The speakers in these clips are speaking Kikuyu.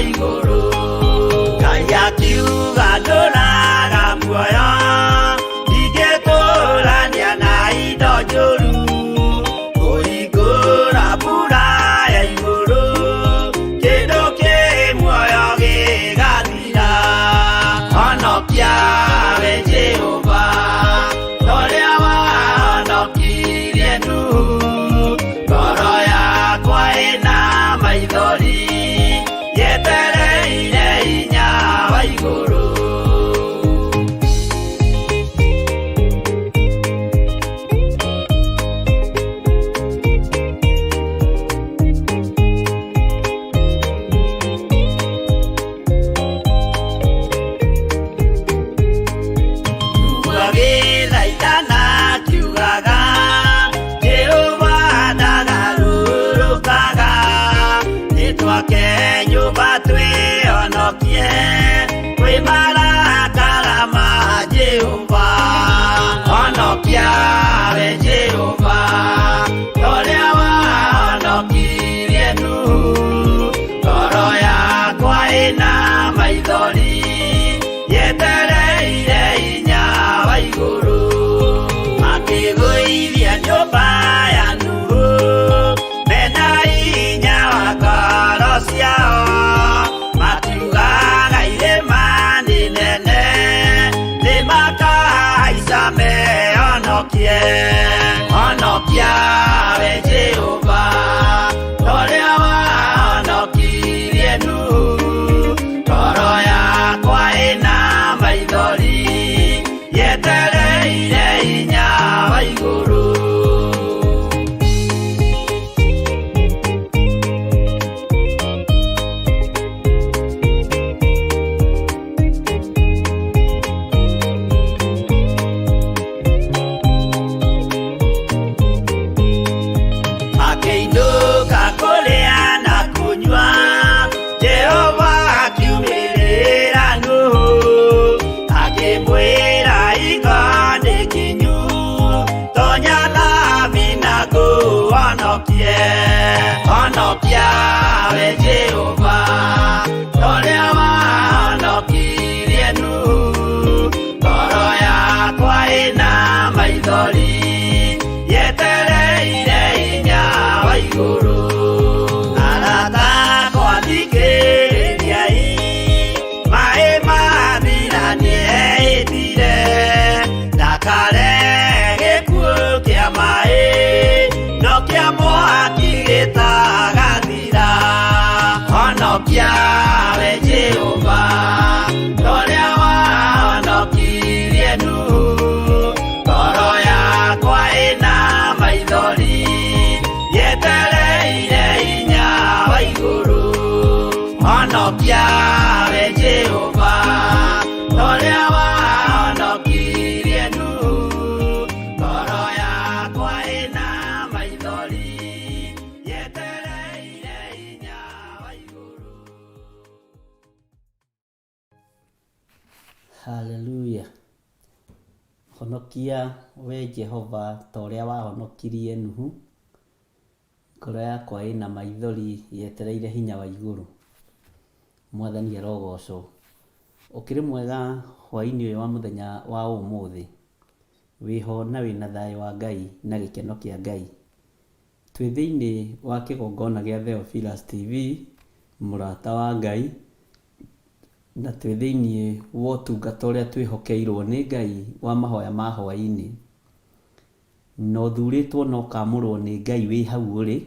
Igũrũ. Ngai akiuga ndũraga muoyo, ndingĩtũrania na indo njũru, kũhingũra mbura ya igũrũ, kĩndũ kĩ muoyo gĩgathira. Honokia we Jehova, torĩa wahonokirie Nuhu, ngoro yakwa ĩna maithori, yetereire hinya wa igũrũ. Agĩthaithana akiugaga, Jehova ndagarũrũkaga, nĩtwake nyũmba twĩhonokie kwĩ marakara ma Jehova. Honokia we Jehova, torĩa wahonokirie Nuhu, ngoro yakwa ĩna maithori, yetereire hinya wa igũrũ. Makĩgũithia nyũmba ya Nuhu, mena hinya wa ngoro ciao, makiugaga irĩma nĩ nene, nĩmakahaica mehonokie. Honokia we Jehova, torĩa wahonokirie Nuhu, ngoro yakwa ĩna maithori, yetereire hinya wa igũrũ. Makĩinũka kũrĩa na kũnyua, Jehova akiumĩrĩra Nuhu, akĩmwĩra hingo nĩ kinyu, tonya thabina ngũhonokie. Honokia we Jehova, torĩa wahonokirie Nuhu, ngoro yakwa ĩna maithori, yetereire hinya wa igũrũ. Arata akwa thikĩrĩriai, maĩ mathira nĩehĩtire, ndakarehe gĩkuũ kĩa maĩ, no kĩa mwaki gĩtagathira. Honokia we Jehova, torĩa wahonokirie Nuhu, ngoro yakwa ĩna maithori, yetereire hinya wa igũrũ. Honokia we Jehova, torĩa wahonokirie Nuhu, ngoro yakwa ĩna maithori, yetereire hinya wa igũrũ. Haleluya. Honokia we Jehova ta ũrĩa wahonokirie Nuhu. Ngoro yakwa ĩna maithori yetereire hinya wa igũrũ. Mwathani arogocwo. Ũkĩrĩ mwega hwaĩ-inĩ ũyũ wa mũthenya wa ũmũthĩ. Wĩho na wĩna thayũ wa Ngai na gĩkeno kĩa Ngai. Twĩ thĩinĩ wa kĩgongona gĩa Theophilus TV, mũrata wa Ngai, na twĩ thĩinĩ wa ũtungata ũrĩa twĩhokeirwo nĩ Ngai wa mahoya ma hwaĩ-inĩ. Na ũthurĩtwo na ũkamũrwo nĩ Ngai wĩ hau ũrĩ,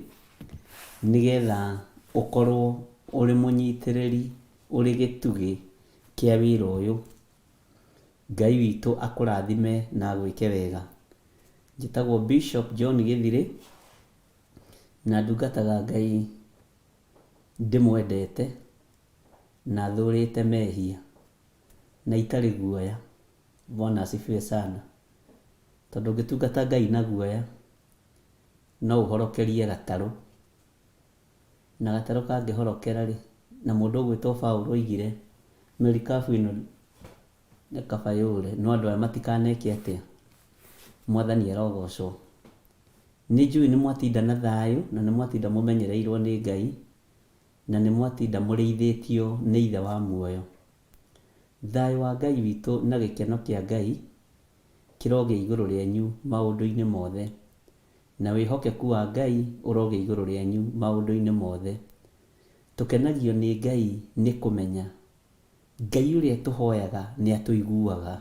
nĩgetha ũkorwo ũrĩ mũnyitĩrĩri, ũrĩ gĩtugĩ kĩa wĩra ũyũ. Ngai witũ akũrathime na agwĩke wega. Njĩtagwo Bishop John Gĩthirĩ, na ndungataga Ngai ndĩmwendete, na thũrĩte mehia, na itarĩ guoya. Bwana asifiwe sana. Tondũ ũngĩtungata Ngai na guoya, no ũhorokerie gatarũ. Na gatarũ kangĩhorokera rĩ, na mũndũ ũgwĩtwo Paũlũ oigire, merikabu ĩno nĩ kaba yũre, no andũ aya matikaneke atĩa? Mwathani arogocwo. Nĩ njũĩ nĩ mwatinda na thayũ, na nĩ mwatinda mũmenyereirwo nĩ Ngai. Na nĩ mwatinda mũrĩithĩtio nĩ Ithe wa muoyo. Thayũ wa Ngai witũ na gĩkeno kĩa Ngai kĩrogĩa igũrũ rĩanyu maũndũ-inĩ mothe, na wĩhokeku wa Ngai ũrogĩa igũrũ rĩanyu maũndũ-inĩ mothe. Tũkenagio nĩ Ngai nĩ kũmenya Ngai ũrĩa tũhoyaga nĩ atũiguaga.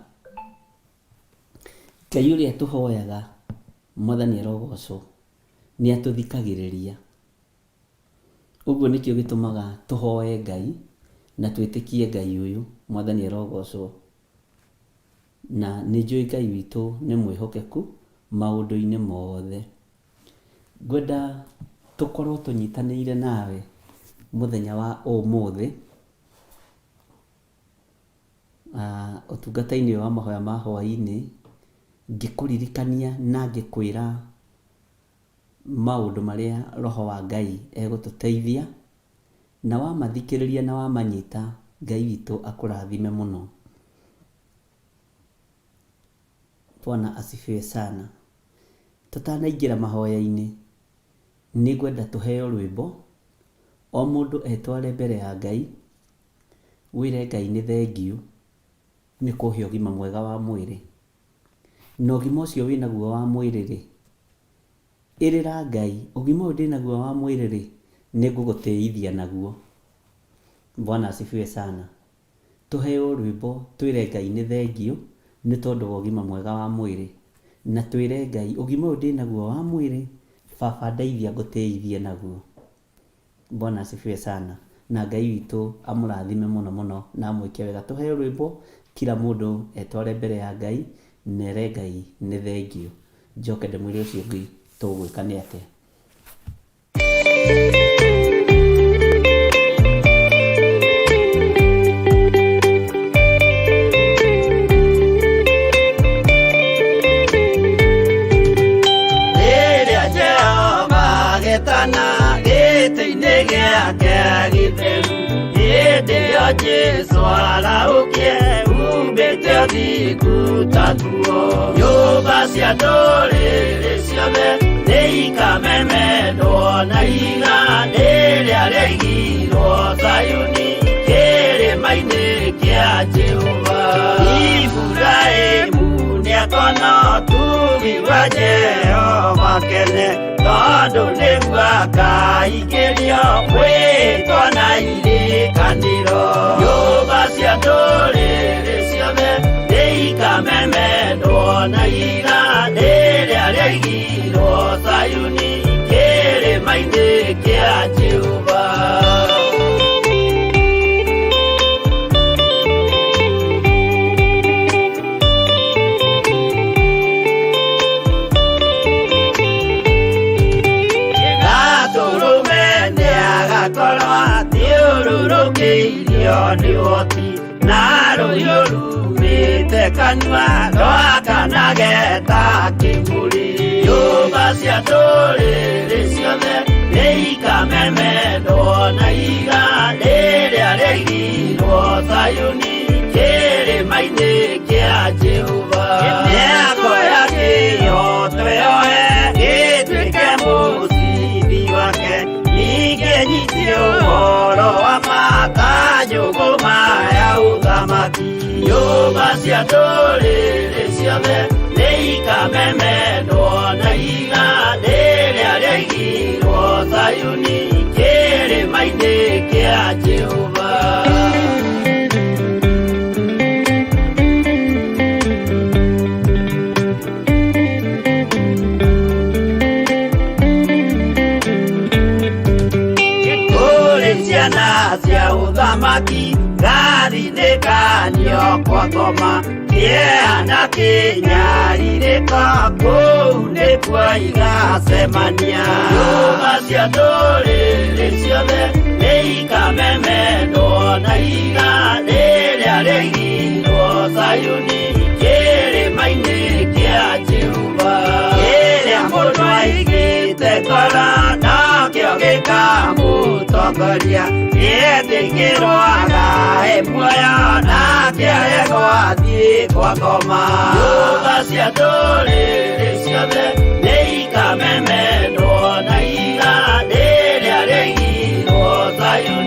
Ngai ũrĩa tũhoyaga, Mwathani arogocwo, nĩ atũthikagĩrĩria. Ũguo nĩkĩo gĩtũmaga tũhoe Ngai na twĩtĩkie Ngai ũyũ, Mwathani arogocwo. Na nĩ njũĩ Ngai witũ nĩ mwĩhokeku maũndũ-inĩ mothe. Ngwenda tũkorwo tũnyitanĩire nawe mũthenya wa ũmũthĩ, ũtungata-inĩ ũyũ wa mahoya ma hwaĩ-inĩ, ngĩkũririkania na ngĩkwĩra maũndũ marĩa Roho wa Ngai egũtũteithia, na wamathikĩrĩria na wamanyita, Ngai witũ akũrathime mũno. Bwana asifiwe sana. Tũtanaingĩra mahoya-inĩ, nĩngwenda tũheo rwĩmbo, o mũndũ etware mbere ya Ngai, wĩre Ngai nĩ thengiũ nĩ kũhe ũgima mwega wa mwĩrĩ. Na ũgima ũcio wĩnaguo wa mwĩrĩ-rĩ, ĩrĩra Ngai, ũgima ũyũ ndĩnaguo wa mwĩrĩ-rĩ, nĩngũgũtĩithia naguo. Bwana asifiwe sana. Tũheo rwĩmbo twĩre Ngai nĩ thengiũ nĩ tondũ wa ũgima mwega wa mwĩrĩ. Na twĩre Ngai ũgima ũyũ ndĩnaguo wa mwĩrĩ, baba ndeithia ngũtĩithie naguo. Bwana asifiwe sana. Na Ngai witũ amũrathime mũno mũno na amwĩke wega. Tũheo rwĩmbo kila mũndũ etware mbere ya Ngai na ere Ngai nĩ thengiũ. Njoke ndĩmwĩre ũcio ũngĩ tũgwĩka nĩ atĩa. Rĩrĩa Jehova agetana gĩtĩ-inĩ gĩake gĩtheru, hĩndĩ ĩyo Jesũ arahũkie umbĩte ũthingu ta nguo. Nyũmba cia ndũrĩrĩ ciothe nĩikamemendwo na ihiga rĩrĩa rĩaigirwo Zayuni kĩrĩma-inĩ kĩa Jehova. Iburahĩmu nĩakona ũtugi wa Jehova kene, tondũ nĩguo akaingĩrio mwĩtwa na irĩkanĩro. Nyũmba cia ndũrĩrĩ ciothe nĩikamemendwo na ihiga rĩrĩa rĩaigirwo Zayuni kĩrĩma-inĩ kĩa Jehova. Gatũrũme nĩagakorwo athiũrũrũkĩirio nĩ ũhoti, na rũhiũ rumĩte kanua rwakanage ta kĩmũrĩ. Nyũmba cia ndũrĩrĩ ciothe nĩikamemendwo na ihiga rĩrĩa rĩaigirwo Zayuni kĩrĩma-inĩ kĩa Jehova. Mĩako ya kĩhooto yoe gĩtuĩke mũcibi wake, ningĩ nyite ũhoro wa ma ta njũgũma ya ũthamaki. Nyũmba cia ndũrĩrĩ ciothe nĩikamemendwo na ihiga rĩrĩa rĩaigirwo Zayuni kĩrĩma-inĩ kĩa Jehova. Kũrĩ ciana cia ũthamaki gathinĩkanio kwa ngoma, kĩeha na kĩnyarirĩko kũu nĩkuo igacemania. Nyũmba cia ndũrĩrĩ ciothe nĩikamemendwo na ihiga rĩrĩa rĩaigirwo Zayuni kĩrĩma-inĩ kĩa Jehova. Kĩrĩa mũndũ aigĩte ngoro nokĩo gĩkamũtongoria, nĩetĩkĩrwo agae muoyo nake aregwo athiĩ kwa ngoma. Nyũmba cia ndũrĩrĩ ciothe nĩikamemendwo na ihiga rĩrĩa rĩaigirwo Zayuni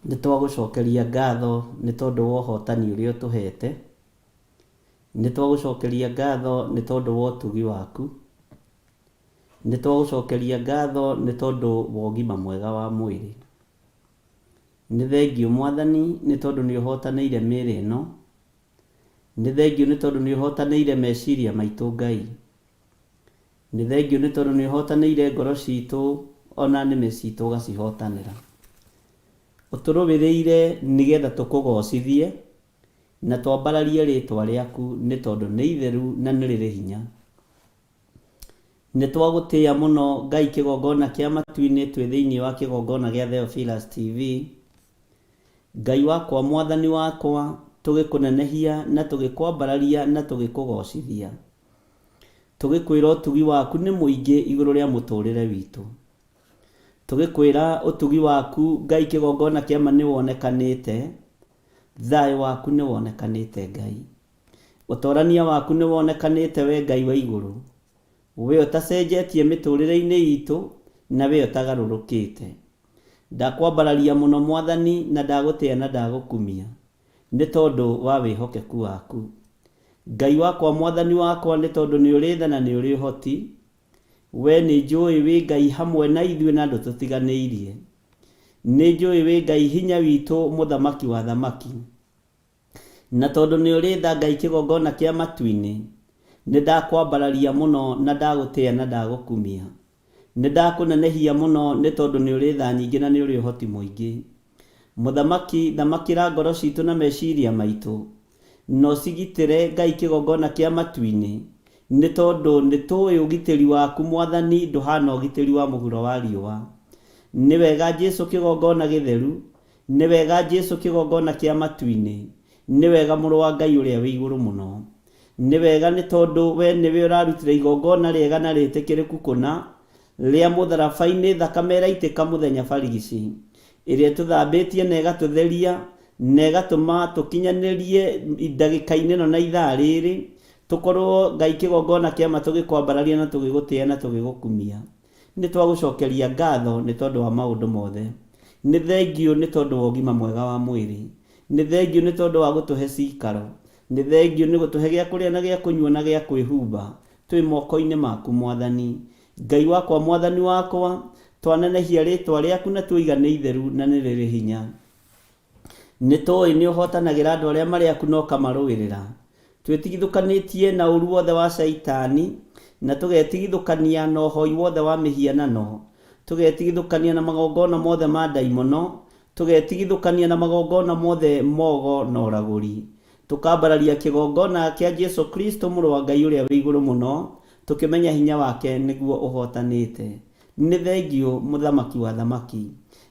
Nĩ twagũcokeria ngatho nĩ tondũ wa ũhotani ũrĩa ũtũhete. Nĩ twagũcokeria ngatho nĩ tondũ wa ũtugi waku. Nĩ twagũcokeria ngatho nĩ tondũ wa ũgima mwega wa mwĩrĩ. Nĩ thengiũ Mwathani nĩ tondũ nĩ ũhotanĩire mĩĩrĩ ĩno. Nĩ thengiũ nĩ tondũ nĩ ũhotanĩire meciria maitũ Ngai. Nĩ thengiũ nĩ tondũ nĩ ũhotanĩire ngoro citũ ona nĩmĩ citũ ũgacihotanĩra. Ũtũrũĩrĩire nĩgetha tũkũgocithie na twambararie rĩtwa rĩaku nĩ tondũ nĩ itheru na nĩ rĩrĩ hinya. Nĩ twagũtĩĩa mũno Ngai kĩgongona kĩa matu-inĩ twĩ thĩinĩ wa kĩgongona gĩa Theophilus TV. Ngai wakwa Mwathani wakwa tũgĩkũnenehia na tũgĩkwambararia na tũgĩkũgocithia. Tũgĩkwĩra ũtugi waku nĩ mũingĩ igũrũ rĩa mũtũrĩre witũ. Tũgĩkwĩra ũtugi waku Ngai kĩgongona kĩa ma nĩ wonekanĩte, thayũ waku nĩ wonekanĩte Ngai. Ũtorania waku nĩ wonekanĩte we Ngai wa igũrũ. We ũtacenjetie mĩtũrĩre-inĩ itũ na we ũtagarũrũkĩte. Ndakwambararia mũno Mwathani na ndagũtĩa na ndagũkumia nĩ tondũ wa wĩhokeku waku. Ngai wakwa Mwathani wakwa nĩ tondũ nĩ ũrĩ tha na nĩ ũrĩ ũhoti. We nĩ njũĩ wĩ Ngai hamwe na ithuĩ na ndũtũtiganĩirie. Nĩ njũĩ wĩ Ngai hinya witũ mũthamaki wa athamaki. Na tondũ nĩ ũrĩ tha Ngai kĩgongona kĩa matu-inĩ, nĩ ndakwambararia mũno na ndagũtĩa na ndagũkumia. Nĩ ndakũnenehia mũno nĩ tondũ nĩ ũrĩ tha nyingĩ na nĩ ũrĩ ũhoti mũingĩ. Mũthamaki, thamakĩra ngoro citũ na meciria maitũ, na ũcigitĩre Ngai kĩgongona kĩa matu-inĩ, nĩ tondũ nĩ tũĩ ũgitĩri waku Mwathani ndũhana ũgitĩri wa mũhuro wa riũa. Nĩ wega Jesu kĩgongona gĩtheru, nĩ wega Jesu kĩgongona kĩa matu-inĩ, nĩ wega mũrũ wa Ngai ũrĩa wĩ igũrũ mũno. Nĩ wega nĩ tondũ we nĩwe ũrarutire igongona rĩega na rĩtĩkĩrĩku kũna, rĩa mũtharaba-inĩ thakame ĩraitĩka mũthenya barigici, ĩrĩa ĩtũthambĩtie na ĩgatũtheria na ĩgatũma tũkinyanĩrie ndagĩka-inĩ ĩno na ithaa rĩrĩ, tũkorwo Ngai kĩgongona kĩa ma tũgĩkwambararia na tũgĩgũtĩa na tũgĩgũkumia. Nĩ twagũcokeria ngatho nĩ tondũ wa maũndũ mothe. Nĩ thengiũ nĩ tondũ wa ũgima mwega wa mwĩrĩ. Nĩ thengiũ nĩ tondũ wa gũtũhe cikaro. Nĩ thengiũ nĩ gũtũhe gĩa kũrĩa na gĩa kũnyua na gĩa kwĩhumba. Twĩ moko-inĩ maku Mwathani. Ngai wakwa Mwathani wakwa, twanenehia rĩtwa rĩaku na tuoiga nĩ itheru na nĩ rĩrĩ hinya. Nĩ tũĩ nĩ ũhotanagĩra andũ arĩa marĩ aku na ũkamarũĩrĩra. Twĩtigithũkanĩtie na ũru wothe wa Shaitani, na tũgetigithũkania na ũhoi wothe wa mĩhianano, tũgetigithũkania na magongona mothe ma ndaimono, tũgetigithũkania na magongona mothe mogo na ũragũri. Tũkambararia kĩgongona kĩa Jesu Kristo mũrũ wa Ngai ũrĩa wĩ igũrũ mũno, tũkĩmenya hinya wake nĩguo ũhotanĩte. Nĩ thengiũ mũthamaki wa athamaki.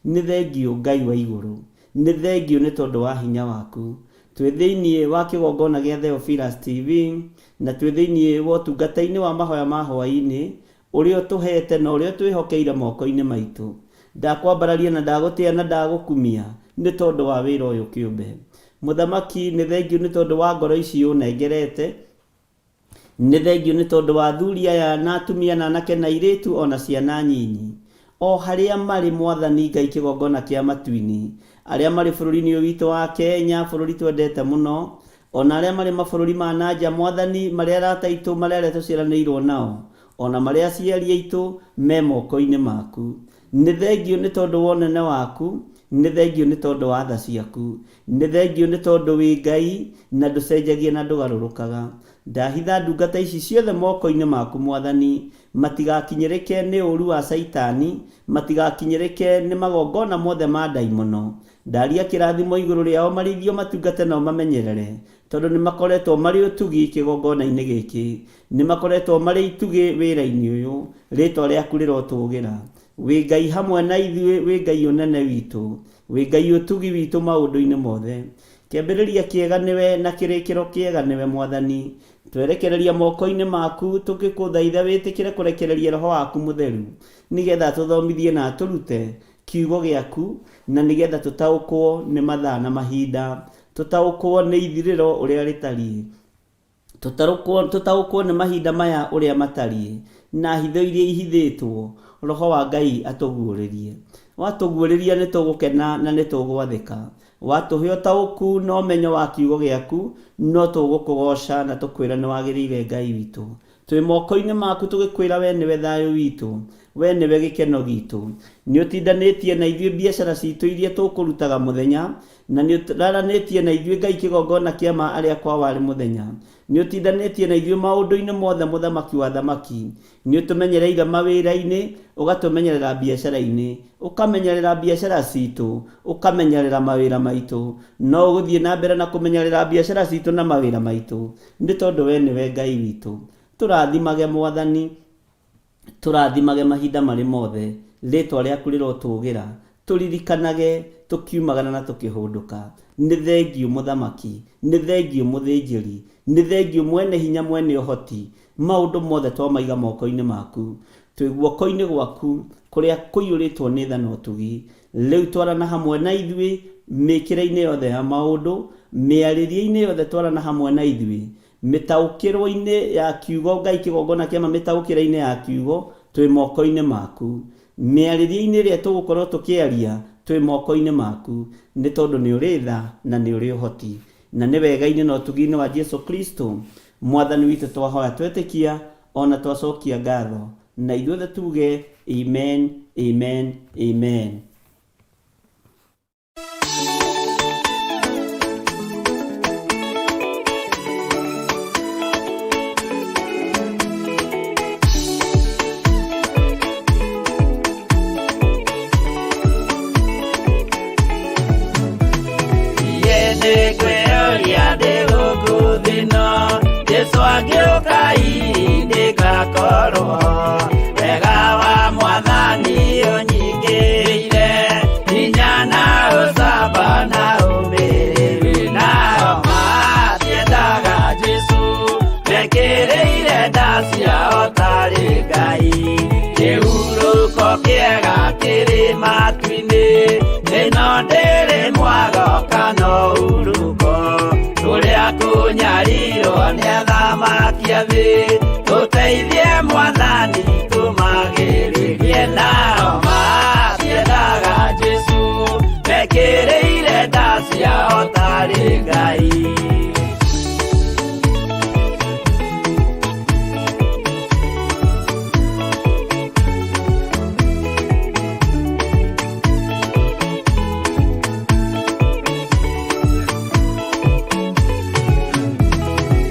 Nĩ thengiũ Ngai wa igũrũ. Nĩ thengiũ nĩ tondũ wa hinya waku. Twĩ thĩinĩ wa kĩgongona gĩa Theophilus TV na twĩ thĩinĩ wa ũtungata-inĩ wa mahoya ma hwaĩ-inĩ ũrĩa ũtũhete na ũrĩa ũtwĩhokeire moko-inĩ maitũ. Ndakwambararia na ndagũtĩa na ndagũkumia nĩ tondũ wa wĩra ũyũ kĩũmbe. Mũthamaki nĩ thengiũ nĩ tondũ wa ngoro ici ũnengerete. Nĩ thengiũ nĩ tondũ wa athuri aya na atumia na anake na airĩtu o na ciana nyinyi. O harĩa marĩ Mwathani Ngai kĩgongona kĩa matu-inĩ, arĩa marĩ bũrũri-inĩ ũyũ witũ wa Kenya, bũrũri twendete mũno, o na arĩa marĩ mabũrũri ma na nja Mwathani, marĩ arata aitũ, marĩ arĩa tũciaranĩirwo nao, o na marĩ aciari aitũ, me moko-inĩ maku. Nĩ thengiũ nĩ tondũ wa ũnene waku, nĩ thengiũ nĩ tondũ wa tha ciaku. Nĩ thengiũ nĩ tondũ wĩ Ngai na ndũcenjagia na ndũgarũrũkaga. Ndahitha ndungata ici ciothe moko-inĩ maku Mwathani, matigakinyĩrĩke nĩ ũru wa Caitani, matigakinyĩrĩke nĩ magongona mothe ma ndaimono. Ndaria kĩrathimo igũrũ rĩao marĩithio matungate na ũmamenyerere, tondũ nĩ makoretwo marĩ ũtugi kĩgongona-inĩ gĩkĩ. Nĩ makoretwo marĩ itugĩ wĩra-inĩ ũyũ. Rĩtwa rĩaku rĩrotũgĩra. Wĩ Ngai hamwe na ithuĩ, wĩ Ngai ũnene witũ. Wĩ Ngai ũtugi witũ maũndũ-inĩ mothe. Kĩambĩrĩria kĩega nĩwe na kĩrĩkĩro kĩega nĩwe Mwathani. Twerekereria moko-inĩ maku tũgĩkũthaitha wĩtĩkĩre kũrekereria Roho waku Mũtheru nĩgetha atũthomithie na atũrute kiugo gĩaku na nĩgetha tũtaũkwo nĩ mathaa na mahinda, tũtaũkwo nĩ ithirĩro ũrĩa rĩtariĩ. Tũtaũkwo nĩ mahinda maya ũrĩa matariĩ, na hitho iria ihithĩtwo, Roho wa Ngai atũguũrĩrie. Watũguũrĩria nĩ tũgũkena na nĩ tũgwathĩka. Watũhe ũtaũku na ũmenyo wa kiugo gĩaku, no tũgũkũgoca na tũkwĩra nĩ wagĩrĩire Ngai witũ. Twĩ moko-inĩ maku tũgĩkwĩra we nĩwe thayũ witũ, we nĩwe gĩkeno gitũ. Nĩ ũtindanĩtie na ithuĩ biacara citũ iria tũkũrutaga mũthenya, na nĩ ũraranĩtie na ithuĩ Ngai kĩgongona kĩa ma arĩa kwa warĩ mũthenya. Nĩ ũtindanĩtie na ithuĩ maũndũ-inĩ mothe mũthamaki wa thamaki. Nĩ ũtũmenyereire mawĩra-inĩ, ũgatũmenyerera biacara-inĩ, ũkamenyerera biacara citũ, ũkamenyerera mawĩra maitũ. No ũgũthiĩ na mbere na kũmenyerera biacara citũ na mawĩra maitũ, nĩ tondũ we nĩwe Ngai witũ. Tũrathimage Mwathani, tũrathimage mahinda marĩ mothe, rĩtwa rĩaku rĩrotũgĩra, tũririkanage tũkiumagara na tũkĩhũndũka. Nĩ thengiũ mũthamaki, nĩ thengiũ mũthĩnjĩri, nĩ thengiũ mwene hinya mwene ũhoti, maũndũ mothe twamaiga moko-inĩ maku. Twĩ guoko-inĩ gwaku kũrĩa kũiyũrĩtwo nĩ tha na ũtugi. Rĩu twarana hamwe na ithuĩ mĩkĩre-inĩ yothe ya maũndũ, mĩarĩrie-inĩ yothe twarana hamwe na ithuĩ, mĩtaũkĩrwo-inĩ ya kiugo Ngai kĩgongona kĩama mĩtaũkĩre-inĩ ya kiugo twĩ moko-inĩ maku. Mĩarĩrie-inĩ ĩrĩa tũgũkorwo tũkĩaria twĩ moko-inĩ maku, nĩ tondũ nĩ ũrĩ tha na nĩ ũrĩ ũhoti. Na nĩ wega-inĩ na ũtugi-inĩ wa Jesu Kristo Mwathani witũ twahoya twetĩkia ona twacokia ngatho. Na ithuothe tuge amen, amen, amen. Jesu agĩũka ndĩgakorwo wega wa Mwathani ũnyingĩrĩire hinya na ũcamba na ũmĩrĩru nao matiendaga Jesu mekĩrĩire nda ciao tarĩ Ngai kĩhurũko kĩega kĩrĩ matu-inĩ ĩno ndĩrĩ mwago kana ũhurũko tũrĩa kũnyarirwo nĩ athamaki a thĩ tũteithie Mwathani tũmagĩrĩrie nao matiendaga Jesu mekĩrĩire nda ciao tarĩ Ngai.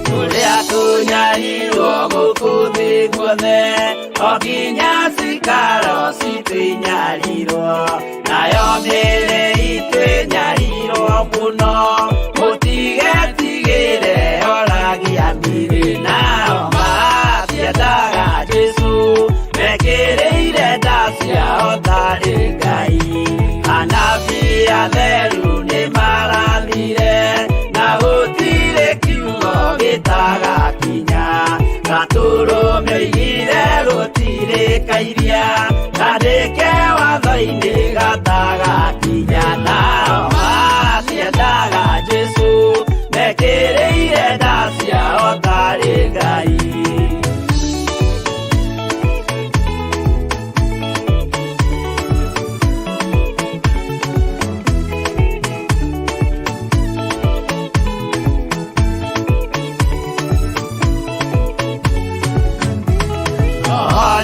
Tũrĩa tũnyarirwo gũkũ thĩ guothe o nginya cikaro citũ inyarirwo nayo mĩĩrĩ itũ ĩnyarirwo mũno mũtigetigĩre oragia mĩrĩ nao matiendaga Jesu mekĩrĩire nda ciao tarĩ Ngai anabii atheru nĩmarathire na gũtirĩ kiugo gĩtagakinya gatũrũme oigire gũtirĩ kairia kandĩke watho-inĩ gatagakinya nao matiendaga Jesu mekĩrĩire nda ciao tarĩ Ngai.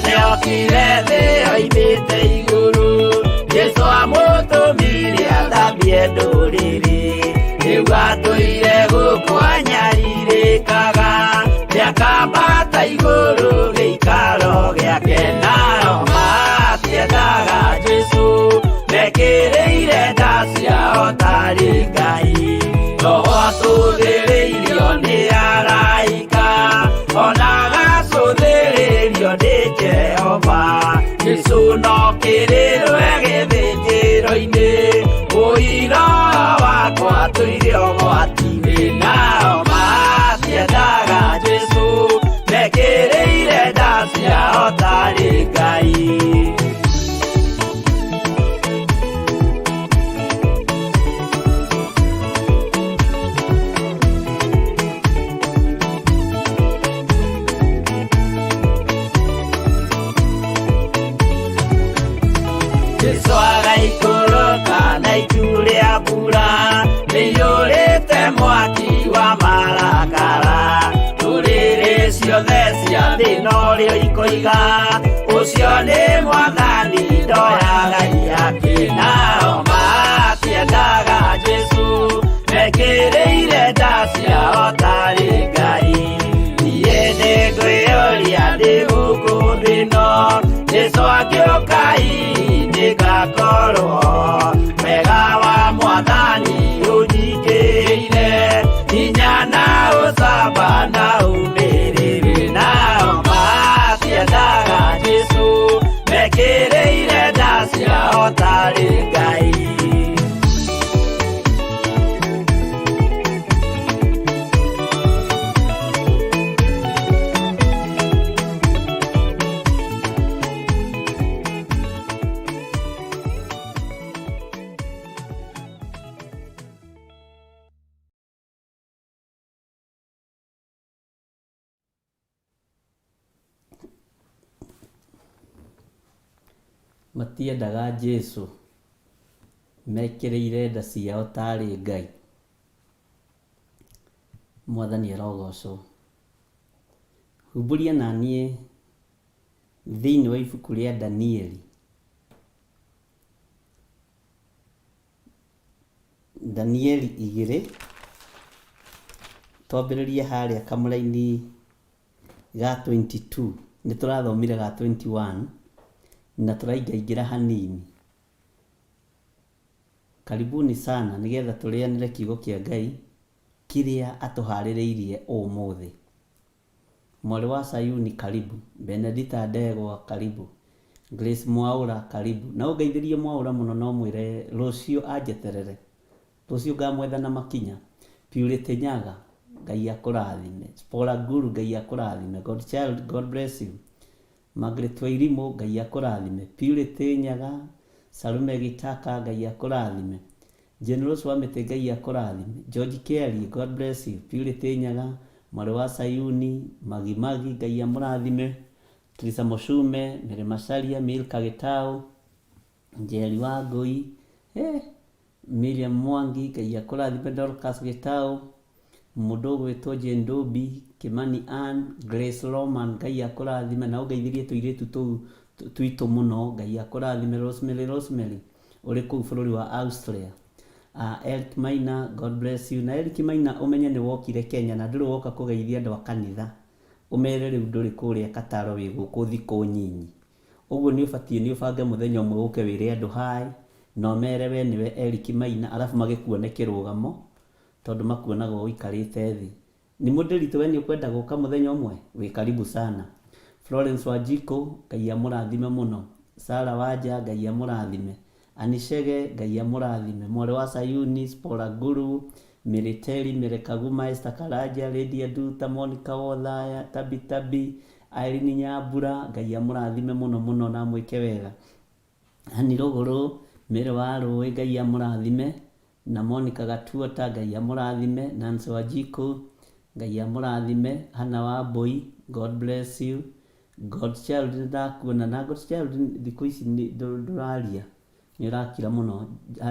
Nĩokire thĩ oimĩte igũrũ Jesu amũtũmire athambie ndũrĩrĩ rĩu atũire gũkũ anyarirĩkaga nĩakambata igũrũ gĩikaro gĩake nao matiendaga Jesu mekĩrĩire nda ciao tarĩ Ngai roho atũthĩrĩirio nĩ araika ona agacũthĩrĩrio nĩ Jehova Jesu no kĩrĩrwe gĩthĩnjĩro-inĩ ũira wakwa tũire ũgwati-inĩ nao matiendaga Jesu mekĩrĩire nda ciao tarĩ Ngai. Jesu Thĩ norĩo ikoiga ũcio nĩ mwathani ndoyaga iaki. Nao matiendaga Jesũ, mekĩrĩire nda ciao tarĩ Ngai. Niĩ nĩngwĩyũria ndĩ gũkũ thĩ ĩno, Jesũ angĩũka hihi nĩngakorwo wega wa mwathani ũnyingĩrĩire hinya na ũcamba na ũmĩrĩru. Nao matiendaga Jesũ, mekĩrĩire nda ciao tarĩ Ngai. Matiendaga Jesũ, mekĩrĩire nda ciao tarĩ Ngai. Mwathani arogocwo. Humbũria na niĩ thĩinĩ wa ibuku rĩa Danieli. Danieli igĩrĩ, twambĩrĩrie harĩa kamũraini ga 22. Nĩ tũrathomire ga 21 na tũraingaingĩra hanini. Karibuni sana nĩgetha tũrĩanĩre kiugo kĩa Ngai kĩrĩa atũharĩrĩirie ũmũthĩ. Mwarĩ wa Sayuni karibu, Benedita Ndegwa karibu, Grace Mwaũra karibu. Na ũngeithĩrie Mwaũra mũno na ũmwĩre rũciũ anjeterere. Rũciũ ngamwetha na makinya. Purity Nyaga, Ngai akũrathime. Spora Guru, Ngai akũrathime. God child, God bless you. Margaret Wairimũ, Ngai akũrathime. Purity Nyaga, Salome Gitaka, Ngai akũrathime. Jane Rose wa Mĩtĩ, Ngai akũrathime. George Kĩarie, God bless you. Purity Nyaga, mwarĩ wa Sayuni, Magi Magi, Ngai amũrathime. Teresa Mũcume, Mary Macharia, Milka Gĩtaũ, Njeri wa Ngũi, eh, Miriam Mwangi, Ngai akũrathime. Dorcas Gĩtaũ, mũndũ ũgwĩtwo Jane Dobi, Kimani Ann, Grace Roman, Ngai akũrathime. Na ũngeithĩrie tũirĩtu tũu twitũ mũno, Ngai akũrathime. Rosemary, Rosemary, ũrĩ kũu bũrũri wa Austria. Eric Maina, God bless you. Na Eric Maina ũmenye nĩ wokire Kenya na ndũrĩ woka kũgeithia andũ a kanitha. Ũmere rĩu ndũrĩ kũrĩa Kataro wĩ gũkũ thikũ nyinyi. Ũguo nĩ ũbatiĩ nĩ ũbange mũthenya ũmwe ũke wĩre andũ hi na ũmere we nĩwe Eric Maina arabu magĩkuone kĩrũgamo tondũ makuonaga ũikarĩte thĩ. Nĩ mũndĩritũ we nĩ ũkwenda gũka mũthenya ũmwe? Wĩ karibu sana. Florence Wanjikũ, Ngai amũrathime mũno. Sarah Wanja, Ngai amũrathime. Annie Chege, Ngai amũrathime. Mwarĩ wa Sayuni, Spora Guru, Mary Terry, Mary Kaguma, Esther Karanja, Lydia Nduta, Monica Wothaya, Tabi Tabi, Irene Nyambura, Ngai amũrathime mũno mũno na amwĩke wega. Annie Rũgũrũ, Mary wa Rũĩ, Ngai amũrathime. Na Monica Gatuota, Ngai amũrathime. Nancy Wanjikũ, Ngai amũrathime. Hannah Wambui, God bless you. God child nĩ ndakuona na God child thikũ ici ndũraria nĩ ũrakira mũno.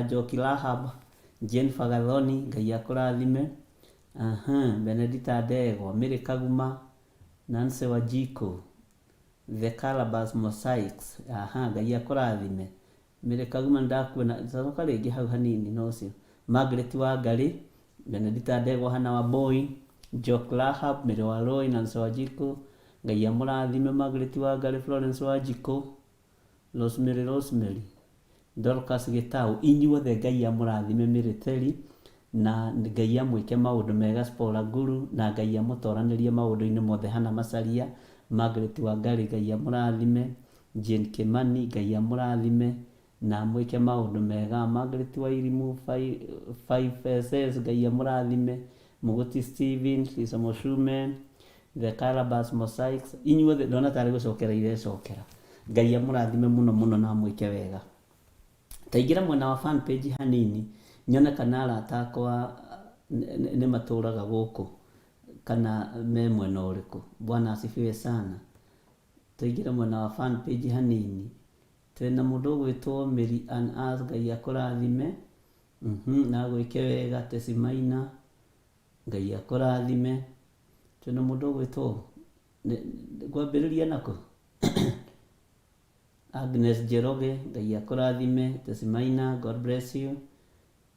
Njoki Rahab, Jennifer Gathoni, Ngai akũrathime. Aha, Benedita Ndegwa, Mary Kaguma, Nancy Wanjikũ, The Calabash Mosaics, aha, Ngai akũrathime. Mary Kaguma nĩndakuona, coka rĩngĩ hau hanini no ũcio. Margaret Wangarĩ, Benedita Ndegwa, Hannah Wambui, Jock Rahab, Mary Warũi, Nancy Wanjikũ, Ngai amũrathime Margaret Wangarĩ, Florence Wanjikũ, Rosemary Rosemary, Dorcas Gĩtaũ, inyuothe Ngai amũrathime Mary Terry, na Ngai amwĩke maũndũ mega Spora Guru, na Ngai amũtoranĩrie maũndũ-inĩ mothe Hannah Macharia, Margaret Wangarĩ, Ngai amũrathime, Jane Kimani, Ngai amũrathime na amwĩke maũndũ mega. Margaret Wairimu, 5SS, Ngai amũrathime. Mũgũti Steven, Lisa Mũcume, The Calabash Mosaics, inyuothe ndona tarĩ gũcokera irecokera. Ngai amũrathime mũno mũno na amwĩke wega. Taingĩra mwena wa fan page hanini nyone kana arata akwa nĩ matũraga gũkũ kana me mwena ũrĩkũ. Bwana asifiwe sana. Tũingĩre mwena wa fan page hanini. Twĩna mũndũ ũgwĩtwo Mary Ann As, Ngai akũrathime. Na agwĩke wega. Tesi Maina, Ngai akũrathime. Twĩna mũndũ ũgwĩtwo Ngwambĩrĩria nakũ? Agnes Njoroge, Ngai akũrathime. Tesimaina, God bless you.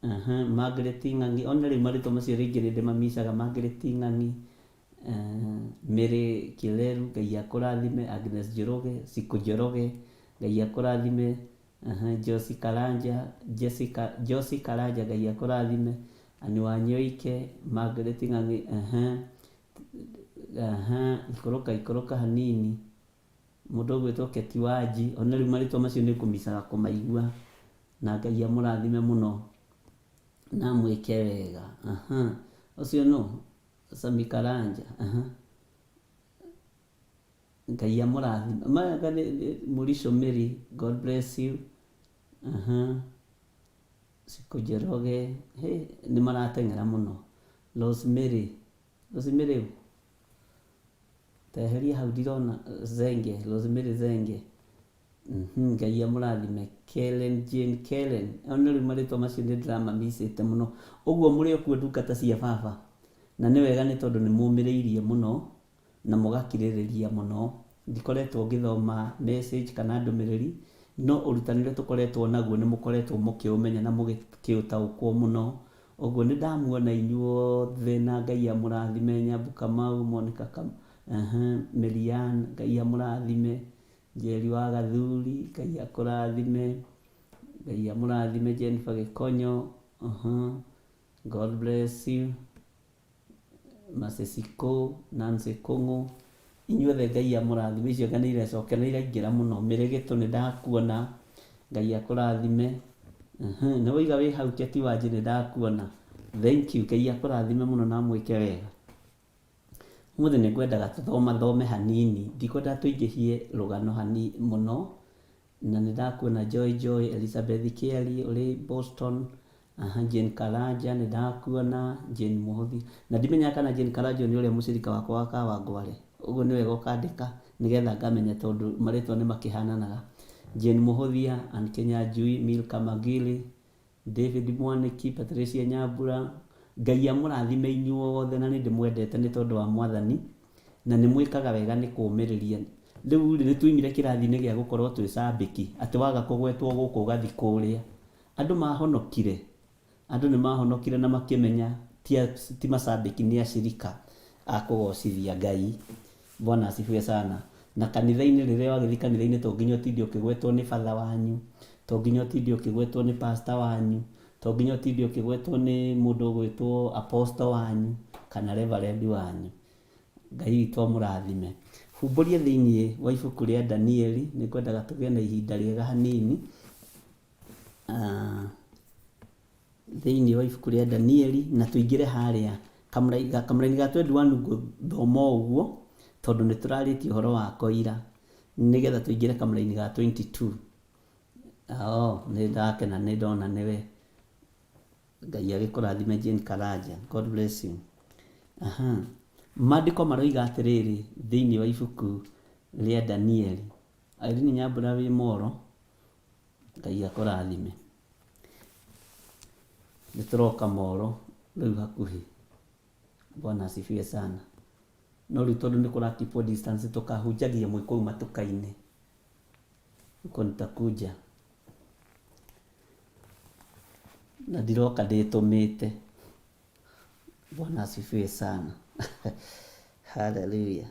Aha, Margaret Ng'ang'i, ona rĩu marĩtwa macio rĩngĩ nĩ ndĩmamicaga. Margaret Ng'ang'i, Mary Kileru, Ngai akũrathime. Agnes Njoroge, Siku Njoroge, Ngai akũrathime. Aha, Josie Karanja, Jessica, Josie Karanja, Ngai akũrathime. Anne Wanyoike, Margaret Ng'ang'i, aha, aha, ikũrũka ikũrũka hanini. Mũndũ ũgwĩtwo Keti Wanji, ona rĩu marĩtwa macio nĩ ngũmicaga kũmaigua, na Ngai amũrathime mũno na amwĩke wega. Aha, ũcio nũ? Sami Karanja. Aha. Ngai amũrathime. Maya Mũricho Mary, God bless you. Aha. Siku Njoroge, hĩ, nĩ marateng'era mũno. Rosemary, Rosemary ũ? Teheria hau ndirona Zenge, Rosemary Zenge. Ngai amũrathime. Kellen Jane Kellen. Ona rĩu marĩtwa macio nĩ ndĩramamicĩte mũno. Ũguo mũrĩ o kuo ndungata cia baba. Na nĩ wega nĩ tondũ nĩ mũmĩrĩirie mũno na mũgakirĩrĩria mũno. Ndikoretwo ngĩthoma message kana ndũmĩrĩri, no ũrutani ũrĩa tũkoretwo naguo nĩ mũkoretwo mũkĩũmenya na mũgĩkĩũtaũkwo mũno. Ũguo nĩ ndamuona inyuothe na Ngai amũrathime. Nyambu Kamau, Monica Kamau, Marianne, Ngai amũrathime. Njeri wa Gathuri, Ngai akũrathime. Ngai amũrathime Jennifer Gĩkonyo, God bless you. Masesiko, Nancy Kũng'ũ, inyuothe Ngai amũrathime. Icio anga nĩ irecokera nĩ iraingĩra mũno. Mĩrĩgĩtũ nĩ ndakuona, Ngai akũrathime. Nĩ waiga wĩ hau Keti Wanji nĩ ndakuona. Thank you, Ngai akũrathime mũno na amwĩke wega. Ũmũthĩ nĩ ngwendaga tũthomathome hanini, ndikwendaga tũingĩhie rũgano mũno. Na nĩ ndakuona Joy Joy, Elizabeth Kĩari ũrĩ Boston, aha, Jane Karanja nĩ ndakuona, Jane Mũhũthi. Na ndimenyaga kana Jane Karanja nĩ ũrĩa mũcirika wakwa wa Kawangware. Ũguo nĩ wega ũkandĩka nĩgetha ngamenya tondũ marĩtwa nĩ makĩhananaga. Jane Mũhũthia, Ann Kĩnyanjui, Milka Magili, David Mwanĩki, Patricia Nyambura, Ngai amũrathime inyuothe na nĩ ndĩmwendete nĩ tondũ wa Mwathani, na nĩ mwĩkaga wega nĩ kũũmĩrĩria. Rĩu rĩ, nĩ tuoimire kĩrathi-inĩ gĩa gũkorwo twĩ cambĩki, atĩ waga kũgwetwo gũkũ ũgathiĩ kũrĩa. Andũ mahonokire, andũ nĩ mahonokire na makĩmenya ti macambĩki nĩ acirika a kũgocithia Ngai. Bwana asifiwe sana. Na kanitha-inĩ rĩrĩa wagĩthiĩ kanitha-inĩ to nginya ũtinde ũkĩgwetwo nĩ batha wanyu, to nginya ũtinde ũkĩgwetwo nĩ pastor wanyu, to nginya ũtinde ũkĩgwetwo nĩ mũndũ ũgwĩtwo apostle wanyu kana reverend wanyu. Ngai witũ amũrathime. Humbũria thĩinĩ wa ibuku rĩa Danieli, nĩ ngwendaga tũgĩe na ihinda rĩega hanini. Ah, thĩinĩ wa ibuku rĩa Danieli na tũingĩre harĩa kamũraini ga 21 ngũthoma o ũguo tondũ nĩ tũrarĩtie ũhoro wako ira nĩgetha tũingĩre kamũraini ga 22. Oh, nĩ ndakena nĩ ndona nĩwe. Ngai agĩkũrathime Jane Karanja. God bless you. Aha. Maandĩko maroiga atĩrĩrĩ thĩinĩ wa ibuku rĩa Danieli. Irene Nyambura wĩ moro, Ngai akũrathime. Nĩ tũroka moro rĩu hakuhĩ. Bwana asifiwe sana. No rĩu tondũ nĩ kũra keep distance tũkahunjagia mwĩ kũu matuka-inĩ. Huko nitakuja. Na ndiroka ndĩtũmĩte. Bwana asifiwe sana. Hallelujah.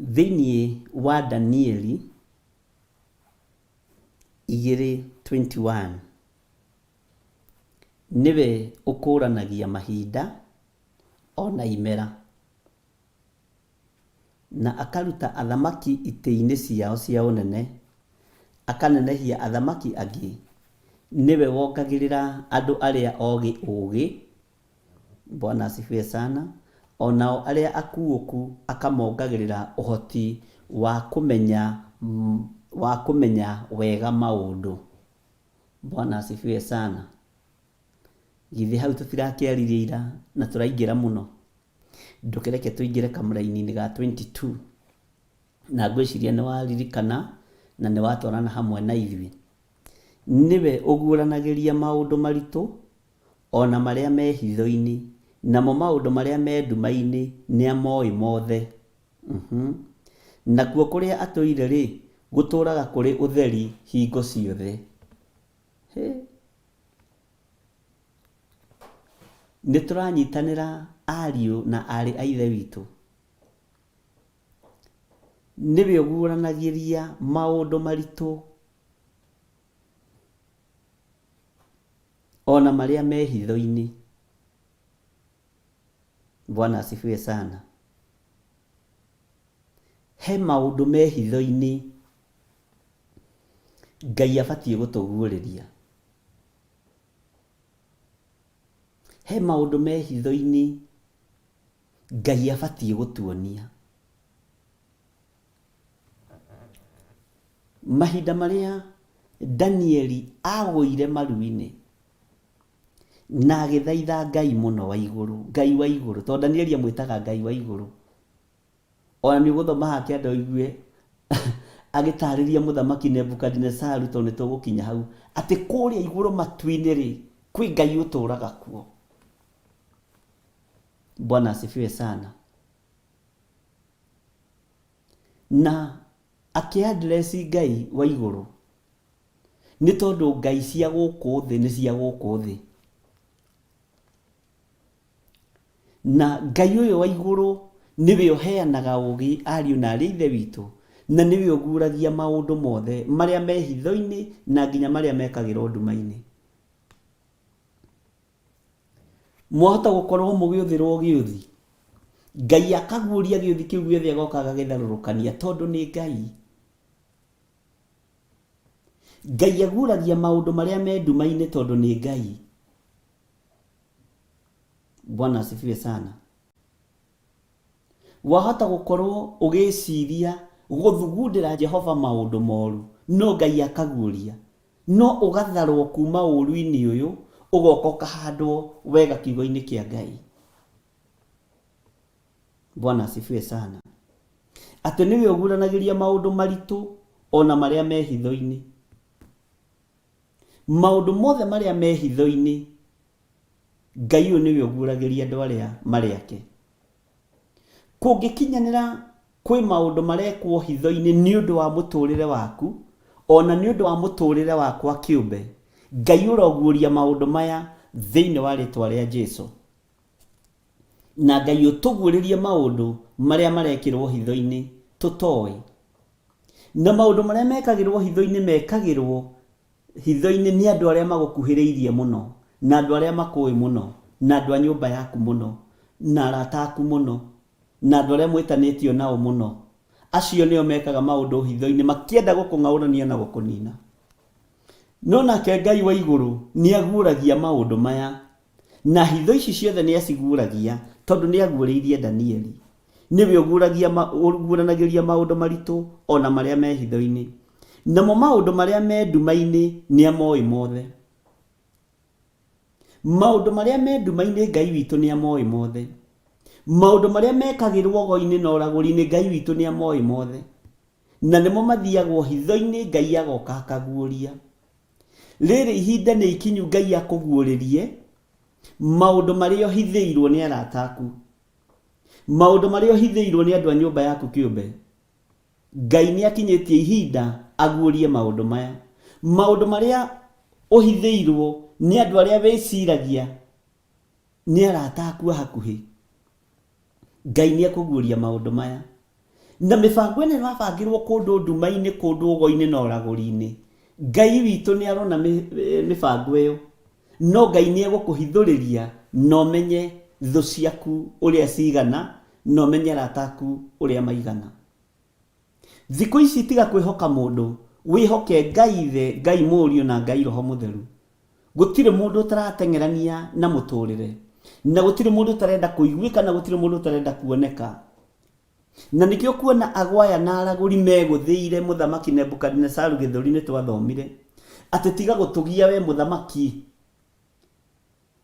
Thĩinĩ wa Danieli 2:21, nĩwe ũkũũranagia mahinda o na imera, na akaruta athamaki itĩ-inĩ ciao cia ũnene, akanenehia athamaki angĩ, nĩwe wongagĩrĩra andũ arĩa ogĩ ũũgĩ, Bwana asifiwe sana. O nao arĩa akuũku akamongagĩrĩra ũhoti wa kũmenya, wa kũmenya wega maũndũ. Bwana asifiwe sana. Githĩ hau tũtirakĩaririe ira na tũraingĩra mũno? Ndũkĩreke tũingĩre kamũraini-inĩ ga 22. Na ngwĩciria nĩ waririkana na nĩ watwarana hamwe na ithuĩ. Nĩwe ũguũranagĩria maũndũ maritũ o na marĩa me hitho-inĩ, namo maũndũ marĩa me nduma-inĩ nĩamoĩ mothe. Nakuo kũrĩa atũire-rĩ, gũtũũraga kũrĩ ũtheri hingo ciothe. Hĩ! Nĩ tũranyitanĩra ariũ na aarĩ a Ithe witũ. Nĩwe ũguũranagĩria maũndũ maritũ o na marĩa me hitho-inĩ. Bwana asifiwe sana. He maũndũ me hitho-inĩ Ngai abatiĩ gũtũguũrĩria. He maũndũ me hitho-inĩ Ngai abatiĩ gũtuonia. Mahinda marĩa Danieli agũire maru-inĩ na agĩthaitha Ngai mũno wa igũrũ, Ngai wa igũrũ, tondũ Danieli amwĩtaga Ngai wa igũrũ. Ona nĩ ũgũthoma haha kĩanda ũigue agĩtarĩria mũthamaki Nebukadinesaru, tondũ nĩ tũgũkinya hau, atĩ kũrĩa igũrũ matu-inĩ rĩ, kwĩ Ngai ũtũraga kuo. Bwana asifiwe sana. Na akĩ-address Ngai wa igũrũ, nĩ tondũ ngai cia gũkũ thĩ nĩ cia gũkũ thĩ. Na Ngai ũyũ wa igũrũ nĩwe ũheanaga ũũgĩ ariũ na aarĩ a Ithe witũ, na nĩwe ũguũragia maũndũ mothe marĩa me hitho-inĩ na nginya marĩa mekagĩrwo nduma-inĩ. Mwahota gũkorwo mũgĩũthĩrwo gĩũthi, Ngai akaguũria gĩũthi kĩu gĩothe agoka agagĩtharũrũkania tondũ nĩ Ngai. Ngai aguũragia maũndũ marĩa me nduma-inĩ tondũ nĩ Ngai. Bwana asifiwe sana. Wahota gũkorwo ũgĩciria gũthugundĩra Jehova maũndũ moru, no Ngai akaguũria. No ũgatharwo kuma ũũru-inĩ ũyũ, ũgoka ũkahandwo wega kiugo-inĩ kĩa Ngai. Bwana asifiwe sana. Atĩ nĩwe ũguũranagĩria maũndũ maritũ ona marĩa me hitho-inĩ. Maũndũ mothe marĩa me hitho-inĩ, Ngai ũyũ nĩwe ũguũragĩria andũ arĩa marĩ ake. Kũngĩkinyanĩra kwĩ maũndũ marekwo hitho-inĩ nĩ ũndũ wa mũtũrĩre waku, ona nĩ ũndũ wa mũtũrĩre wakwa kĩũmbe, Ngai ũroguũria maũndũ maya thĩinĩ wa rĩtwa rĩa Jesu. Na Ngai ũtũguũrĩrie maũndũ marĩa marekĩrwo hitho-inĩ tũtoĩ. Na maũndũ marĩa mekagĩrwo hitho-inĩ mekagĩrwo hitho-inĩ nĩ andũ arĩa magũkuhĩrĩirie mũno, na andũ arĩa makũĩ mũno, na andũ a nyũmba yaku mũno, na arata aku mũno, na andũ arĩa mwĩtanĩtio nao mũno. Acio nĩo mekaga maũndũ hitho-inĩ makĩenda gũkũng'aũrania na gũkũnina. No nake Ngai wa igũrũ nĩ aguũragia maũndũ maya, na hitho ici ciothe nĩ aciguũragia tondũ nĩ aguũrĩirie Danieli. Nĩwe ũguũragia ũguũranagĩria maũndũ maritũ o na marĩa me hitho-inĩ. Namo maũndũ marĩa me nduma-inĩ nĩamoĩ mothe. Maũndũ marĩa me nduma-inĩ Ngai witũ nĩamoĩ mothe. Maũndũ marĩa mekagĩrwo ũgo-inĩ na ũragũri-inĩ Ngai witũ nĩamoĩ mothe. Na nĩmo mathiagwo hitho-inĩ Ngai agoka akaguũria. Rĩrĩ ihinda nĩ ikinyu Ngai akũguũrĩrie maũndũ marĩa ũhithĩirwo nĩ arata aku. Maũndũ marĩa ũhithĩirwo nĩ andũ a nyũmba yaku kĩũmbe. Ngai nĩ akinyĩtie ihinda aguũrie maũndũ maya. Maũndũ marĩa ũhithĩirwo nĩ andũ arĩa wĩciragia nĩ arata aku a hakuhĩ. Ngai nĩ ekũguũria maũndũ maya. Na mĩbango ĩno ĩrabangĩrwo kũndũ nduma-inĩ, kũndũ ũgo-inĩ na ũragũri-inĩ. Ngai witũ nĩ arona mĩbango ĩyo. No Ngai nĩ egũkũhithũrĩria na ũmenye thũ ciaku ũrĩa cigana, na ũmenye arata aku ũrĩa maigana. Thikũ ici tiga kwĩhoka mũndũ, wĩhoke Ngai Ithe, Ngai Mũriũ na Ngai Roho Mũtheru. Gũtirĩ mũndũ ũtarateng'erania na mũtũrĩre, na gũtirĩ mũndũ ũtarenda kũiguĩka, na gũtirĩ mũndũ ũtarenda kuoneka. Na nĩkĩo kuona ago aya na aragũri megũthĩire mũthamaki Nebukadinesaru gĩthũri nĩ twathomire atĩ tiga gũtũgia we mũthamaki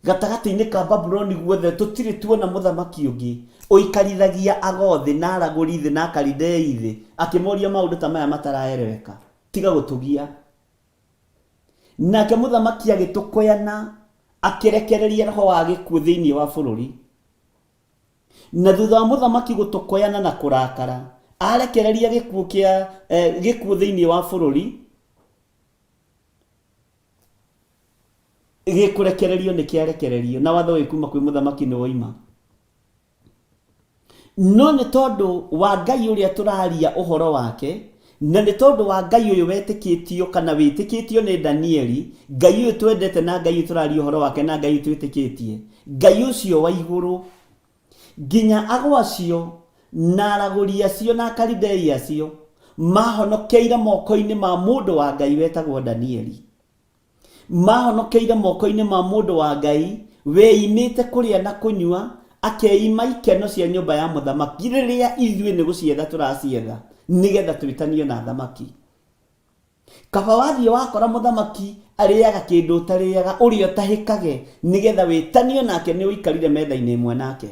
gatagatĩ-inĩ ka Babuloni guothe tũtirĩ tuona mũthamaki ũngĩ ũikarithagia ago thĩ na aragũri thĩ na Akalidei thĩ akĩmoria maũndũ ta maya mataraereweka. Tiga gũtũgia. Nake mũthamaki agĩtũkũyana akĩrekereria roho wa gĩkuũ thĩinĩ wa bũrũri. Na thutha wa mũthamaki gũtũkoyana na kũrakara, arekereria gĩkuũ kĩa gĩkuũ thĩinĩ wa bũrũri, gĩkũrekererio nĩ kĩarekererio, na watho wĩ kuma kwĩ mũthamaki nĩ woima. No nĩ tondũ wa Ngai ũrĩa tũraria ũhoro wake, na nĩ tondũ wa Ngai ũyũ wetĩkĩtio kana wĩtĩkĩtio nĩ Danieli, Ngai ũyũ twendete na Ngai ũyũ tũraria ũhoro wake na Ngai ũyũ twĩtĩkĩtie, Ngai ũcio wa igũrũ, nginya ago acio na aragũri acio na Akalidei acio mahonokeire moko-inĩ ma mũndũ wa Ngai wetagwo Danieli. Maahonokeire moko-inĩ ma mũndũ wa Ngai weimĩte kũrĩa na kũnyua, akeima ikeno cia nyũmba ya mũthamaki, rĩrĩa ithuĩ nĩ gũcietha tũracietha nĩ getha twĩtanio na athamaki. Kaba wathiĩ wakora mũthamaki arĩaga kĩndũ ũtarĩaga, ũrĩa ũtahĩkage, nĩ getha wĩtanio nake nĩ ũikarire metha-inĩ ĩmwe nake.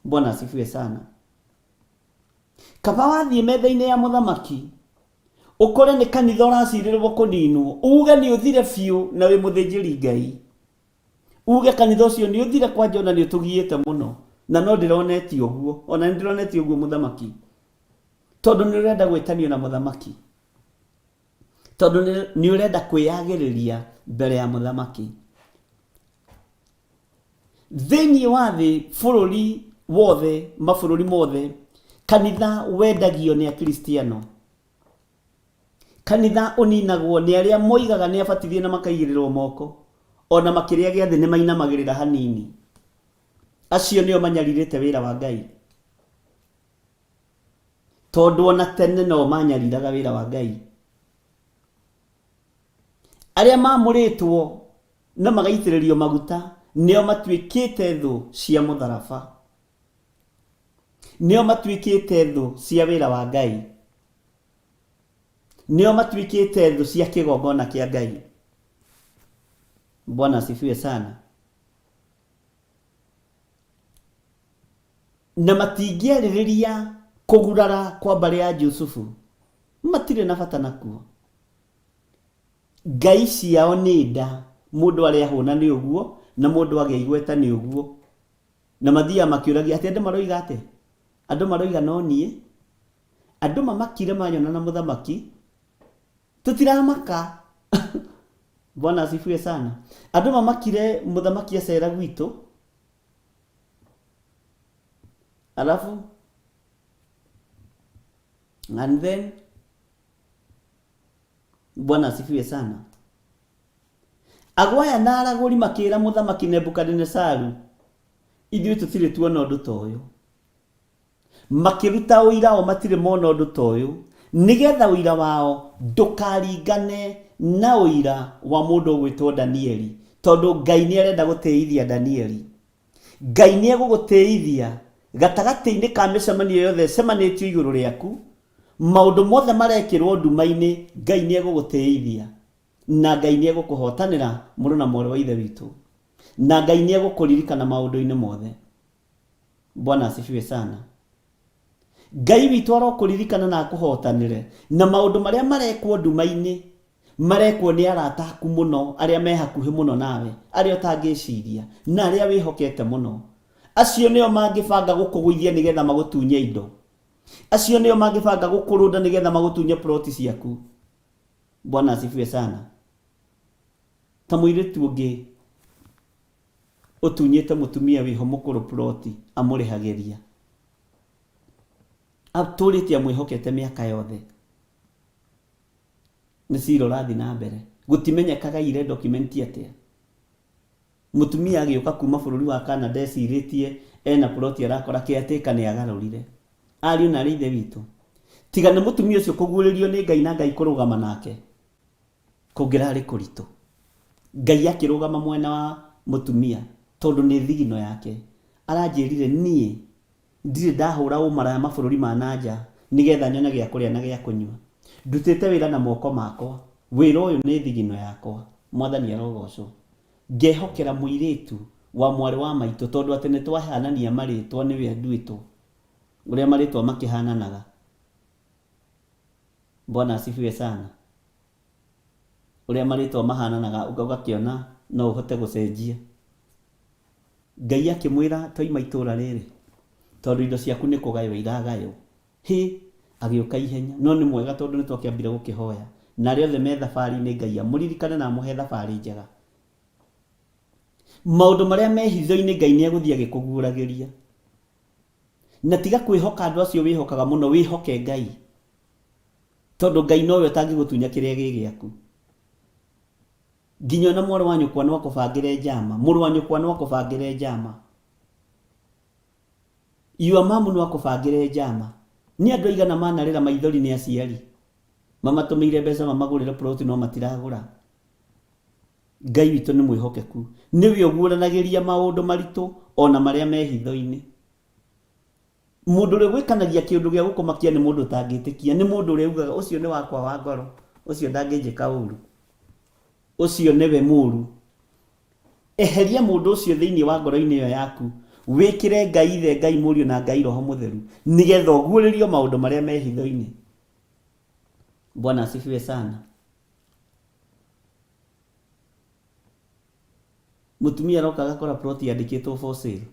Bwana asifiwe sana. Kaba wathiĩ metha-inĩ ya mũthamaki ũkore nĩ kanitha ũracirĩrwo kũninwo, uge nĩ ũthire biũ na wĩ mũthĩnjĩri Ngai, uge kanitha ũcio nĩ ũthire kwanja ona nĩ ũtũgiĩte mũno, na no ndĩronetio ũguo, ona nĩ ndĩronetio ũguo mũthamaki, tondũ nĩ ũrenda gwĩtanio na mũthamaki, tondũ nĩ ũrenda kwĩyagĩrĩria mbere ya mũthamaki. Thĩinĩ wa thĩ bũrũri wothe, mabũrũri mothe, kanitha wendagio nĩ Akristiano. Kanitha ũninagwo nĩ arĩa moigaga nĩ abatithie na makaigĩrĩrwo moko, ona makĩrĩa gĩathĩ nĩ mainamagĩrĩra hanini. Acio nĩo manyarirĩte wĩra wa Ngai. Tondũ ona tene no manyariraga wĩra wa Ngai. Arĩa maamũrĩtwo na magaitĩrĩrio maguta nĩo matuĩkĩte thũ cia mũtharaba. Nĩo matuĩkĩte thũ cia wĩra wa Ngai. Nĩo matuĩkĩte thũ cia kĩgongona kĩa Ngai. Bwana asifiwe sana. Na matingĩarĩrĩria kũgurara kwa mbarĩ ya Jusufu, matirĩ na bata nakuo. Ngai ciao nĩ nda, mũndũ arĩa ahũna nĩ ũguo, na mũndũ agĩa igweta nĩ ũguo. Na mathiaga makĩũragia atĩ andũ maroiga atĩa? Andũ maroiga no niĩ. Andũ mamakire manyona na mũthamaki, tũtiramaka. Bwana asifiwe sana. Andũ mamakire mũthamaki acera gwitũ, alafu and then Bwana asifiwe sana. Ago aya na aragũri makĩra mũthamaki Nebukadinesaru, ithuĩ tũtirĩ tuona ũndũ ta ũyũ. Makĩruta ũira o matirĩ mona ũndũ ta ũyũ, nĩgetha ũira wao ndũkaringane na ũira wa mũndũ ũgwĩtwo Danieli, tondũ Ngai nĩ arenda gũtĩithia Danieli. Ngai nĩ egũgũtĩithia gatagatĩ-inĩ ka mĩcemanio yothe ĩcemanĩtio igũrũ rĩaku, maũndũ mothe marekĩrwo nduma-inĩ, Ngai nĩ egũgũtĩithia. Na Ngai nĩ egũkũhotanĩra mũrũ na mwarĩ wa Ithe witũ. Na Ngai nĩ egũkũririkana maũndũ-inĩ mothe. Bwana asifiwe sana. Ngai witũ arokũririkana na akũhotanĩre. Na maũndũ marĩa marekwo nduma-inĩ, marekwo nĩ arata aku mũno, arĩa me hakuhĩ mũno nawe, arĩa ũtangĩciria, na arĩa wĩhokete mũno. Acio nĩo mangĩbanga gũkũgũithia nĩgetha magũtunye indo. Acio nĩo mangĩbanga gũkũrũnda nĩgetha magũtunye ploti ciaku. Bwana asifiwe sana. Ta mũirĩtu ũngĩ ũtunyĩte mũtumia wĩho mũkũrũ ploti amũrĩhagĩria. Atũrĩte amwĩhokete mĩaka yothe. Nĩ cira ũrathiĩ na mbere. Gũtimenyekaga aiyire document atĩa. Mũtumia agĩũka kuma bũrũri wa Canada ecirĩtie ena ploti arakora caretaker nĩ agarũrire. Ariũ na arĩ ithe witũ, tiga nĩ mũtumia ũcio kũguũrĩrio nĩ Ngai na Ngai kũrũgama nake, kũngĩrarĩ kũritũ. Ngai akĩrũgama mwena wa mũtumia tondũ nĩ thigino yake. Aranjĩrire niĩ ndirĩ ndahũra ũmaraya mabũrũri ma na nja nĩgetha nyone gĩa kũrĩa na gĩa kũnyua. Ndutĩte wĩra na moko makwa. Wĩra ũyũ nĩ thigino yakwa. Mwathani arogocwo. Ngehokera mũirĩtu wa mwarĩ wa maitũ tondũ atĩ nĩtwahanania marĩtwa nĩwe anduĩtwo. Ũrĩa marĩtwa makĩhananaga. Bwana asifiwe sana. Ũrĩa marĩtwa mahananaga ũgakĩona no ũhote gũcenjia. Ngai akĩmwĩra twaima itũra rĩrĩ. Tondũ indo ciaku nĩ kũgaywo iragaywo. Hĩ! Agĩũka ihenya. No nĩ mwega tondũ nĩ twakĩambire gũkĩhoya. Na arĩa othe me thabarĩ-inĩ Ngai amũririkane na amũhe thabarĩ njega. Maũndũ marĩa me hitho-inĩ Ngai nĩ egũthiĩ agĩkũguũragĩria. Na tiga kwĩhoka andũ acio wĩhokaga mũno, wĩhoke Ngai. Tondũ Ngai nowe ũtangĩgũtunya kĩrĩa gĩ gĩaku. Nginya ona mwarĩ wa nyũkwa no akũbangĩre njama, mũrũ wa nyũkwa no akũbangĩre njama. Your mum no akũbangĩre njama. Nĩ andũ aigana manarĩra maithori nĩ aciari mamatũmĩire mbeca mamagũrĩre plot no matiragũra. Ngai witũ nĩ mwĩhokeku. Nĩwe ũguũranagĩria maũndũ maritũ ona marĩa me hitho-inĩ. Mũndũ ũrĩa ũgwĩkanagia kĩũndũ gĩa gũkũmakia nĩ mũndũ ũtangĩtĩkia, nĩ mũndũ ũrĩa ugaga ũcio nĩ wakwa wa ngoro, ũcio ndangĩnjĩka ũru, ũcio nĩwe mũru. Eheria mũndũ ũcio thĩinĩ wa ngoro-inĩ ĩyo yaku, wĩkĩre Ngai Ithe, Ngai Mũriũ na Ngai Roho Mũtheru, nĩgetha ũguũrĩrio maũndũ marĩa me hitho-inĩ. Bwana asifiwe sana. Mũtumia aroka agakora plot yandĩkĩtwo for sale.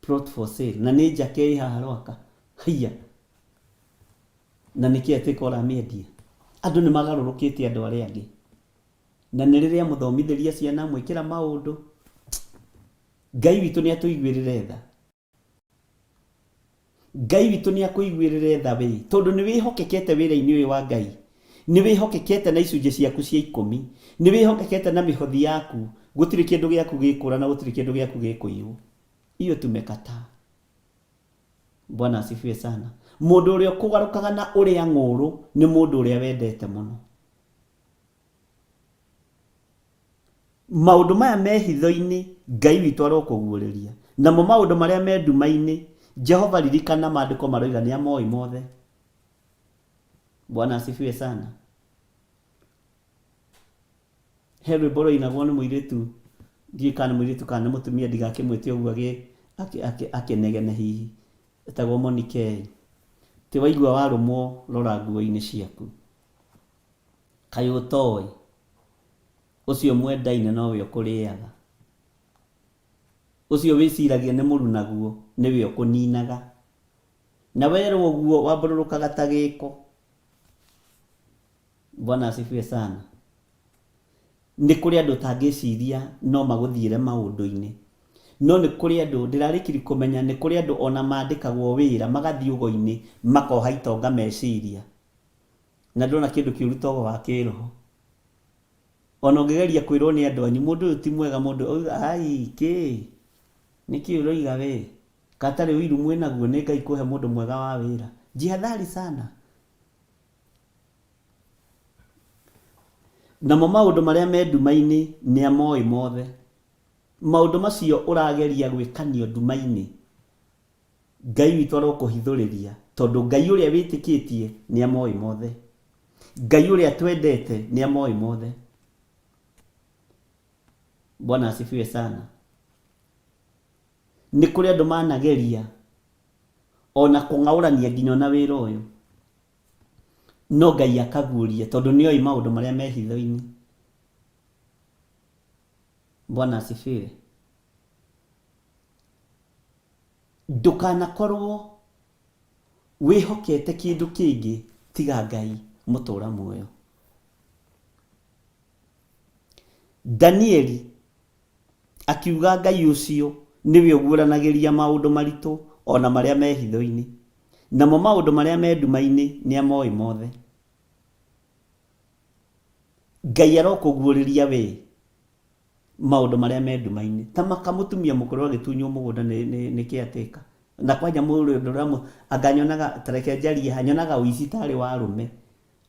Plot for sale na nĩ njake ĩ haha Rwaka haiya na nĩ caretaker ũramĩendia. Andũ nĩ magarũrũkĩte andũ arĩa angĩ na nĩ rĩrĩa mũthomithĩria ciana mwĩkĩra maũndũ. Ngai witũ nĩ atũiguĩrĩre tha. Ngai witũ nĩ akũiguĩrĩre tha we tondũ nĩ wĩhokekete wĩra-inĩ ũyũ wa Ngai. Nĩ wĩhokekete na icunjĩ ciaku cia ikũmi. Nĩ wĩhokekete na mĩhothi yaku. Gũtirĩ kĩndũ gĩaku gĩkũra na gũtirĩ kĩndũ gĩaku gĩkũiywo. Hiyo tumekataa. Bwana asifiwe sana. Mũndũ ũrĩa ũkũgarũkaga na ũrĩa ng'ũũrũ nĩ mũndũ ũrĩa wendete mũno. Maũndũ maya me hitho-inĩ Ngai witũ arokũguũrĩria, namo maũndũ marĩa me nduma-inĩ, Jehova ririkana, maandĩko maroiga nĩ amoĩ mothe. Bwana asifiwe sana. He rwĩmbo rwainagwo nĩ mũirĩtu, ndiũĩ kana nĩ mũirĩtu kana nĩ mũtumia ndigakĩmwĩte ũguo akĩnegene hihi, etagwo Monikei. Atĩ waigua warũmwo rora nguo-inĩ ciaku. Kaĩ ũtoĩ? Ũcio mwendaine nowe ũkũrĩaga. Ũcio wĩciragia nĩ mũrunaguo nĩwe ũkũninaga. Na werwo ũguo wambũrũrũkaga ta gĩko. Bwana asifiwe sana. Nĩ kũrĩ andũ ũtangĩciria no magũthiĩre maũndũ-inĩ. No nĩ kũrĩ andũ, ndĩrarĩkirie kũmenya nĩ kũrĩ andũ ona mandĩkagwo wĩra magathiĩ ũgo-inĩ makoha itonga meciria. Na ndona kĩndũ kĩũru ta ũgo wa kĩroho. Ona ũngĩgeria kwĩrwo nĩ andũ anyu mũndũ ũyũ ti mwega mũndũ ũyũ ai kĩ nĩkĩ ũroiga we ka atarĩ ũiru mwĩnaguo nĩ Ngai kũhe mũndũ mwega wa wĩra. Jihadhari sana. Namo maũndũ marĩa me nduma-inĩ nĩ amoĩ mothe. Maũndũ macio ũrageria gwĩkanio nduma-inĩ Ngai witũ arokũhithũrĩria tondũ Ngai ũrĩa wĩtĩkĩtie nĩ amoĩ mothe. Ngai ũrĩa twendete nĩ amoĩ mothe. Bwana asifiwe sana. Nĩ kũrĩ andũ manageria ona kũng'aũrania nginya ona wĩra ũyũ, no Ngai akaguũria tondũ nĩ oĩ maũndũ marĩa me hitho-inĩ. Bwana asifiwe. Ndũkanakorwo wĩhokete kĩndũ kĩngĩ tiga Ngai mũtũra muoyo. Danieli akiuga Ngai ũcio nĩwe ũguũranagĩria maũndũ maritũ o na marĩa me hitho-inĩ, namo maũndũ marĩa me nduma-inĩ nĩamoĩ mothe. Ngai arokũguũrĩria wee maũndũ marĩa me nduma-inĩ. Ta maka mũtumia mũkũrũ agĩtunywo mũgũnda nĩ, nĩ, nĩ caretaker. Na kwanja mũndũ ũramũ, anga nyonaga, ta reke njarie haha, nyonaga ũici tarĩ wa arũme.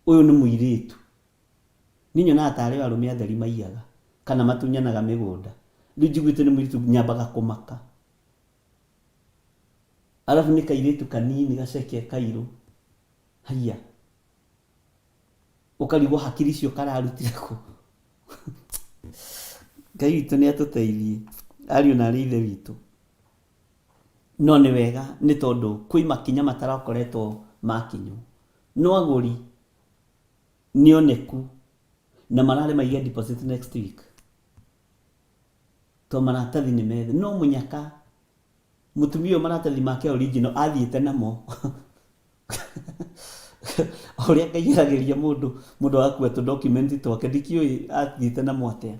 Ũyũ nĩ mũirĩtu. Niĩ nyonaga tarĩ arũme atheri maiyaga, kana matunyanaga mĩgũnda. Rĩu njiguĩte nĩ mũirĩtu nyambaga kũmaka. Arabu nĩ kairĩtu kanini gaceke kairũ. Haiya. Ũkarigwo hakiri icio kararutire kũ. Ngai witũ nĩ atũteithie, ariũ na arĩ ithe witũ. No nĩ wega nĩ tondũ kwĩ makinya matarakoretwo makinywo. No agũri nĩ oneku na mararĩ maige deposit next week. To maratathi nĩ methĩ. No mũnyaka Mũtumia ũyũ maratathi make original athiĩte namo. Ũrĩa Ngai aragĩria mũndũ, mũndũ agakua tũ document twake, ndikĩũĩ athiĩte namo atĩa.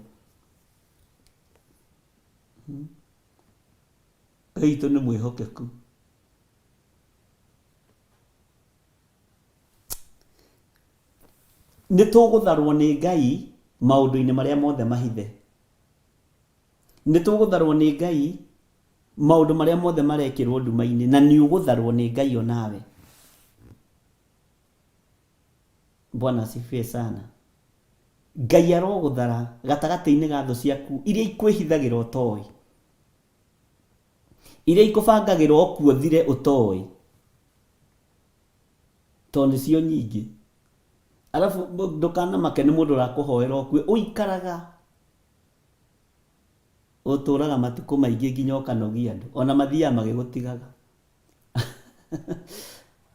Ngai witũ nĩ mwĩhokeku. Nĩ tũgũtharwo nĩ Ngai maũndũ-inĩ marĩa mothe mahithe. Nĩ tũgũtharwo nĩ Ngai maũndũ marĩa mothe marekĩrwo nduma-inĩ, na nĩ ũgũtharwo nĩ Ngai o nawe. Bwana asifiwe sana. Ngai arogũthara gatagatĩ-inĩ ga thũ ciaku iria ikwĩhithagĩra ũtoĩ, iria ikũbangagĩra ũkue ũthire ũtoĩ, tondũ nĩcio nyingĩ. Arabu ndũkanamake nĩ mũndũ ũrakũhoera ũkue, ũikaraga Ũtũraga matukũ maingĩ nginya ũkanogia andũ. Ona mathiaga magĩgũtigaga.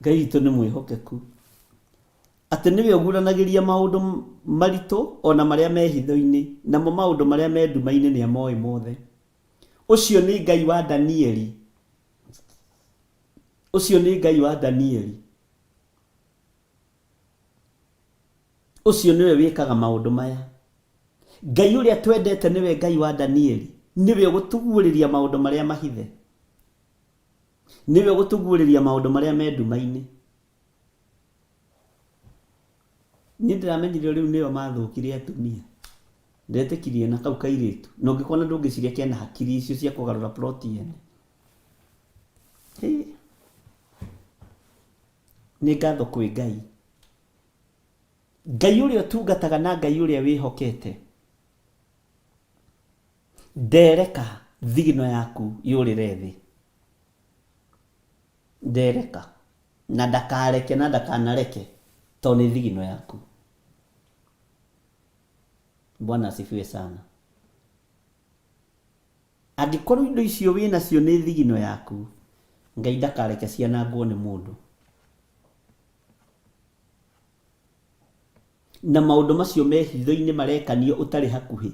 Ngai witũ nĩ mwĩhokeku. Atĩ nĩwe ũguũranagĩria maũndũ maritũ o na marĩa me hitho-inĩ, namo maũndũ marĩa me nduma-inĩ nĩamoĩ mothe. Ũcio nĩ Ngai wa Danieli. Ũcio nĩ Ngai wa Danieli. Ũcio nĩwe wĩkaga maũndũ maya. Ngai ũrĩa twendete nĩwe Ngai wa Danieli. Nĩwe ũgũtũguũrĩria maũndũ marĩa mahithe. Nĩwe ũgũtũguũrĩria maũndũ marĩa me nduma-inĩ. Niĩ ndĩramenyire rĩu nĩo mathũkire atumia. Ndetĩkirie na kau kairĩtu. Na ũngĩkona ndũngĩciria kena hakiri icio cia kũgarũra plot yene. Hĩ. Nĩ ngatho kwĩ Ngai. Ngai ũrĩa ũtungataga na Ngai ũrĩa wĩhokete ndereka thigino yaku yũrĩre thĩ. Ndereka na ndakareke na ndakanareke tondũ nĩ thigino yaku. Bwana asifiwe sana. Angĩkorwo indo icio wĩ nacio nĩ thigino yaku, Ngai ndakareke cianangwo nĩ mũndũ. Na maũndũ macio me hitho-inĩ marekanio ũtarĩ hakuhĩ,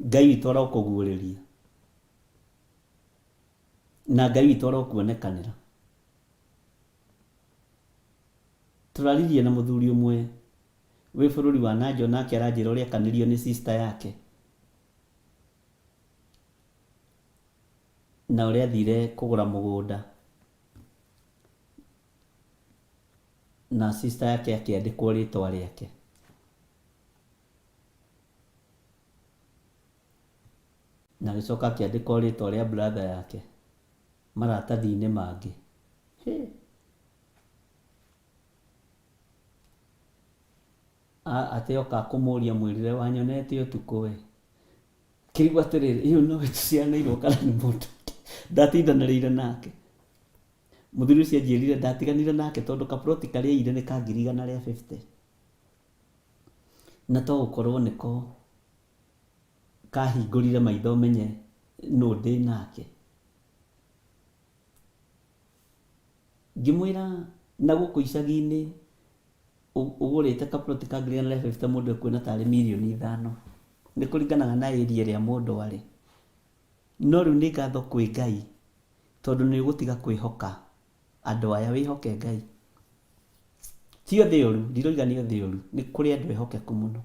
Ngai witũ arokũguũrĩria. Na Ngai witũ arokuonekanĩra. Tũraririe na mũthuri ũmwe wĩ bũrũri wa na nja onake aranjĩra ũrĩa ekanirio nĩ sister yake. Na ũrĩa athire kũgũra mũgũnda na sister yake akĩandĩkwo rĩtwa rĩake. Na agĩcoka akĩandĩkwo rĩtwa rĩa brother yake maratathi-inĩ mangĩ. Hĩ! Atĩ oka kũmũria mwĩrire wanyonete ũtukũ we. Kĩrigwo atĩrĩrĩ, ĩyo nowe tũciaranĩirwo kana nĩ mũndũ ũngĩ. Ndatindanĩrĩire nake. Mũthuri ũcio anjĩrire ndatiganire nake tondũ kaploti karĩa aiyire nĩ ka 150,000. Na to gũkorwo nĩko kahingũrire maitho menye nũ ndĩ nake. Ngĩmwĩra na gũkũ icagi-inĩ ũgũrĩte ka plot ka 150,000 mũndũ ekuona tarĩ mirioni 5. Nĩ kũringanaga na area ĩrĩa mũndũ arĩ. No rĩu nĩ ngatho kwĩ Ngai tondũ nĩ ũgũtiga kwĩhoka andũ aya wĩhoke Ngai. Ti othe oru, ndiroiga nĩ othe oru, nĩ kũrĩ andũ ehokeku mũno.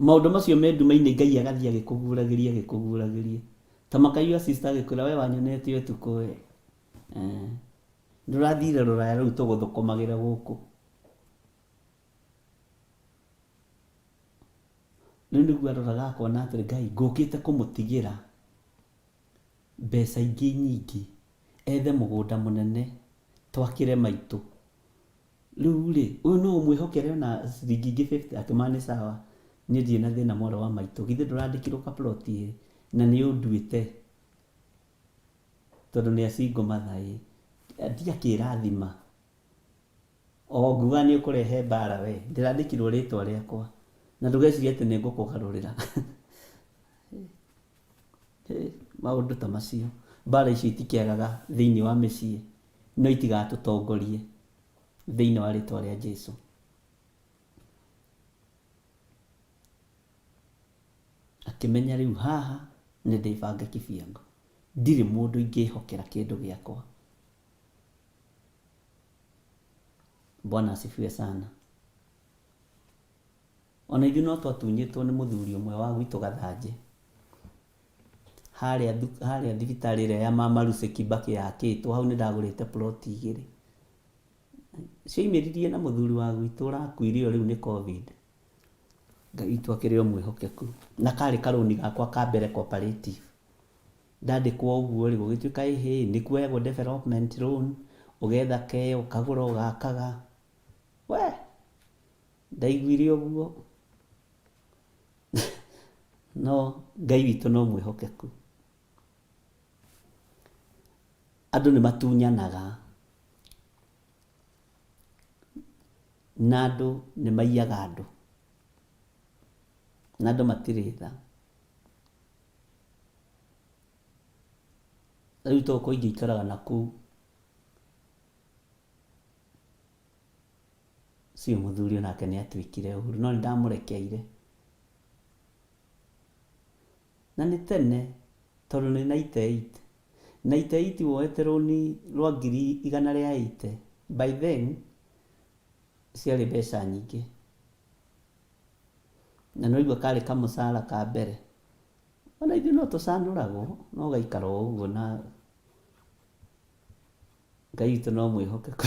Maũndũ macio me nduma-inĩ Ngai agathiĩ agĩkũguũragĩria agĩkũguũragĩria. Ta makaiyua sister agĩkwĩra we wanyonete ũtukũ we. Eh, ndũrathire rũraya rĩu tũgũthũkũmagĩra gũkũ. Rĩu nĩguo aroraga akona atĩrĩ Ngai ngũkĩte kũmũtigĩra mbeca ingĩ nyingĩ ethe mũgũnda mũnene twakĩre maitũ. Rĩu-rĩ, ũyũ no ũmwĩhokere ona ciringi ingĩ fifty? Akĩmwĩra nĩ sawa, niĩ ndirĩ na thĩna mwarĩ wa maitũ, githĩ ndũrandĩkirwo ka plot ĩ, na nĩ ũnduĩte tondũ nĩ a single mother ĩ, athiĩ akĩrathima. O nguga nĩ ũkũrehe mbara we, ndĩrandĩkirwo rĩtwa rĩakwa, na ndũgecirie atĩ nĩ ngũkũgarũrĩra. Maũndũ ta macio, mbara icio itikĩagaga thĩinĩ wa mĩciĩ, no itigatũtongorie thĩinĩ wa rĩtwa rĩa Jesu. Akĩmenya rĩu haha nĩ ndĩbange kibiango. Ndirĩ mũndũ ingĩhokera kĩndũ gĩakwa. Bwana asifiwe sana. Ona ithuĩ no twatunyĩtwo nĩ mũthuri ũmwe wa gwitũ Gathanjĩ. Harĩa harĩa thibitarĩ ĩrĩa ya Mama Lucy Kibaki yakĩtwo, hau nĩ ndagũrĩte plot igĩrĩ. Cioimĩririe na mũthuri wa gwitũ ũrakuire o rĩu nĩ Covid. Ngai witũ akĩrĩ o mwĩhokeku. Na karĩ karũni gakwa ka mbere cooperative. Ndandĩkwo ũguo rĩ, gũgĩtuĩka ĩhĩ, nĩ kuoyagwo development loan, ũgetha keyo, ũkagũra ũgakaga. We! Ndaiguire ũguo. No Ngai witũ no mwĩhokeku. Andũ nĩ matunyanaga. Na andũ nĩ maiyaga andũ. Na andũ matirĩ tha. Rĩu tokorwo ingĩikaraga na kũu, ũcio mũthuri onake nĩ atuĩkire ũru, no nĩ ndamũrekeire. Na nĩ tene, tondũ nĩ 98. 98 woete rũni rwa ngiri igana rĩa 80, by then ciarĩ mbeca nyingĩ. Na nĩ waigua karĩ kamũcara ka mbere. Ona ithuĩ no tũcanũragwo, no ũgaikara o ũguo na Ngai witũ no mwĩhokeku.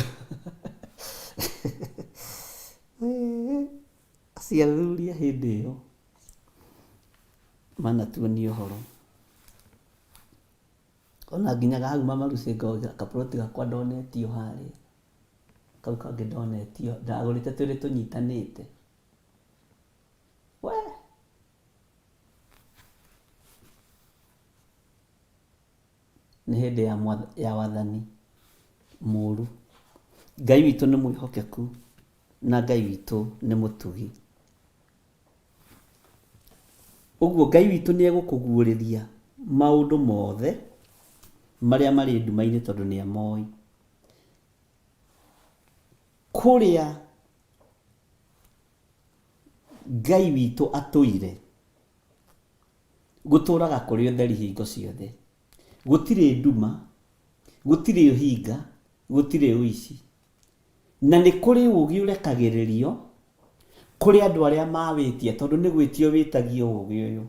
Acio athuri a hĩndĩ ĩyo manatuonia ũhoro. Ona nginyaga hau Mama Lucy ngoiga kaploti gakwa ndonetio harĩa, kau kangĩ ndonetio, ndagũrĩte twĩrĩ tũnyitanĩte. We! Nĩ hĩndĩ ya, ya wathani mũru. Ngai witũ nĩ mwĩhokeku na Ngai witũ nĩ mũtugi. Ũguo Ngai witũ nĩ egũkũguũrĩria maũndũ mothe marĩa marĩ nduma-inĩ tondũ nĩ amoĩ. Kũrĩa Ngai witũ atũire, gũtũraga kũrĩ ũtheri hingo ciothe. Gũtirĩ nduma, gũtirĩ ũhinga, gũtirĩ ũici. Na nĩ kũrĩ ũũgĩ ũrekagĩrĩrio kũrĩ andũ arĩa mawĩtia, tondũ nĩ gwĩtio wĩtagio ũũgĩ ũyũ.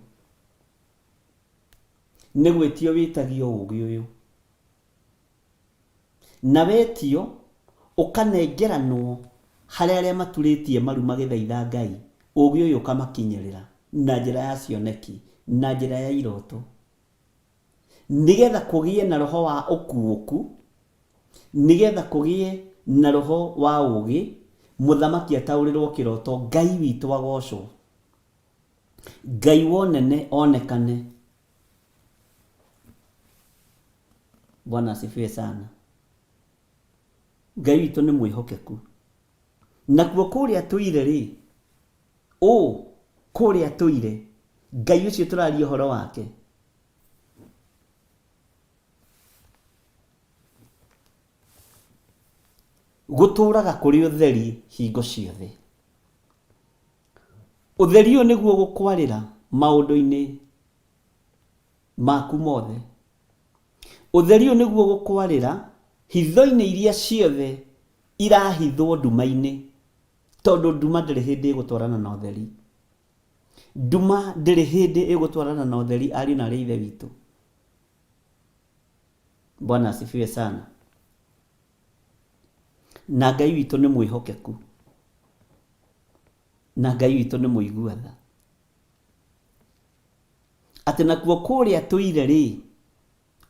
Nĩ gwĩtio wĩtagio ũũgĩ ũyũ. Na wetio, ũkanengeranwo harĩ arĩa maturĩtie maru magĩthaitha Ngai, ũũgĩ ũyũ ũkamakinyĩrĩra na njĩra ya cioneki, na njĩra ya iroto, nĩ getha kũgĩe na roho wa ũkuũku, nĩ getha kũgĩe na roho wa ũũgĩ, mũthamaki ataũrĩrwo kĩroto, Ngai witũ agoocwo, Ngai wa ũnene onekane. Bwana asifiwe sana. Ngai witũ nĩ mwĩhokeku. Nakuo kũrĩa tũire rĩ, ũ kũrĩa tũire, Ngai ũcio tũraria ũhoro wake, gũtũraga kũrĩ ũtheri hingo ciothe. Ũtheri ũyũ nĩguo ũgũkwarĩra maũndũ-inĩ maku mothe. Ũtheri ũyũ nĩguo ũgũkwarĩra hitho-inĩ iria ciothe irahithwo nduma-inĩ, tondũ nduma ndĩrĩ hĩndĩ ĩgũtwarana na ũtheri. Nduma ndĩrĩ hĩndĩ ĩgũtwarana na ũtheri ariũ na aarĩ a Ithe witũ. Bwana asifiwe sana. Na Ngai witũ nĩ mwĩhokeku. Na Ngai witũ nĩ mũigua tha. Atĩ nakuo kũrĩa tũire rĩ,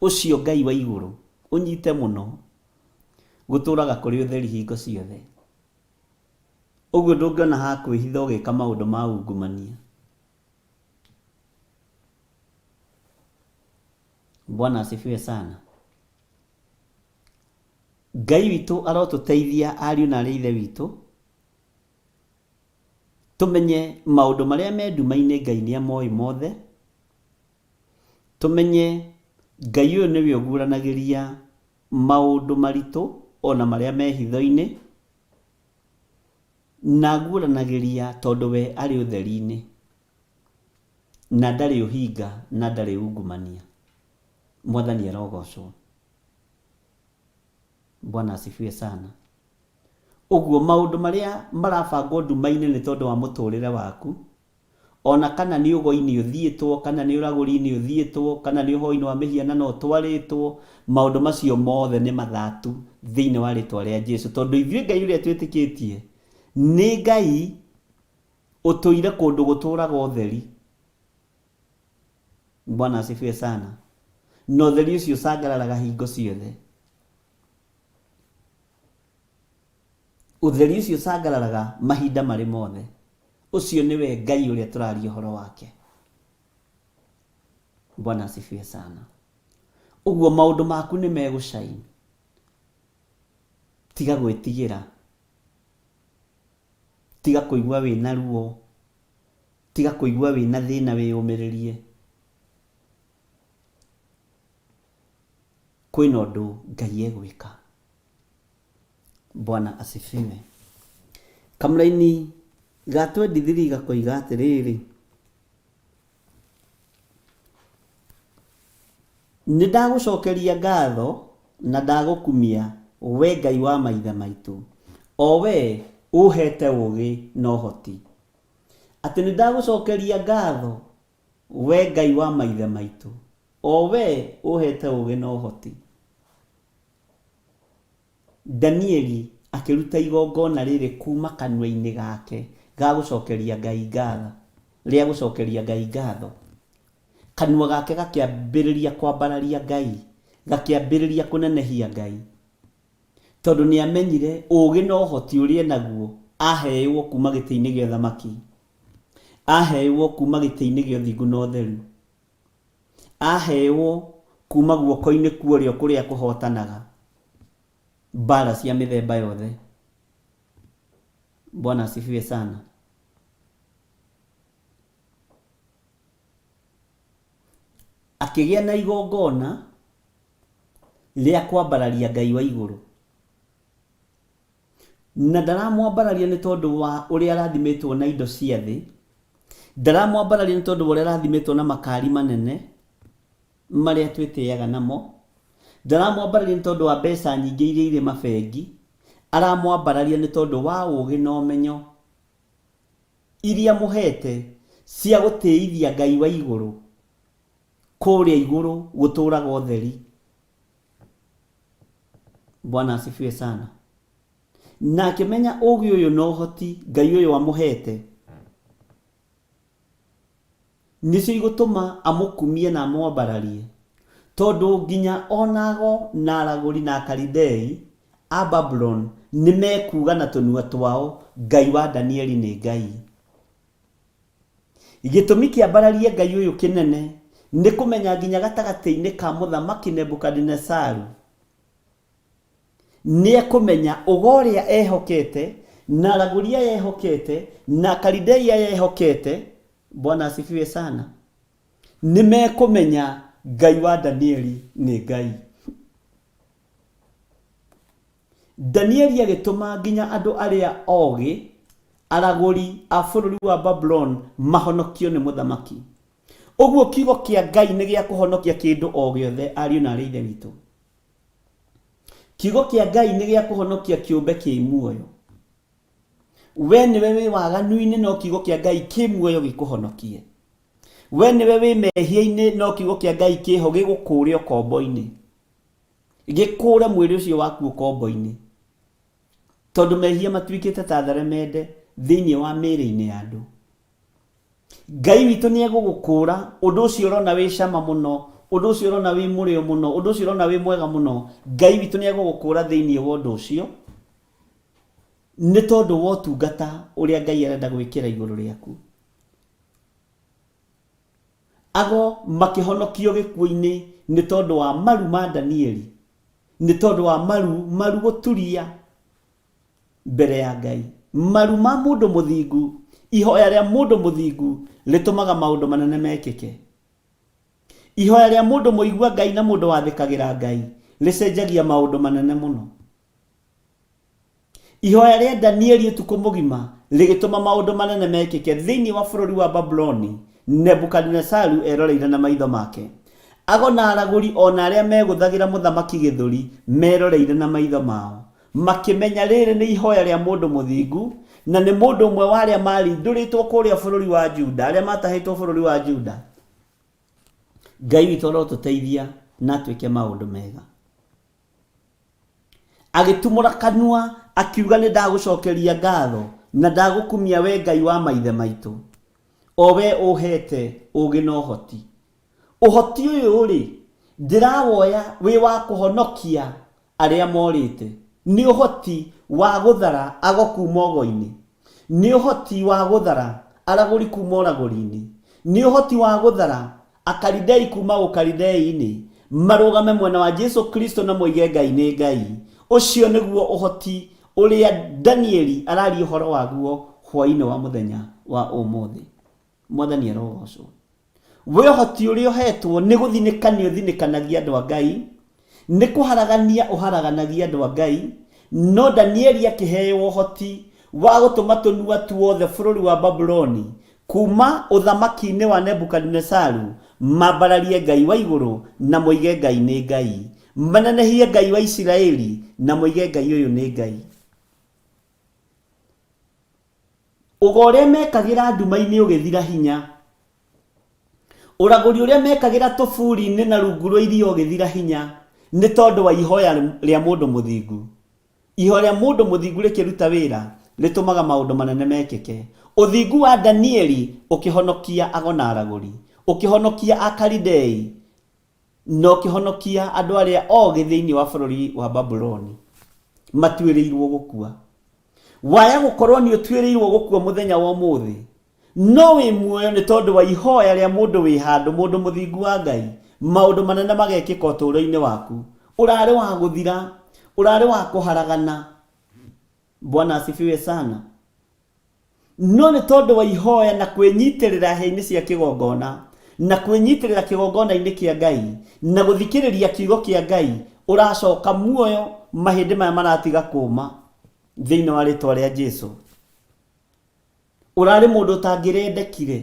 ũcio Ngai wa igũrũ, ũnyite mũno, gũtũraga kũrĩ ũtheri hingo ciothe. Ũguo ndũngĩona ha kwĩhitha ũgĩka maũndũ ma ungumania. Bwana asifiwe sana. Ngai witũ arotũteithia ariũ na aarĩ a Ithe witũ, tũmenye maũndũ marĩa me nduma-inĩ Ngai nĩ amoĩ mothe, tũmenye Ngai ũyũ nĩwe ũguũranagĩria maũndũ maritũ ona marĩa me hitho-inĩ, na aguũranagĩria tondũ we arĩ ũtheri-inĩ. Na ndarĩ ũhinga na ndarĩ ungumania. Mwathani arogocwo. Bwana asifiwe sana. Ũguo maũndũ marĩa marabangwo nduma-inĩ nĩ tondũ wa mũtũrĩre waku, ona kana nĩ ũgo-inĩ ũthiĩtwo, kana nĩ ũragũri-inĩ ũthiĩtwo, kana nĩ ũhoi-inĩ wa mĩhianano ũtwarĩtwo, maũndũ macio mothe nĩ mathatu thĩinĩ wa rĩtwa rĩa Jesu. Tondũ ithuĩ Ngai ũrĩa twĩtĩkĩtie nĩ Ngai ũtũire kũndũ gũtũraga ũtheri. Bwana asifiwe sana. Na ũtheri ũcio ũcangararaga hingo ciothe. Ũtheri ũcio ũcangararaga mahinda marĩ mothe. Ũcio nĩwe Ngai ũrĩa tũraria ũhoro wake. Bwana asifiwe sana. Ũguo maũndũ maku nĩ megũcaini. Tiga gwĩtigĩra. Tiga kũigua wĩna ruo. Tiga kũigua wĩna thĩna wĩyũmĩrĩrie. Kwĩna ũndũ Ngai egwĩka. Bwana asifiwe. Kamũraini ga 23 gakoiga atĩrĩrĩ, Nĩ ndagũcokeria ngatho na ndagũkumia, we Ngai wa maithe maitũ, o wee ũũheete ũũgĩ na ũhoti. Atĩ nĩ ndagũcokeria ngatho, we Ngai wa maithe maitũ, o wee ũũheete ũũgĩ na ũhoti. Danieli akĩruta igongona rĩrĩ kuuma kanua-inĩ gake ga gũcokeria Ngai ngatho, rĩa gũcokeria Ngai ngatho. Kanua gake gakĩambĩrĩria kwambararia Ngai, gakĩambĩrĩria kũnenehia Ngai. Tondũ nĩ amenyire ũũgĩ na ũhoti ũrĩa enaguo aheĩwo kuuma gĩtĩ-inĩ gĩa ũthamaki, aheĩwo kuuma gĩtĩ-inĩ gĩa ũthingu na ũtheru. Aheewo kuuma guoko-inĩ kwa ũrĩo kũrĩa kũhootanaga mbaara cia mĩthemba yothe. Bwana asifiwe sana. Akĩgĩa na igongona rĩa kwambararia Ngai wa igũrũ. Na ndaramwambararia nĩ tondũ wa ũrĩa arathimĩtwo na indo cia thĩ, ndaramwambararia nĩ tondũ wa ũrĩa arathimĩtwo na makari manene marĩa twĩtĩaga namo, ndaramwambararia nĩ tondũ wa mbeca nyingĩ iria irĩ mabengi, aramwambararia nĩ tondũ wa ũũgĩ na ũmenyo iria amũhete cia gũtĩithia Ngai wa igũrũ. Kũrĩa igũrũ gũtũraga ũtheri. Bwana asifiwe sana. Na akĩmenya ũũgĩ ũyũ na ũhoti Ngai ũyũ amũhete nĩcio igũtũma amũkumie na amwambararie, tondũ nginya ona ago na aragũri na Akalidei a Babuloni nĩ mekuuga na tũnua twao, Ngai wa Danieli nĩ Ngai. Gĩtũmi kĩambararie Ngai ũyũ kĩnene nĩ kũmenya nginya gatagatĩ-inĩ ka Mũthamaki Nebukadinesaru nĩ ekũmenya ũgo ũrĩa ehokete na aragũri aya ehokete na Akalidei aya ehokete, Bwana asifiwe sana, nĩ mekũmenya Ngai wa Danieli nĩ Ngai. Danieli agĩtũma nginya andũ arĩa ogĩ, aragũri a bũrũri wa Babuloni mahonokio nĩ mũthamaki. Ũguo kiugo kĩa Ngai nĩ gĩa kũhonokia kĩndũ o gĩothe, ariũ na aarĩ a Ithe witũ. Kiugo kĩa Ngai nĩ gĩa kũhonokia kĩũmbe kĩ muoyo. We nĩwe wĩ waganu-inĩ no kiugo kĩa Ngai kĩ muoyo gĩkũhonokie. We nĩwe wĩ mehia-inĩ no kiugo kĩa Ngai kĩho gĩgũkũũre ũkombo-inĩ. Gĩkũũre mwĩrĩ ũcio waku ũkombo-inĩ. Tondũ mehia matuĩkĩte ta theremende thĩinĩ wa mĩĩrĩ-inĩ ya andũ. Ngai witũ nĩ egũgũkũũra ũndũ ũcio ũrona wĩ cama mũno, ũndũ ũcio ũrona wĩ mũrĩo mũno, ũndũ ũcio ũrona wĩ mwega mũno, Ngai witũ nĩ egũgũkũũra thĩinĩ wa ũndũ ũcio nĩ tondũ wa ũtungata ũrĩa Ngai arenda gwĩkĩra igũrũ rĩaku. Ago makĩhonokio gĩkuũ-inĩ nĩ tondũ wa maru ma Danieli, nĩ tondũ wa maru, maru gũturia mbere ya Ngai. Maru ma mũndũ mũthingu, ihoya rĩa mũndũ mũthingu rĩtũmaga maũndũ manene mekĩke. Ihoya rĩa mũndũ mũigua Ngai na mũndũ wathĩkagĩra Ngai rĩcenjagia maũndũ manene mũno. Ihoya rĩa Danieli ũtukũ mũgima rĩgĩtũma maũndũ manene mekĩke thĩinĩ wa bũrũri wa Babuloni Nebukadinezaru eroreire na maitho make. Ago na aragũri o na arĩa megũthagĩra mũthamaki gĩthũri meroreire na maitho mao. Makĩmenya rĩrĩ nĩ ihoya rĩa mũndũ mũthingu, na nĩ mũndũ ũmwe wa arĩa maarindũrĩtwo kũrĩa bũrũri wa Juda, arĩa maatahĩtwo bũrũri wa Juda. Ngai witũ arotũteithia na atwĩke maũndũ mega. Agĩtumũra kanua akiuga nĩ ndagũcokeria ngatho na ndagũkumia we Ngai wa maithe maitũ, o we ũhete ũũgĩ na ũhoti. Ũhoti ũyũ-rĩ, ndĩrawoya wĩ wa kũhonokia arĩa morĩte. Nĩ ũhoti wa gũthara ago kuma ũgo-inĩ. Nĩ ũhoti wa gũthara aragũri kuma ũragũri-inĩ. Nĩ ũhoti wa gũthara Akalidei kuma Ũkalidei-inĩ, marũgame mwena wa Jesu Kristo na moige Ngai nĩ Ngai. Ũcio nĩguo ũhoti ũrĩa Danieli araria ũhoro waguo hwaĩ-inĩ wa mũthenya wa ũmũthĩ. Mwathani arogocwo. We ũhoti ũrĩa ũhetwo nĩ gũthinĩkania ũthinĩkanagia andũ a Ngai, nĩ kũharagania ũharaganagia andũ a Ngai, no Danieli akĩheo ũhoti wa gũtũma tũnua tuothe bũrũri wa Babuloni kuma ũthamaki-inĩ wa Nebukadinezaru mambararie Ngai wa igũrũ na moige Ngai nĩ Ngai, manenehie Ngai wa Isiraeli na moige Ngai ũyũ nĩ Ngai. Ũgo ũrĩa mekagĩra nduma-inĩ ũgĩthira hinya. Ũragũri ũrĩa mekagĩra tũburi-inĩ na rungu rwa iria ũgĩthira hinya nĩ tondũ wa ihoya rĩa mũndũ mũthingu. Ihoya rĩa mũndũ mũthingu rĩkĩruta wĩra, rĩtũmaga maũndũ manene mekĩke. Ũthingu wa Danieli ũkĩhonokia ago na aragũri, ũkĩhonokia Akalidei, na ũkĩhonokia andũ arĩa ogĩ thĩinĩ wa bũrũri wa Babuloni matuĩrĩirwo gũkua. Waya gũkorwo nĩ ũtuĩrĩirwo gũkua mũthenya wa ũmũthĩ, no wĩ muoyo nĩ tondũ wa ihoya rĩa mũndũ wĩ handũ, mũndũ mũthingu wa Ngai, maũndũ manene magekĩka ũtũũro-inĩ waku. Ũrarĩ wa gũthira, ũrarĩ wa kũharagana. Bwana asifiwe sana. No nĩ tondũ wa ihoya na kwĩnyitĩrĩra hĩa-inĩ cia kĩgongona, na kwĩnyitĩrĩra kĩgongona-inĩ kĩa Ngai, na gũthikĩrĩria kiugo kĩa Ngai, ũracoka muoyo, mahĩndĩ maya maratiga kũma thĩinĩ wa rĩtwa rĩa Jesu. Ũrarĩ mũndũ ũtangĩrendekire,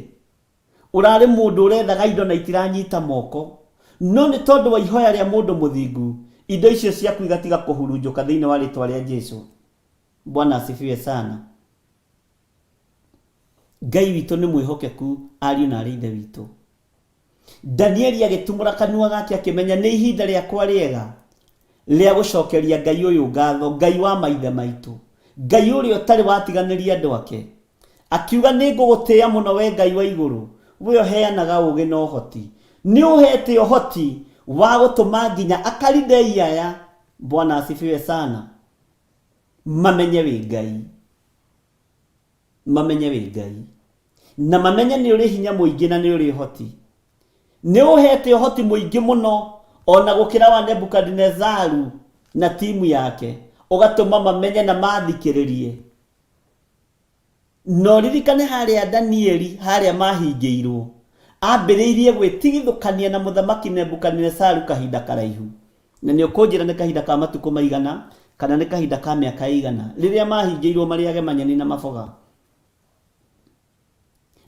ũrarĩ mũndũ ũrethaga indo na itiranyita moko, no nĩ tondũ wa ihoya rĩa mũndũ mũthingu, indo icio ciaku igatiga kũhurunjũka thĩinĩ wa rĩtwa rĩa Jesu. Bwana asifiwe sana. Ngai witũ nĩ mwĩhokeku ariũ na arĩ ithe witũ. Danieli agĩtumũra kanua gake akĩmenya nĩ ihinda rĩakwa rĩega rĩa gũcokeria Ngai ũyũ ngatho, Ngai wa maithe maitũ, Ngai ũrĩa ũtarĩ watiganĩria andũ ake. Akiuga nĩ ngũgũtĩĩa mũno we Ngai wa igũrũ, we ũheanaga ũũgĩ na ũhoti. Nĩ ũheete ũhoti wa gũtũma nginya Akalidei aya, Bwana asifiwe sana, mamenye wĩ Ngai. Mamenye wĩ Ngai. Na mamenye nĩ ũrĩ hinya mũingĩ na nĩ ũrĩ ũhoti. Nĩ ũheete ũhoti mũingĩ mũno o na gũkĩra wa Nebukadinezaru na timu yake, ũgatũma mamenye na mathikĩrĩrie. Na ũririkane harĩa Danieli harĩa mahingĩirwo, ambĩrĩirie gwĩtigithũkania na mũthamaki Nebukadinezaru kahinda karaihu. Na nĩ ũkũnjĩra nĩ kahinda ka matukũ maigana, kana nĩ kahinda ka mĩaka ĩigana, rĩrĩa mahingĩirwo marĩage manyeni na maboga.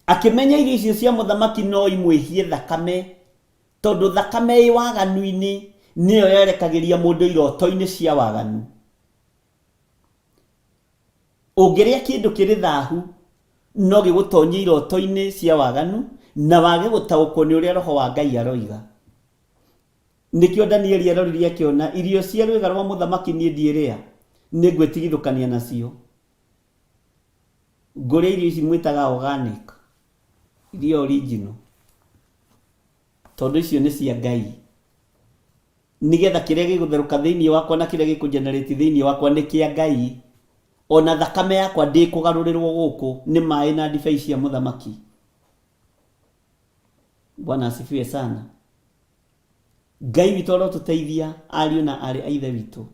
Akĩmenya irio icio cia mũthamaki no imwĩhie thakame, tondũ thakame ĩ waganu-inĩ nĩyo yerekagĩria mũndũ iroto-inĩ cia waganu. Ũngĩrĩa kĩndũ kĩrĩ thahu, no gĩgũtonyie iroto-inĩ cia waganu, na wage gũtaũkwo nĩ ũrĩa Roho wa Ngai aroiga. Nĩkĩo Danieli aroririe akĩona, irio cia rwĩga rwa mũthamaki niĩ ndiĩrĩa, nĩngwĩtigithũkania nacio. Ngũrĩa irio ici mwĩtaga organic, iria original, tondũ icio nĩ cia Ngai. Nĩgetha kĩrĩa gĩgũtherũka thĩinĩ wakwa na kĩrĩa gĩkũ generate thĩinĩ wakwa nĩ kĩa Ngai. Ona thakame yakwa ndĩkũgarũrĩrwo gũkũ nĩ maĩ na ndibei cia mũthamaki. Bwana asifiwe sana. Ngai witũ arotũteithia ariũ na aarĩ a Ithe witũ.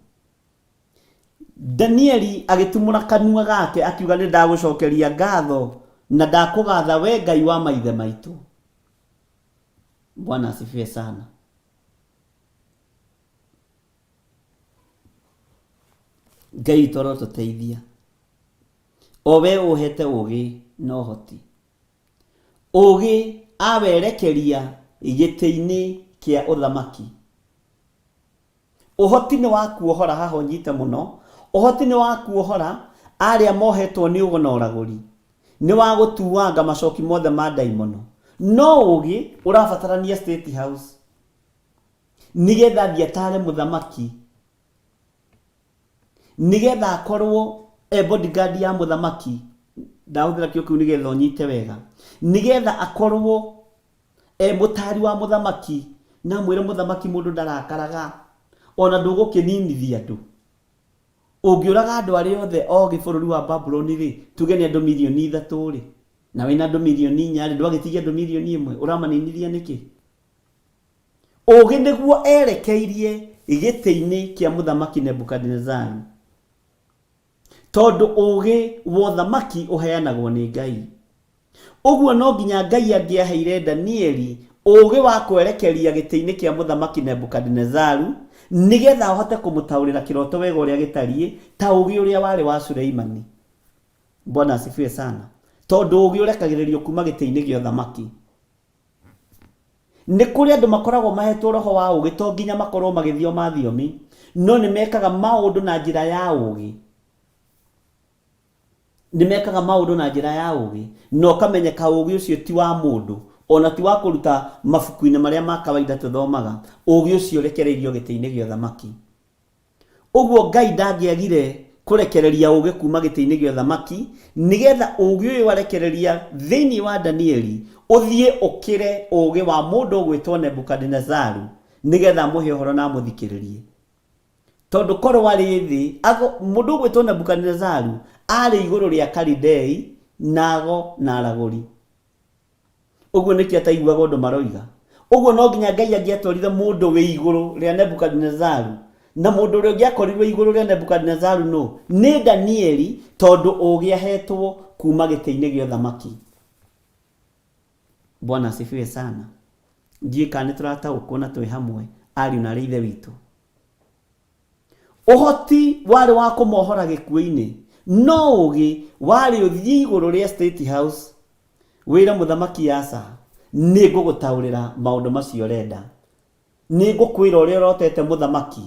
Danieli agĩtumũra kanua gake akiuga nĩ ndagũcokeria ngatho na ndakũgatha we Ngai wa maithe maitũ. Bwana asifiwe sana. Ngai witũ arotũteithia. O we ũhete ũgĩ na ũhoti. Ũgĩ Awerekeria gĩtĩ-inĩ kĩa ũthamaki. Ũhoti nĩ wa kuohora haha ũnyite mũno, ũhoti nĩ wa kuohora arĩa mohetwo nĩ ũgo na ũragũri, nĩ wa gũtuanga macoki mothe ma ndaimono. No ũgĩ ũrabatarania State House nĩgetha athiĩ atare mũthamaki, nĩgetha akorwo e bodyguard ya mũthamaki, ndahũthĩra kĩo kĩu nĩgetha ũnyite wega, nĩgetha akorwo E mũtaari wa mũthamaki, na amwĩre mũthamaki mũndũ ndarakaraga, o na ndũgũkĩninithia andũ. Ũngĩũraga andũ arĩa othe ogĩ bũrũri wa Babuloni-rĩ, tuge nĩ andũ 3,000,rĩ, na wĩna andũ 4,000,rĩ, ndwagĩtigia andũ 1,000,? Ũramaninithia nĩkĩ? Ũũgĩ nĩguo erekeirie gĩtĩ-inĩ kĩa Mũthamaki Nebukadinezaru, tondũ ũũgĩ wa ũthamaki ũheanagwo nĩ Ngai. Ũguo no nginya Ngai angĩaheire Danieli ũũgĩ wa kwerekeria gĩtĩ-inĩ kĩa Mũthamaki Nebukadinezaru nĩgetha ahote kũmũtaũrĩra kĩroto wega ũrĩa gĩtariĩ, ta ũũgĩ ũrĩa warĩ wa Suleimani. Bwana asifiwe sana. Tondũ ũũgĩ ũrekagĩrĩrio kuuma gĩtĩ-inĩ gĩa ũthamaki. Nĩ kũrĩ andũ makoragwo mahetwo roho wa ũũgĩ, to nginya makorwo magĩthioma thiomi, no nĩ mekaga maũndũ na njĩra ya ũũgĩ. Nĩ mekaga maũndũ na njĩra ya ũũgĩ, na ũkamenyeka ũũgĩ ũcio ti wa mũndũ, o na ti wa kũruta mabuku-inĩ marĩa ma kawaida tũthomaga. Ũũgĩ ũcio ũrekereirio gĩtĩ-inĩ gĩa ũthamaki. Ũguo Ngai ndangĩagire kũrekereria ũũgĩ kuuma gĩtĩ-inĩ gĩa ũthamaki, nĩgetha ũũgĩ ũyũ arekereria thĩinĩ wa Danieli ũthiĩ ũkĩre ũũgĩ wa mũndũ ũgwĩtwo Nebukadinezaru, nĩgetha amũhe ũhoro na amũthikĩrĩrie. Tondũ korwo arĩ thĩ, ago, mũndũ ũgwĩtwo Nebukadinezaru arĩ igũrũ rĩa Kalidei, na ago, na aragũri. Ũguo nĩkĩo ataiguaga ũndũ maroiga. Ũguo no nginya Ngai angĩatwarire mũndũ wĩ igũrũ rĩa Nebukadinezaru. Na mũndũ ũrĩa ũngĩakorirwo igũrũ rĩa Nebukadinezaru nũ? Nĩ Danieli, tondũ ũũgĩ ahetwo kuuma gĩtĩ-inĩ gĩa ũthamaki. Bwana asifiwe sana. Ndiũĩ kana nĩ tũrataũkwo na twĩ hamwe ariũ na arĩ ithe witũ. Ũhoti warĩ wa kũmohora gĩkuũ-inĩ, no ũũgĩ warĩ ũthiĩ igũrũ rĩa State House wĩre mũthamaki aca, nĩ ngũgũtaũrĩra maũndũ macio ũrenda. Nĩ ngũkwĩra ũrĩa ũrotete mũthamaki,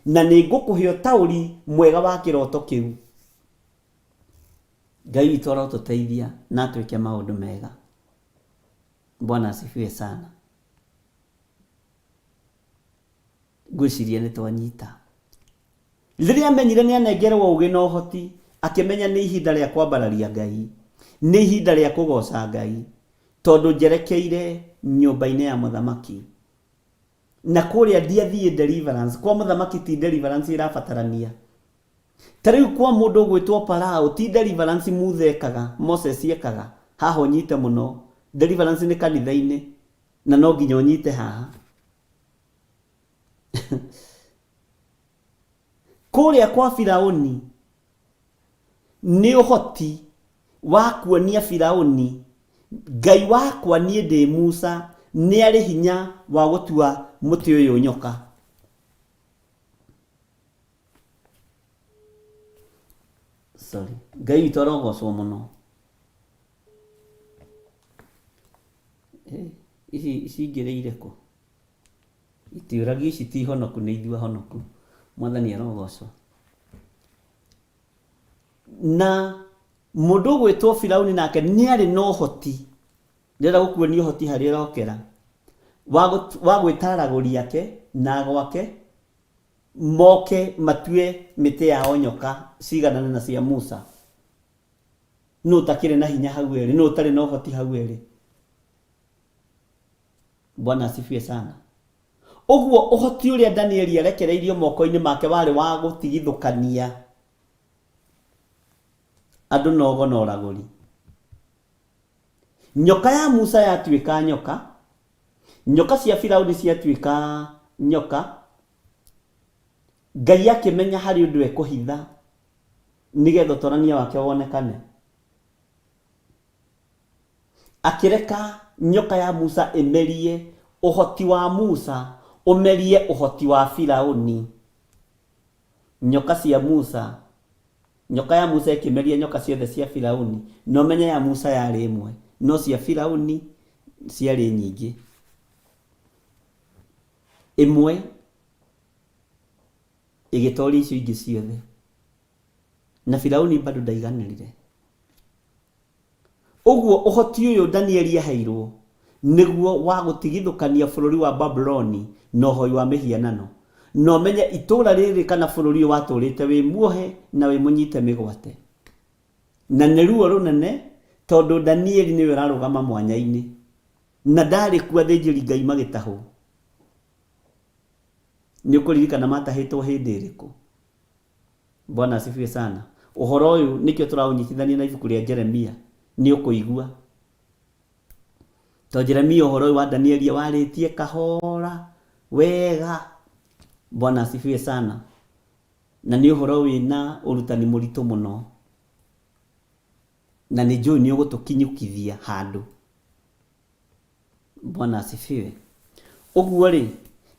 na nĩ ngũkũhe ũtaũri mwega wa kĩroto kĩu. Ngai witũ arotũteithia na atwĩke maũndũ mega. Bwana asifiwe sana. Ngwĩciria nĩ twanyita. Rĩrĩa amenyire nĩ anengerwo ũũgĩ na ũhoti, akĩmenya nĩ ihinda rĩa kwambararia Ngai. Nĩ ihinda rĩa kũgooca Ngai. Tondũ njerekeire nyũmba-inĩ ya mũthamaki. Na kũrĩa ndiathiĩ deliverance. Kwa mũthamaki ti deliverance ĩrabatarania. Ta rĩu kwa mũndũ ũgwĩtwo Parao ti deliverance Mutha ekaga, Moses ekaga. Haha ũnyite mũno. Deliverance nĩ kanitha-inĩ. Na no nginya ũnyite haha. Kũrĩa kwa Firauni nĩ ũhoti wa kuonia Firauni Ngai wakwa niĩ ndĩ Musa nĩ arĩ hinya wa gũtua mũtĩ ũyũ nyoka. Sorry. Ngai witũ arogocwo mũno. Eh, ici cingĩrĩire kũ? Itiũragio ici ti honoku nĩ ithuĩ ahonoku. Mwathani arogocwo. Na mũndũ ũgwĩtwo Firauni nake nĩ arĩ na ũhoti, ndĩrenda gũkuonia ũhoti harĩa ũrokera, wa gwĩta aragũri ake na gwake moke matue mĩtĩ yao nyoka ciganane na cia Musa. Nũ ũtakĩrĩ na hinya hau erĩ? Nũ ũtarĩ na ũhoti hau erĩ? Bwana asifiwe sana. Ũguo ũhoti ũrĩa Danieli arekereirio moko-inĩ make warĩ wa gũtigithũkania andũ na ũgo na ũragũri. Nyoka ya Musa yatuĩka nyoka, nyoka cia Firauni ciatuĩka nyoka, Ngai akĩmenya harĩ ũndũ ekũhitha nĩgetha ũtorania wake wonekane. Akĩreka nyoka ya Musa ĩmerie ũhoti wa Musa ũmerie ũhoti wa Firauni. Nyoka cia Musa, nyoka ya Musa ĩkĩmeria nyoka ciothe cia Firauni, na ũmenye ya Musa yarĩ ĩmwe, no cia Firauni ciarĩ nyingĩ. Ĩmwe ĩgĩtoria icio ingĩ ciothe. Na Firauni bado ndaiganĩrire. Ũguo ũhoti ũyũ Danieli aheirwo nĩguo wa gũtigithũkania bũrũri wa Babuloni na ũhoi wa mĩhianano, na ũmenye itũũra rĩrĩ kana bũrũri ũyũ watũũrĩte wĩ muohe na wĩ mũnyite mĩgwate. Na nĩ ruo rũnene tondũ Danieli nĩwe ũrarũgama mwanya-inĩ, na ndarĩ kuo athĩnjĩri Ngai magĩtahwo. Nĩ ũkũririkana matahĩtwo hĩndĩ ĩrĩkũ? Bwana asifiwe sana. Ũhoro ũyũ nĩkĩo tũraũnyitithania na ibuku rĩa Jeremia, nĩ ũkũigua. To Jeremia ũhoro ũyũ wa Danieli warĩtie kahora wega. Bwana asifiwe sana. Na nĩ ũhoro wĩna ũrutani mũritũ mũno. Na nĩ njũĩ nĩ ũgũtũkinyũkithia handũ. Bwana asifiwe. Ũguo-rĩ,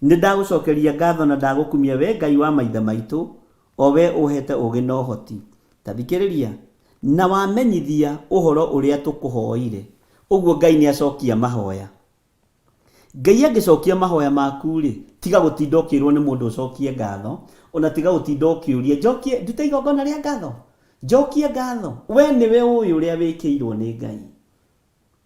nĩndagũcokeria ngatho na ndagũkumia wee Ngai wa maithe maitũ, o wee ũũheete ũũgĩ na ũhoti. Ta thikĩrĩria, na wamenyithia ũhoro ũrĩa tũkũhoire. Ũguo Ngai nĩacokia mahoya. Ngai angĩcokia mahoya maku-rĩ, tiga gũtinda ũkĩrwo nĩ mũndũ ũcokie ngatho, ona tiga gũtinda ũkĩũria, njokie, ndute igongona rĩa ngatho? Njokie ngatho? Wee nĩwe ũĩ ũrĩa wĩkĩirwo nĩ Ngai.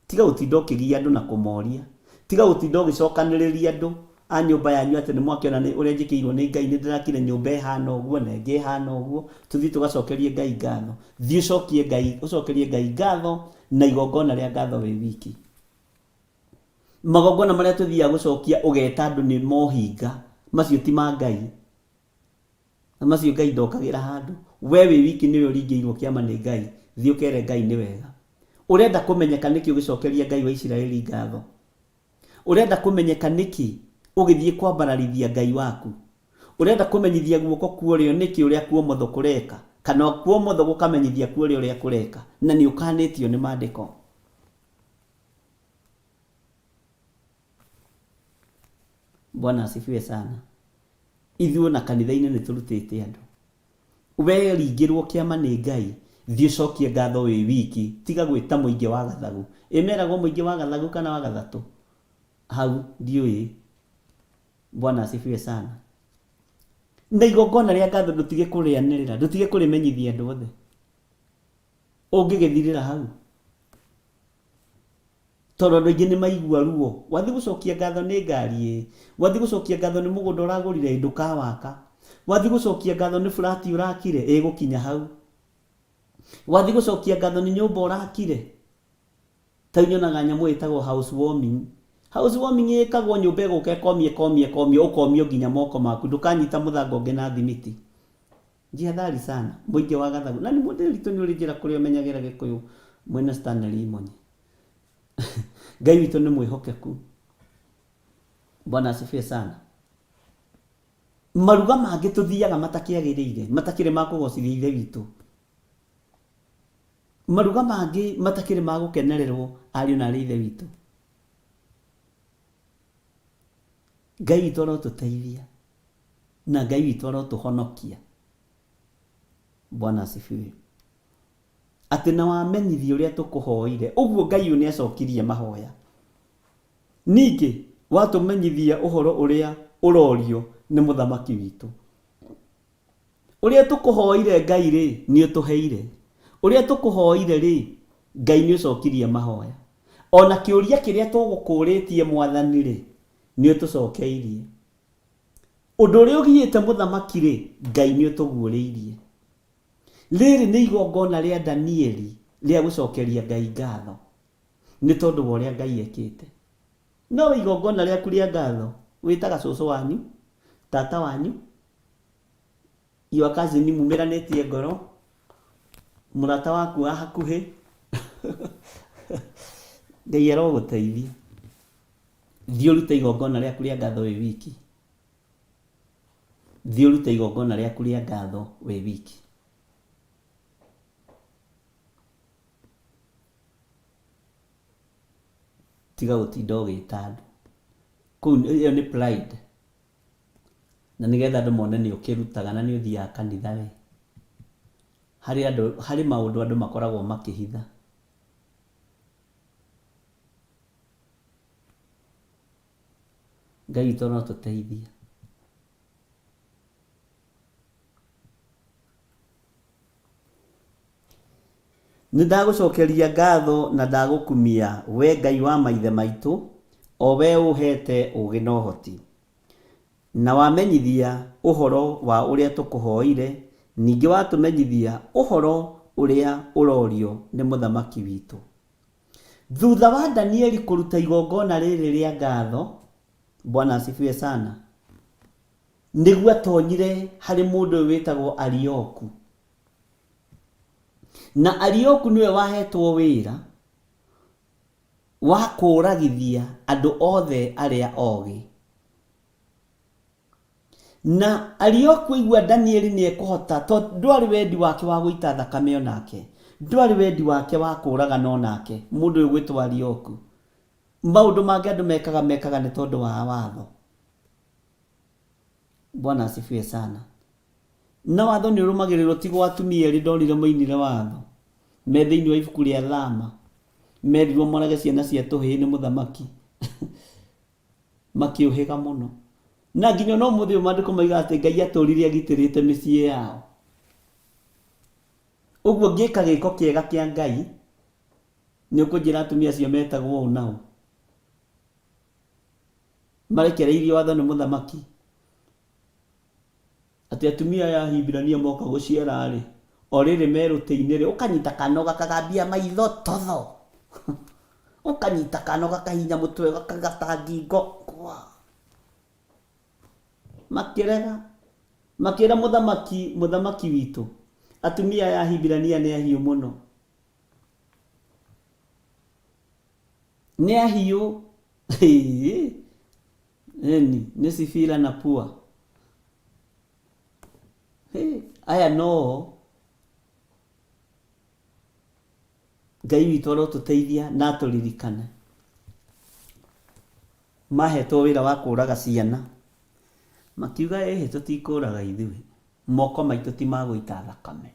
Tiga gũtinda ũkĩgia andũ na kũmoria. Tiga gũtinda ũgĩcokanĩrĩria andũ a nyũmba yanyu atĩ nĩ mwakĩona nĩ ũrĩa njĩkĩirwo nĩ Ngai, nĩ ndĩrakire nyũmba ĩhana ũguo na ĩngĩ ĩhana ũguo, tũthiĩ tũgacokerie Ngai ngatho. Thiĩ ũcokie Ngai, ũcokerie Ngai ngatho na igongona rĩa ngatho wĩ wiki. Magongona marĩa tũthiaga gũcokia ũgeta andũ nĩ mohinga, macio ti ma Ngai. Na macio Ngai ndokagĩra handũ. We wĩ wiki nĩwe ũringĩirwo kĩama nĩ Ngai, thiĩ ũkere Ngai nĩ wega. Ũrenda kũmenyeka nĩkĩ ũgĩcokeria Ngai wa Isiraeli ngatho? Ũrenda kũmenyeka nĩkĩ ũgĩthiĩ kwambararithia Ngai waku? Ũrenda kũmenyithia guoko kwa ũrĩo nĩkĩ ũrĩa kwa ũmotho kũreka, kana kwa ũmotho gũkamenyithia kwa ũrĩo ũrĩa kũreka, na nĩ ũkanĩtio nĩ Maandĩko? Bwana asifiwe sana. Ithuĩ ona kanitha-inĩ nĩ tũrutĩte andũ. Weringĩrwo kĩama nĩ Ngai, thiĩ ũcokie ngatho wĩ wiki, tiga gwĩta mũingĩ wa gathagu. Ĩ meragwo mũingĩ wa gathagu kana wa gathatũ? Hau ndiũĩ. Bwana asifiwe sana. Na igongona rĩa ngatho ndũtige kũrĩanĩrĩra, ndũtige kũrĩmenyithia andũ othe. Ũngĩgĩthirĩra hau. Tondũ andũ aingĩ nĩ maigua ruo. Wathiĩ gũcokia ngatho nĩ ngari ĩĩ, wathiĩ gũcokia ngatho nĩ mũgũnda ũragũrire ĩĩ ndũkawaka, wathiĩ gũcokia ngatho nĩ flat ũrakire ĩgũkinya hau, wathiĩ gũcokia ngatho nĩ nyũmba ũrakire. Ta rĩu nyonaga nyamũ ĩtagwo house warming. House warming ĩkagwo nyũmba ĩgũka ĩkomia ĩkomia ĩkomia ũkomio nginya moko maku ndũkanyita mũthanga ũngĩ na thimiti. Jihadhari sana mũingĩ wa gathagu. Na nĩ Ndĩritũ nĩ ũrĩ njĩra kũrĩa ũmenyagĩra Gĩkũyũ mwĩna Stanley Imonye. Ngai witũ nĩ mwĩhokeku. Bwana asifiwe sana. Maruga mangĩ tũthiaga matakĩagĩrĩire, matakĩrĩ ma kũgocithia Ithe witũ. Maruga mangĩ matakĩrĩ ma gũkenererwo ariũ na arĩ Ithe witũ. Ngai witũ arotũteithia na Ngai witũ arotũhonokia. Bwana asifiwe. Atĩ na wamenyithia ũrĩa tũkũhoire. Ũguo Ngai ũyũ nĩacokirie mahoya. Ningĩ watũmenyithia ũhoro ũrĩa ũrorio nĩ mũthamaki witũ. Ũrĩa tũkũhoire Ngai-rĩ, nĩũtũheire. Ũrĩa tũkũhoire-rĩ, Ngai nĩũcokirie mahoya. O na kĩũria kĩrĩa tũgũkũũrĩtie Mwathani-rĩ, nĩũtũcokeirie. Ũndũ ũrĩa ũgiĩte mũthamaki-rĩ, Ngai nĩũtũguũrĩirie. Rĩrĩ nĩ igongona rĩa Danieli rĩa gũcokeria Ngai ngatho nĩ tondũ wa ũrĩa Ngai ekĩte. No we igongona rĩaku rĩa ngatho wĩtaga cũcũ wanyu, tata wanyu, your cousin mumĩranĩtie ngoro, mũrata waku wa hakuhĩ. Ngai arogũteithia. Thiĩ ũrute igongona rĩaku rĩa ngatho wĩ wiki. Thiĩ ũrute igongona rĩaku rĩa ngatho wĩ wiki. Tiga gũtinda ũgĩta andũ. Kũu ĩyo nĩ pride. Na nĩgetha andũ mone nĩ ũkĩrutaga na nĩ ũthiaga kanitha rĩ, harĩ andũ, harĩ maũndũ andũ makoragwo makĩhitha. Ngai witũ arotũteithia. Nĩ ndagũcokeria ngatho na ndagũkumia, wee Ngai wa maithe maitũ, o wee ũũheete ũũgĩ na ũhoti, na wamenyithia ũhoro wa ũrĩa tũkũhoire, ningĩ watũmenyithia ũhoro ũrĩa ũrorio nĩ mũthamaki witũ. Thutha wa Danieli kũruta igongona rĩrĩ rĩa ngatho, Bwana asifiwe sana, nĩguo atonyire harĩ mũndũ ũyũ wĩtagwo Arioku. Na Arioku nĩwe wahetwo wĩra wa kũũragithia andũ othe arĩa ogĩ. Na Arioku aigua Danieli nĩ ekũhota, tondũ ndwarĩ wendi wake wa gũita thakame o nake, ndwarĩ wendi wake wa kũũragana o nake, mũndũ ũyũ ũgwĩtwo Arioku. Maũndũ mangĩ andũ mekaga, mekaga nĩ tondũ wa watho. Bwana asifiwe sana. Na watho nĩ ũrũmagĩrĩrwo tigo atumia erĩ ndonire moinire watho me thĩinĩ wa ibuku rĩa Thama merirwo morage ciana cia tũhĩĩ nĩ mũthamaki makĩũhĩga mũno na nginya ona ũmũthĩ ũyũ maandĩko moigaga atĩ Ngai atũrire agitĩrĩte mĩciĩ yao. Ũguo ngĩka gĩko kĩega kĩa Ngai nĩ ũkũnjĩra atumia acio metagwo ũũ na ũũ marekereirio watho nĩ mũthamaki Atĩ atumia aya Ahibirania moka gũciara-rĩ, o rĩrĩ me rũtĩ-inĩ-rĩ, ũkanyita kana ũgakagambia maitho totho, ũkanyita kana ũgakahihinya mũtwe ũgakagata ngingo, kwa. Makĩrega, makĩra mũthamaki, mũthamaki witũ, atumia aya Ahibirania nĩ ahiũ mũno. Nĩ ahiũ. Ĩni, nĩ Sifira na Pua. Hĩ, aya no Ngai witũ arotũteithia na atũririkane. Mahetwo wĩra wa kũraga ciana, makiuga ĩhĩ tũtikũraga ithuĩ, moko maitũ ti ma gũita thakame.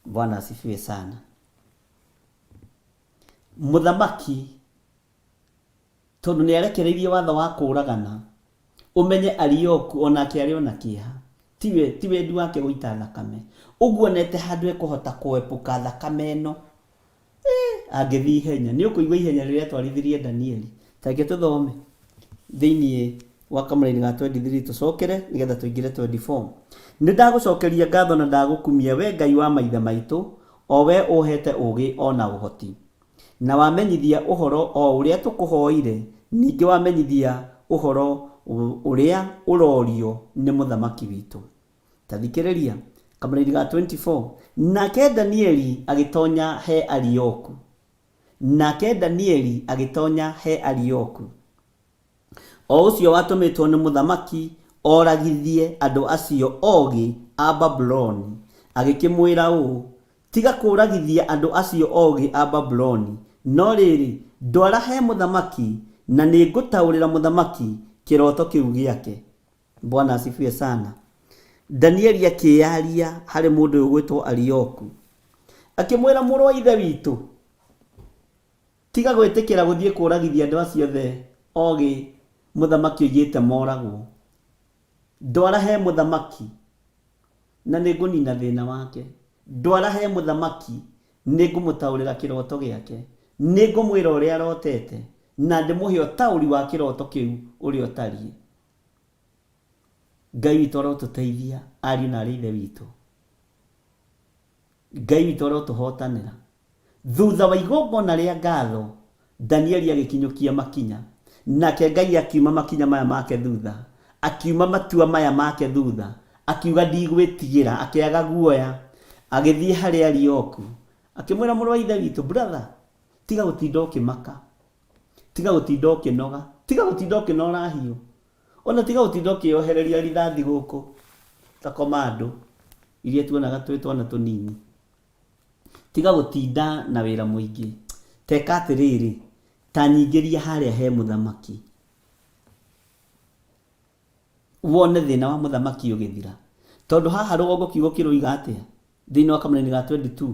Bwana asifiwe sana. Mũthamaki Tondũ nĩarekereirie watho wa kũũragana, ũmenye Arioku o nake arĩ o na kĩeha. Tiwe, ti wendi wake gũita thakame. Ũguo onete handũ ekũhota kũepuka thakame ĩno, ĩ, angĩthiĩ ihenya. Nĩũkũigua ihenya rĩrĩa atwarithirie Danieli. Ta reke tũthome thĩinĩ wa kamũraini ga 23 tũcokere nĩgetha tũingĩre 24. Nĩndagũcokeria ngatho na ndagũkumia, wee Ngai wa maithe maitũ, o wee ũũheete ũũgĩ o na ũhoti. Na wamenyithia ũhoro o ũrĩa tũkũhoire, ningĩ wamenyithia ũhoro ũrĩa ũrorio nĩ mũthamaki witũ. Ta thikĩrĩria, kamũraini ga 24, Nake Danieli agĩtonya he Arioku. Nake Danieli agĩtonya he Arioku, o ũcio watũmĩtwo nĩ mũthamaki oragithie andũ acio ogĩ a Babuloni, agĩkĩmwĩra ũũ, Tiga kũũragithia andũ acio ogĩ a Babuloni, no rĩrĩ, ndwara he mũthamaki, na nĩngũtaũrĩra mũthamaki kĩroto kĩu gĩake. Bwana asifiwe sana. Danieli akĩĩyaria harĩ mũndũ ũyũ ũgwĩtwo Arioku, akĩmwĩra, Mũrũ wa ithe witũ, Tiga gwĩtĩkĩra gũthiĩ kũũragithia andũ acio othe ogĩ mũthamaki oigĩte moragwo. Ndwara he mũthamaki, na nĩngũnina thĩna wake. Ndwara he mũthamaki, nĩngũmũtaũrĩra kĩroto gĩake. Nĩngũmwĩra ũrĩa arotete, na ndĩmũhe ũtaũri wa kĩroto kĩu ũrĩa ũtariĩ. Ngai witũ arotũteithia, ariũ na aarĩ a Ithe witũ. Ngai witũ arotũhootanĩra. Thutha wa igongona rĩa ngatho, Danieli agĩkinyũkia makinya. Nake Ngai akiuma makinya maya make thutha, akiuma matua maya make thutha, akiuga ndigwĩtigĩra, akĩaga guoya, agĩthiĩ harĩ Arioku, akĩmwĩra mũrũ wa ithe witũ, brother, tiga gũtinda ũkĩmaka, tiga gũtinda ũkĩnoga, tiga gũtinda ũkĩnora hiũ, ona tiga gũtinda ũkĩohereria rithathi gũkũ ta komando iria tuonaga twĩ twana tũnini. Tiga gũtinda na wĩra mũingĩ. Teka atĩrĩrĩ, ta nyingĩria harĩa he mũthamaki, wone thĩna wa mũthamaki ũgĩthira. Tondũ haha rũgongo kiugo kĩroiga atĩa? Thĩinĩ wa kamũraini ga 22,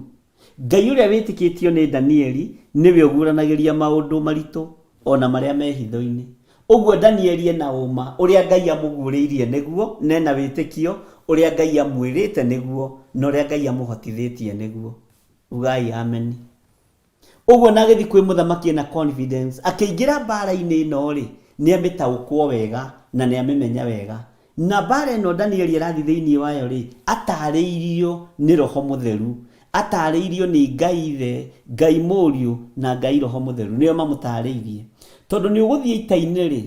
Ngai ũrĩa wĩtĩkĩtio nĩ Danieli nĩwe ũguũranagĩria maũndũ maritũ Ona marĩa me hitho-inĩ. Ũguo Danieli ena ũma ũrĩa Ngai amũguũrĩirie nĩguo, na ena wĩtĩkio ũrĩa Ngai amwĩrĩte nĩguo, na ũrĩa Ngai amũhotithĩtie nĩguo. Ugai ameni. Ũguo na agĩthiĩ kwĩ mũthamaki ena confidence, akĩingĩra mbara-inĩ ĩno-rĩ, nĩ amĩtaũkwo wega na nĩ amĩmenya wega. Na mbaara ĩno Danieli arathiĩ thĩinĩ wayo-rĩ, atarĩirio nĩ Roho Mũtheru, atarĩirio nĩ Ngai Ithe, Ngai Mũriũ, na Ngai Roho Mũtheru, nĩo mamũtarĩirie. Tondũ nĩ ũgũthiĩ ita-inĩ-rĩ,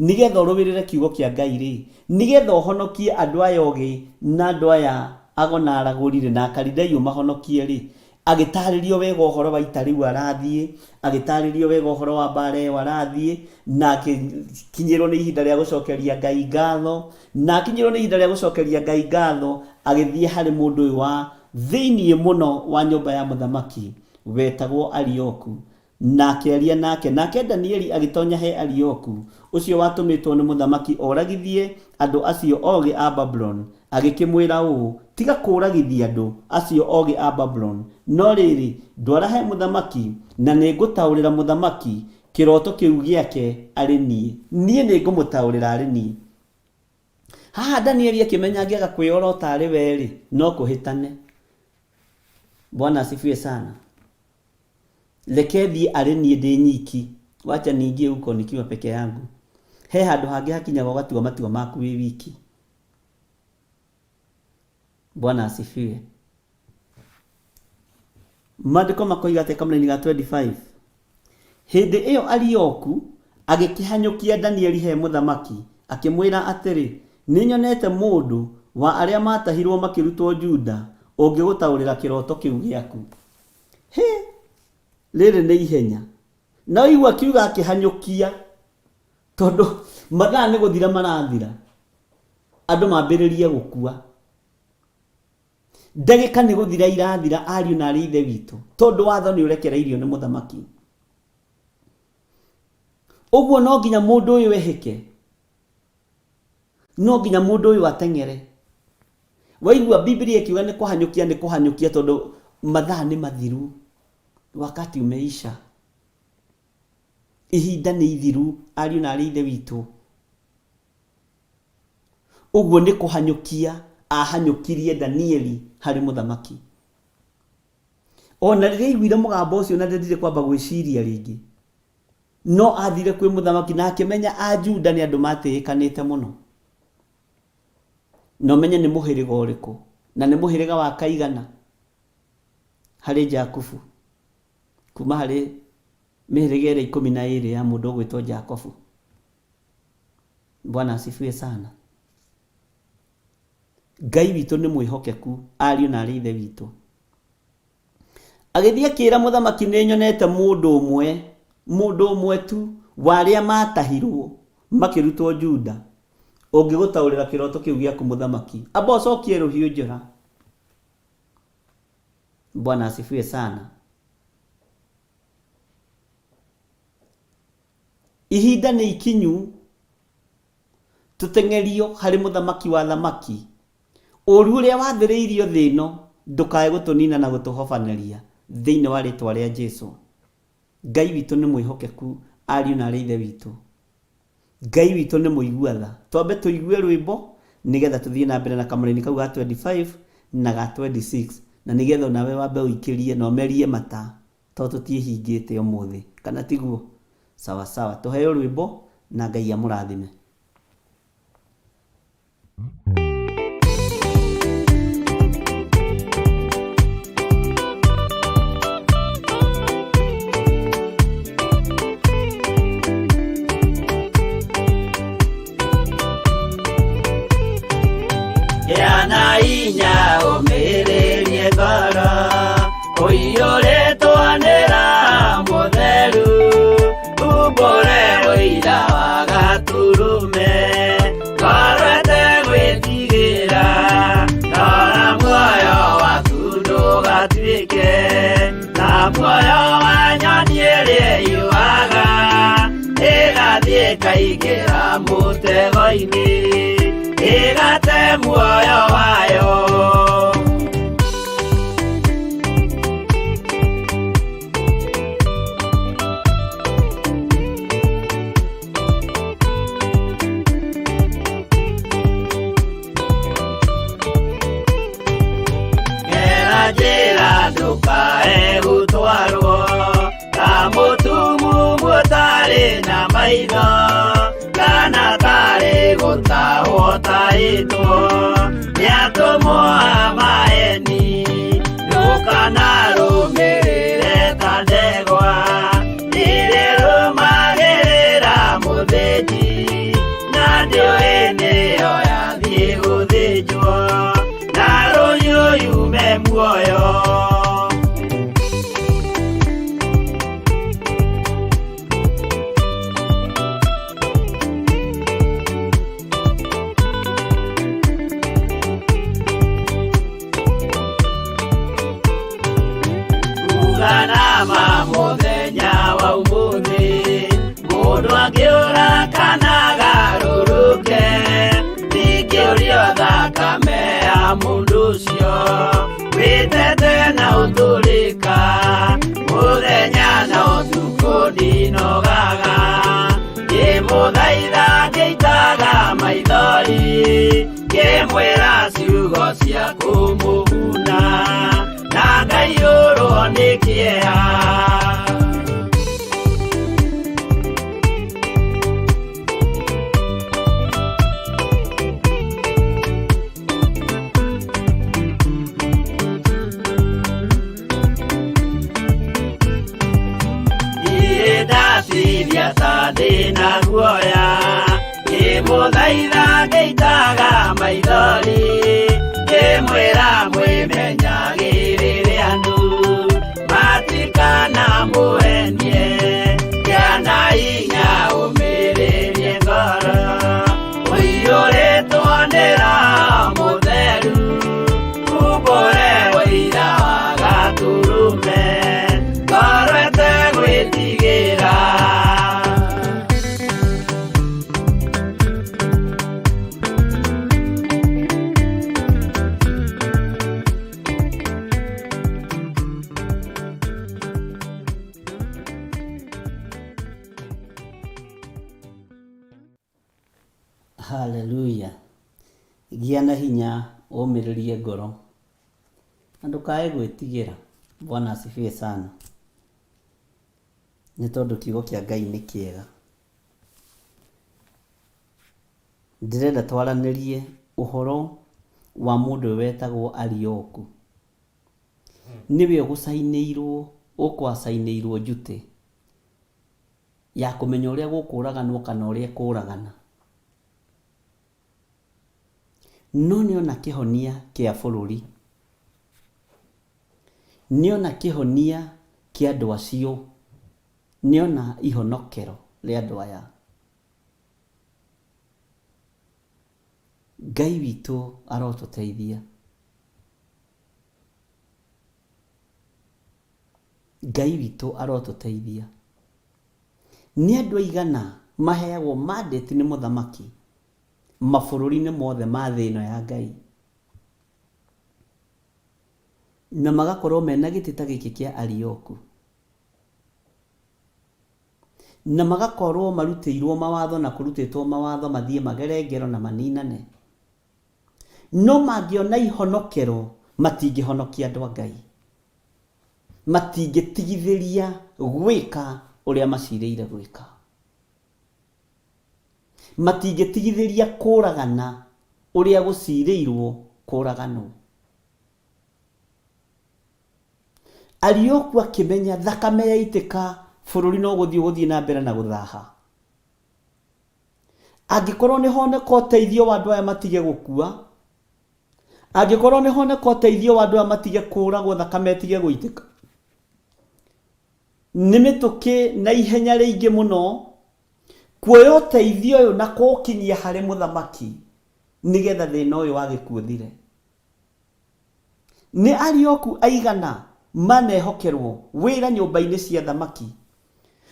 nĩgetha ũrũĩrĩre kiugo kĩa Ngai-rĩ, nĩgetha ũhonokie andũ aya ogĩ na andũ aya ago na aragũri-rĩ, na Akalidei ũmahonokie-rĩ, Agĩtaarĩrio wega ũhoro wa ita rĩu arathiĩ, agĩtaarĩrio wega ũhoro wa mbaara ĩyo arathiĩ, na akĩkinyĩrwo nĩ ihinda rĩa gũcokeria Ngai ngatho, na akinyĩrwo nĩ ihinda rĩa gũcokeria Ngai ngatho, agĩthiĩ harĩ mũndũ ũyũ wa thĩinĩ mũno wa nyũmba ya mũthamaki wetagwo Arioku, Na akĩaria nake. Nake Danieli agĩtonya he Arioku, ũcio watũmĩtwo nĩ mũthamaki oragithie andũ acio ogĩ a Babuloni, agĩkĩmwĩra ũũ, Tiga kũũragithia andũ acio ogĩ a Babuloni, no rĩrĩ, ndwara he mũthamaki, na nĩngũtaũrĩra mũthamaki kĩroto kĩu gĩake arĩ niĩ. Niĩ nĩngũmũtaũrĩra arĩ niĩ. Haha Danieli akĩmenya angĩaga kwĩorota arĩ we-rĩ, no kũhĩtane. Bwana asifiwe sana. Reke thiĩ arĩ niĩ ndĩ nyiki, wacha niingie huko nikiwa peke yangu. He handũ hangĩ hakinyaga ũgatua matua maku wĩ wiki. Bwana asifiwe. Maandĩko makoiga atĩa kamũraini ga 25? Hĩndĩ ĩyo Arioku agĩkĩhanyũkia Danieli he mũthamaki, akĩmwĩra atĩrĩ, Nĩnyonete mũndũ wa arĩa maatahirwo makĩrutwo Juda ũngĩgũtaũrĩra kĩroto kĩu gĩaku. Hĩ! Rĩrĩ nĩ ihenya. Na waigua akiuga akĩhanyũkia, tondũ mathaa nĩ gũthira marathira, andũ mambĩrĩrie gũkua. Ndagĩka nĩ gũthira irathira ariũ na arĩ ithe witũ, tondũ watho nĩ ũrekereirio nĩ mũthamaki. Ũguo no nginya mũndũ ũyũ ehĩke, no nginya mũndũ ũyũ ateng'ere. Waigua Biblia ĩkiuga nĩ kũhanyũkia nĩ kũhanyũkia tondũ mathaa nĩ mathiru. Wakati umeisha. Ihinda nĩ ithiru ariũ na arĩ ithe witũ. Ũguo nĩ kũhanyũkia ahanyũkirie Danieli harĩ mũthamaki. Ona rĩrĩa aiguire mũgambo ũcio na ndendire kwamba gwĩciria rĩngĩ, no athire kwĩ mũthamaki na akĩmenya Ajuda nĩ andũ matĩĩkanĩte mũno. Na ũmenye nĩ mũhĩrĩga ũrĩkũ, na nĩ mũhĩrĩga wa kaigana harĩ Jakubu, kuma harĩ mĩhĩrĩga ĩrĩa 12 ya mũndũ ũgwĩtwo Jakobu. Bwana asifiwe sana. Ngai witũ nĩ mwĩhokeku, ariũ na arĩ ithe witũ. Agĩthiĩ akĩra mũthamaki nĩ nyonete mũndũ ũmwe, mũndũ ũmwe tu wa arĩa maatahirwo makĩrutwo Juda, ũngĩgũtaũrĩra kĩroto kĩu gĩaku mũthamaki. Amba ũcokie rũhiũ njora. Bwana asifiwe sana. Ihinda nĩ ikinyu tũteng'erio harĩ mũthamaki wa athamaki. Ũũru ũrĩa wathĩrĩirio thĩ ĩno ndũkae gũtũnina na gũtũhobanĩria thĩinĩ wa rĩtwa rĩa Jesu. Ngai witũ nĩ mwĩhokeku ariũ na arĩ ithe witũ. Ngai witũ nĩ mũigua tha. Twambe tũigue rwĩmbo nĩgetha tũthiĩ na mbere na kamũraini kau ga 25 na ga 26 na nĩgetha onawe wambe ũikĩrie na ũmerie mata tondũ tũtiĩhingĩte ũmũthĩ, kana tiguo? Sawa sawa, tũheo rwĩmbo na Ngai amũrathime. Gĩa na hinya ũmĩrĩrie ngoro ũiyũrĩtwo nĩ Roho Mũtheru umbũre ũira wa gaturume ngoro ĩtegwĩtigĩra rora muoyo waku ndũgatuĩke ta muoyo wa nyoni ĩrĩa ĩyuaga ĩgathiĩ ĩkaingĩra mũtego-inĩ ĩgate muoyo wayo. maitho kana tarĩ gũtahwo tahĩtwo nĩ atũmwo a maeni ndũkanarũmĩrĩre ta ndegwa irĩrũmagĩrĩra mũthĩnji na ndiũĩ nĩyo yathiĩ gũthĩnjwo na rũhiũ yume muoyo. Uganama mũthenya wa ũmũthĩ mũndũ angĩũra kana agarũrũke ndingĩũrio thakame ya mũndũ ũcio wĩtete na ũtũrĩka mũthenya na ũtukũ ndinogaga ngĩmũthaitha ngĩitaga maithori ngĩmwĩra ciugo cia kũmũguna na ngaiyũrwo nĩ kĩeha. Niĩ ndaciria ta ndĩna guoya ngĩmũthaitha ngĩitaga maithori ngĩmwĩra mwĩmenyagĩrĩre andũ matikanamũhenie kĩana hinya ũmĩrĩrie ngoro ũiyũrĩtwo nĩ Roho Mũtheru umbũre ũira wa Gatũrũme ngoro ĩtegwĩtigĩra. Haleluya. Gĩa na hinya ũmĩrĩrie ngoro na ndũkae gwĩtigĩra. Bwana asifiwe sana. Nĩ tondũ kiugo kĩa Ngai nĩ kĩega. Ndĩrenda twaranĩrie ũhoro wa mũndũ ũyũ wetagwo Arioku. Nĩwe ũgũcainĩirwo, ũkwacainĩirwo njutĩ ya kũmenya ũrĩa gũkũraganwo kana ũrĩa ĩkũragana. No nĩona kĩhonia kĩa bũrũri. Nĩona kĩhonia kĩa andũ acio. Nĩona ihonokero rĩa andũ aya. Ngai witũ arotũteithia. Ngai witũ arotũteithia. Nĩ andũ aigana maheagwo mandate nĩ mũthamaki mabũrũri-inĩ mothe ma thĩ ĩno ya Ngai, na magakorwo mena gĩtĩ ta gĩkĩ kĩa Arioku, na magakorwo marutĩirwo mawatho na kũrutĩtwo mawatho mathiĩ magere ngero na maninane. No mangĩona ihonokero matingĩhonokia andũ a Ngai. Matingĩtigithĩria gwĩka ũrĩa macirĩire gwĩka. Matingĩtigithĩria kũragana ũrĩa gũcirĩirwo kũraganwo. Arioku akĩmenya thakame yaitĩka bũrũri no gũthiĩ ũgũthiĩ na mbere na gũthaha. Angĩkorwo nĩ honeka ũteithio wa andũ aya matige gũkua, angĩkorwo nĩ honeka ũteithio wa andũ aya matige kũragwo thakame ĩtige gũitĩka, nĩ mĩtũkĩ na ihenya rĩingĩ mũno kuoya ũteithio ũyũ na kũũkinyia harĩ mũthamaki nĩgetha thĩna ũyũ wa gĩkuũ ũthire. Nĩ Arioku aigana manehokerwo wĩra nyũmba-inĩ cia athamaki,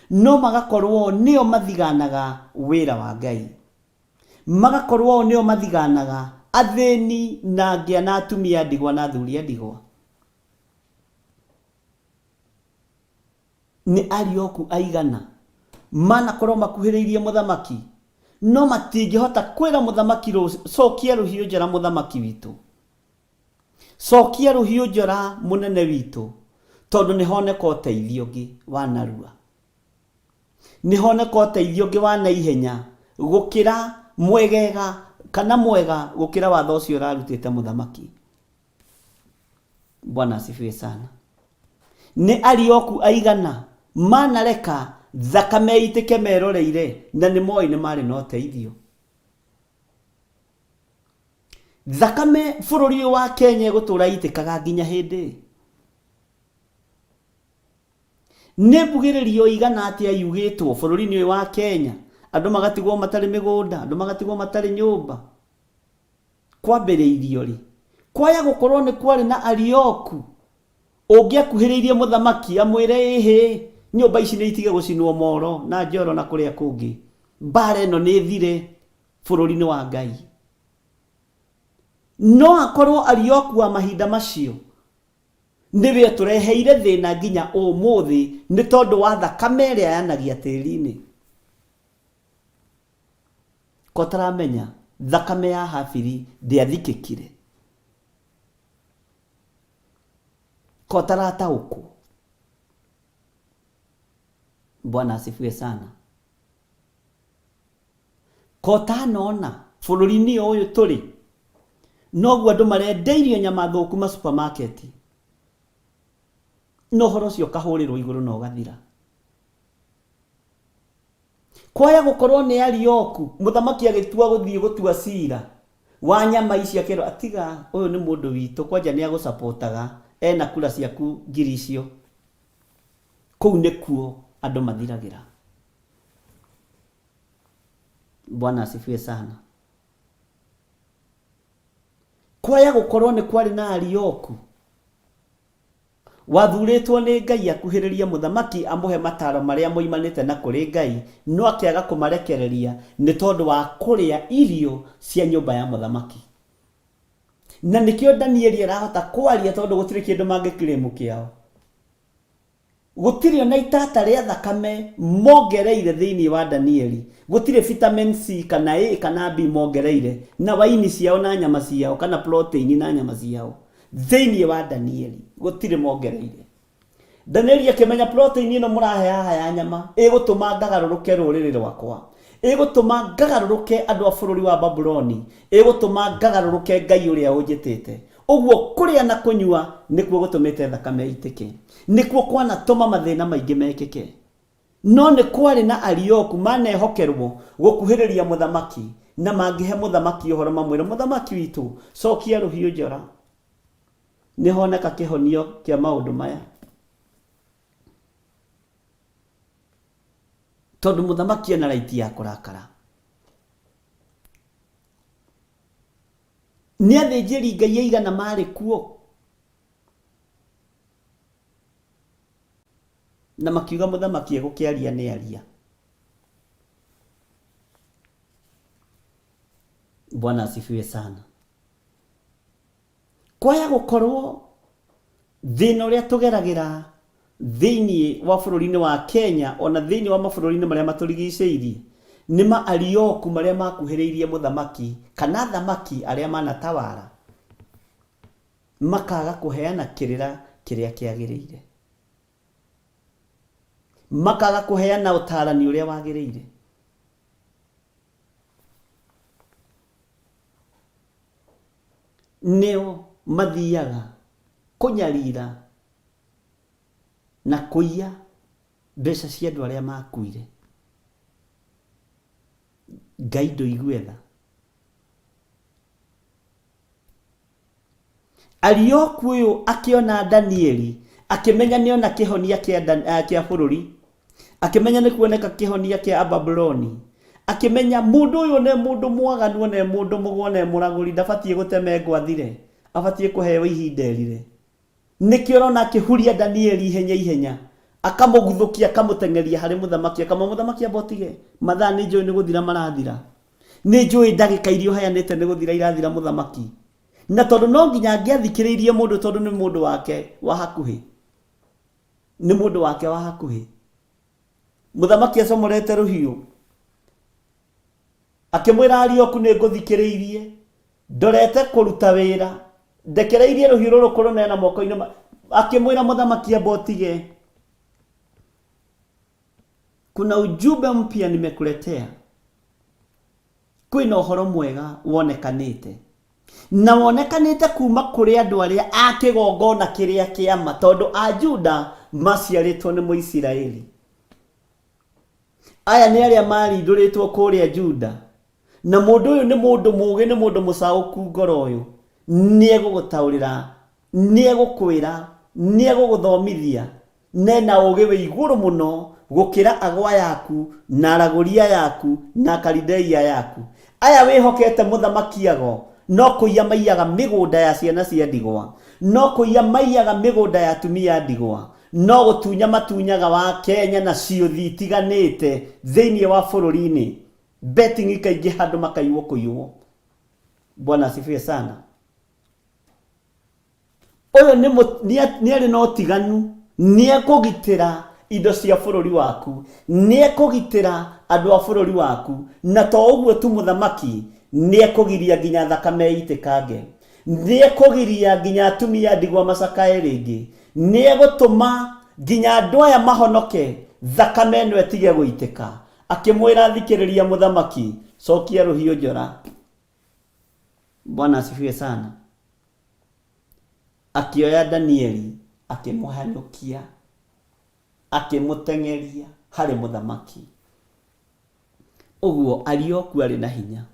no magakorwo nĩo mathiganaga wĩra wa Ngai? Magakorwo o nĩo mathiganaga athĩni na ngĩa na atumia a ndigwa na athuri a ndigwa? Nĩ Arioku aigana manakorwo makuhĩrĩirie mũthamaki, no matingĩhota kwĩra mũthamaki, Cokia rũhiũ njora mũthamaki witũ. Cokia rũhiũ njora mũnene witũ, tondũ nĩ honeka ũteithio ũngĩ wa narua. Nĩ honeka ũteithio ũngĩ wa naihenya gũkĩra mwegega kana mwega gũkĩra watho ũcio ũrarutĩte mũthamaki. Bwana asifiwe sana. Nĩ Arioku aigana manareka thakame ĩitĩke meroreire na nĩ moĩ nĩ marĩ na ũteithio? Thakame bũrũri ũyũ wa Kenya ĩgũtũra ĩitĩkaga nginya hĩndĩ? Nĩ mbugĩrĩrio igana atĩa yugĩtwo bũrũri-inĩ ũyũ wa Kenya, andũ magatigwo matarĩ mĩgũnda, andũ magatigwo matarĩ nyũmba? Kwambĩrĩirio rĩ? Kwaya gũkorwo nĩ kwarĩ na Arioku ũngĩakuhĩrĩirie mũthamaki amwĩre ĩhĩ, nyũmba ici nĩ itige gũcinwo Moro na Njoro na kũrĩa kũngĩ. Mbara ĩno nĩ ĩthire bũrũri nĩ wa Ngai. No akorwo Arioku wa mahinda macio nĩwe ũtũreheire thĩna nginya ũmũthĩ nĩ tondũ wa thakame ĩrĩa yanagia tĩri-inĩ. Ko ũtaramenya thakame ya Habili ndĩathikĩkire? Ko ũtarataũkwo? Bwana asifiwe sana. Ko ũtanona bũrũri-inĩ ũyũ tũrĩ noguo andũ marendeirio nyama thũku ma supermarket na ũhoro ũcio ũkahũrĩrwo igũrũ na ũgathira. Kwaya gũkorwo nĩ Arioku, mũthamaki agĩtua gũthiĩ gũtua cira wa nyama ici akerwo atiga ũyũ nĩ mũndũ witũ kwanja nĩ agũcapotaga ena kura ciaku ngiri icio. Kũu nĩkuo andũ mathiragĩra. Bwana asifiwe sana. Kwaya gũkorwo nĩ kwarĩ na Arioku Wathurĩtwo nĩ Ngai akuhĩrĩrie mũthamaki amũhe mataaro marĩa moimanĩte na kũrĩ Ngai, no akĩaga kũmarekereria nĩ tondũ wa kũrĩa irio cia nyũmba ya mũthamaki. Na nĩkĩo Danieli arahota kwaria tondũ gũtirĩ kĩndũ mangĩ claim kĩao. Gũtirĩ ona itata rĩa thakame mongereire thĩinĩ wa Danieli. Gũtirĩ vitamin C kana A kana B mongereire na waini ciao na nyama ciao kana protein na nyama ciao thĩinĩ wa Danieli. Gũtirĩ mongereire. Danieli akĩmenya protein ĩno mũrahe haha ya nyama ĩgũtũma ngagarũrũke rũrĩrĩ rwakwa. Ĩgũtũma ngagarũrũke andũ a bũrũri wa Babuloni. Ĩgũtũma ngagarũrũke Ngai ũrĩa ũnjĩtĩte. Ũguo kũrĩa na kũnyua nĩkuo gũtũmĩte thakame ĩitĩke. Nĩkuo kwanatũma mathĩna maingĩ mekĩke. No nĩ kwarĩ na Arioku manehokerwo gũkuhĩrĩria mũthamaki, na mangĩhe mũthamaki ũhoro mamwĩre, Mũthamaki witũ, cokia rũhiũ njora, nĩhoneka kĩhonio kĩa maũndũ maya. Tondũ mũthamaki ena raiti ya kũrakara. Nĩ athĩnjĩri Ngai aigana maarĩ kuo? Na makiuga mũthamaki egũkĩaria nĩ aria. Bwana asifiwe sana. Kwaya gũkorwo thĩna ũrĩa tũgeragĩra thĩinĩ wa bũrũri-inĩ wa Kenya ona thĩinĩ wa mabũrũri-inĩ marĩa matũrigicĩirie nĩ ma Arioku marĩa makuhĩrĩirie mũthamaki kana athamaki arĩa manatawara makaga kũheana kĩrĩra kĩrĩa kĩagĩrĩire, makaga kũheana ũtaarani ũrĩa wagĩrĩire. Nĩo mathiaga kũnyarira na kũiya mbeca cia andũ arĩa makuire. Ngai ndũigue tha. Arioku ũyũ akĩona Danieli, akĩmenya nĩona kĩhonia kĩa, eh, kĩa bũrũri, akĩmenya nĩ kuoneka kĩhonia kĩa Ababuloni, akĩmenya mũndũ ũyũ ne mũndũ mwaganu, one mũndũ mũgũ, one mũragũri, ndabatiĩ gũtemengwo athire, abatiĩ kũheo ihinda erire. Nĩkĩo ũrona akĩhuria Danieli ihenya ihenya, akamũguthũkia, akamũteng'eria harĩ mũthamaki, akamwĩra mũthamaki amba ũtige, mathaa nĩ njũĩ nĩ gũthira marathira. Nĩ njũĩ ndagĩka iria ũheanĩte nĩ gũthira irathira mũthamaki. Na tondũ no nginya angĩathikĩrĩirie mũndũ tondũ nĩ mũndũ wake wa hakuhĩ. Nĩ mũndũ wake wa hakuhĩ. Mũthamaki acomorete rũhiũ. Akĩmwĩra Arioku nĩ ngũthikĩrĩirie. Ndorete kũruta wĩra. Ndekereirie rũhiũ rũrũ kũrũneana moko-inĩ ma... Akĩmwĩra mũthamaki amba ũtige. Kuna ujumbe mpya nimekuletea. Kwĩna ũhoro mwega wonekanĩte na wonekanĩte kuma kũrĩ andũ arĩa a kĩgongona kĩrĩa kĩa ma, tondũ a Juda maciarĩtwo nĩ Mũisiraeli. Aya nĩ arĩa marindũrĩtwo kũrĩa Juda, na mũndũ ũyũ nĩ mũndũ mũũgĩ, nĩ mũndũ mũcaũku ngoro ũyũ, nĩ egũgũtaũrĩra, nĩ egũkwĩra, nĩ egũgũthomithia, na ena ũũgĩ wĩ igũrũ mũno gũkĩra agwa yaku na aragũria yaku na akarideia yaku. Aya wĩhokete mũthamaki ago no kũiya maiyaga mĩgũnda ya ciana cia ndigwa, no kũiya maiyaga mĩgũnda ya atumia a ndigwa, no gũtunya matunyaga wa Kenya na ciũthi itiganĩte thĩinĩ wa bũrũri-inĩ. Betting ikaingĩha andũ makaiywo kũiywo. Bwana asifiwe sana. Ũyũ nĩ nĩ arĩ na ũtiganu, nĩ ekũgitĩra indo cia bũrũri waku, nĩ ekũgitĩra andũ a bũrũri waku, na to ũguo tu mũthamaki nĩ ekũgiria nginya thakame ĩitĩkange, nĩ ekũgiria nginya atumia a ndigwa macakae rĩngĩ, nĩ egũtũma nginya andũ aya mahonoke, thakame ĩno ĩtige gũitĩka. Akĩmwĩra, thikĩrĩria mũthamaki, cokia rũhiũ njora. Bwana asifiwe sana. Akĩoya Danieli akĩmũhanyũkia, akĩmũteng'eria harĩ mũthamaki. Ũguo Arioku arĩ na hinya.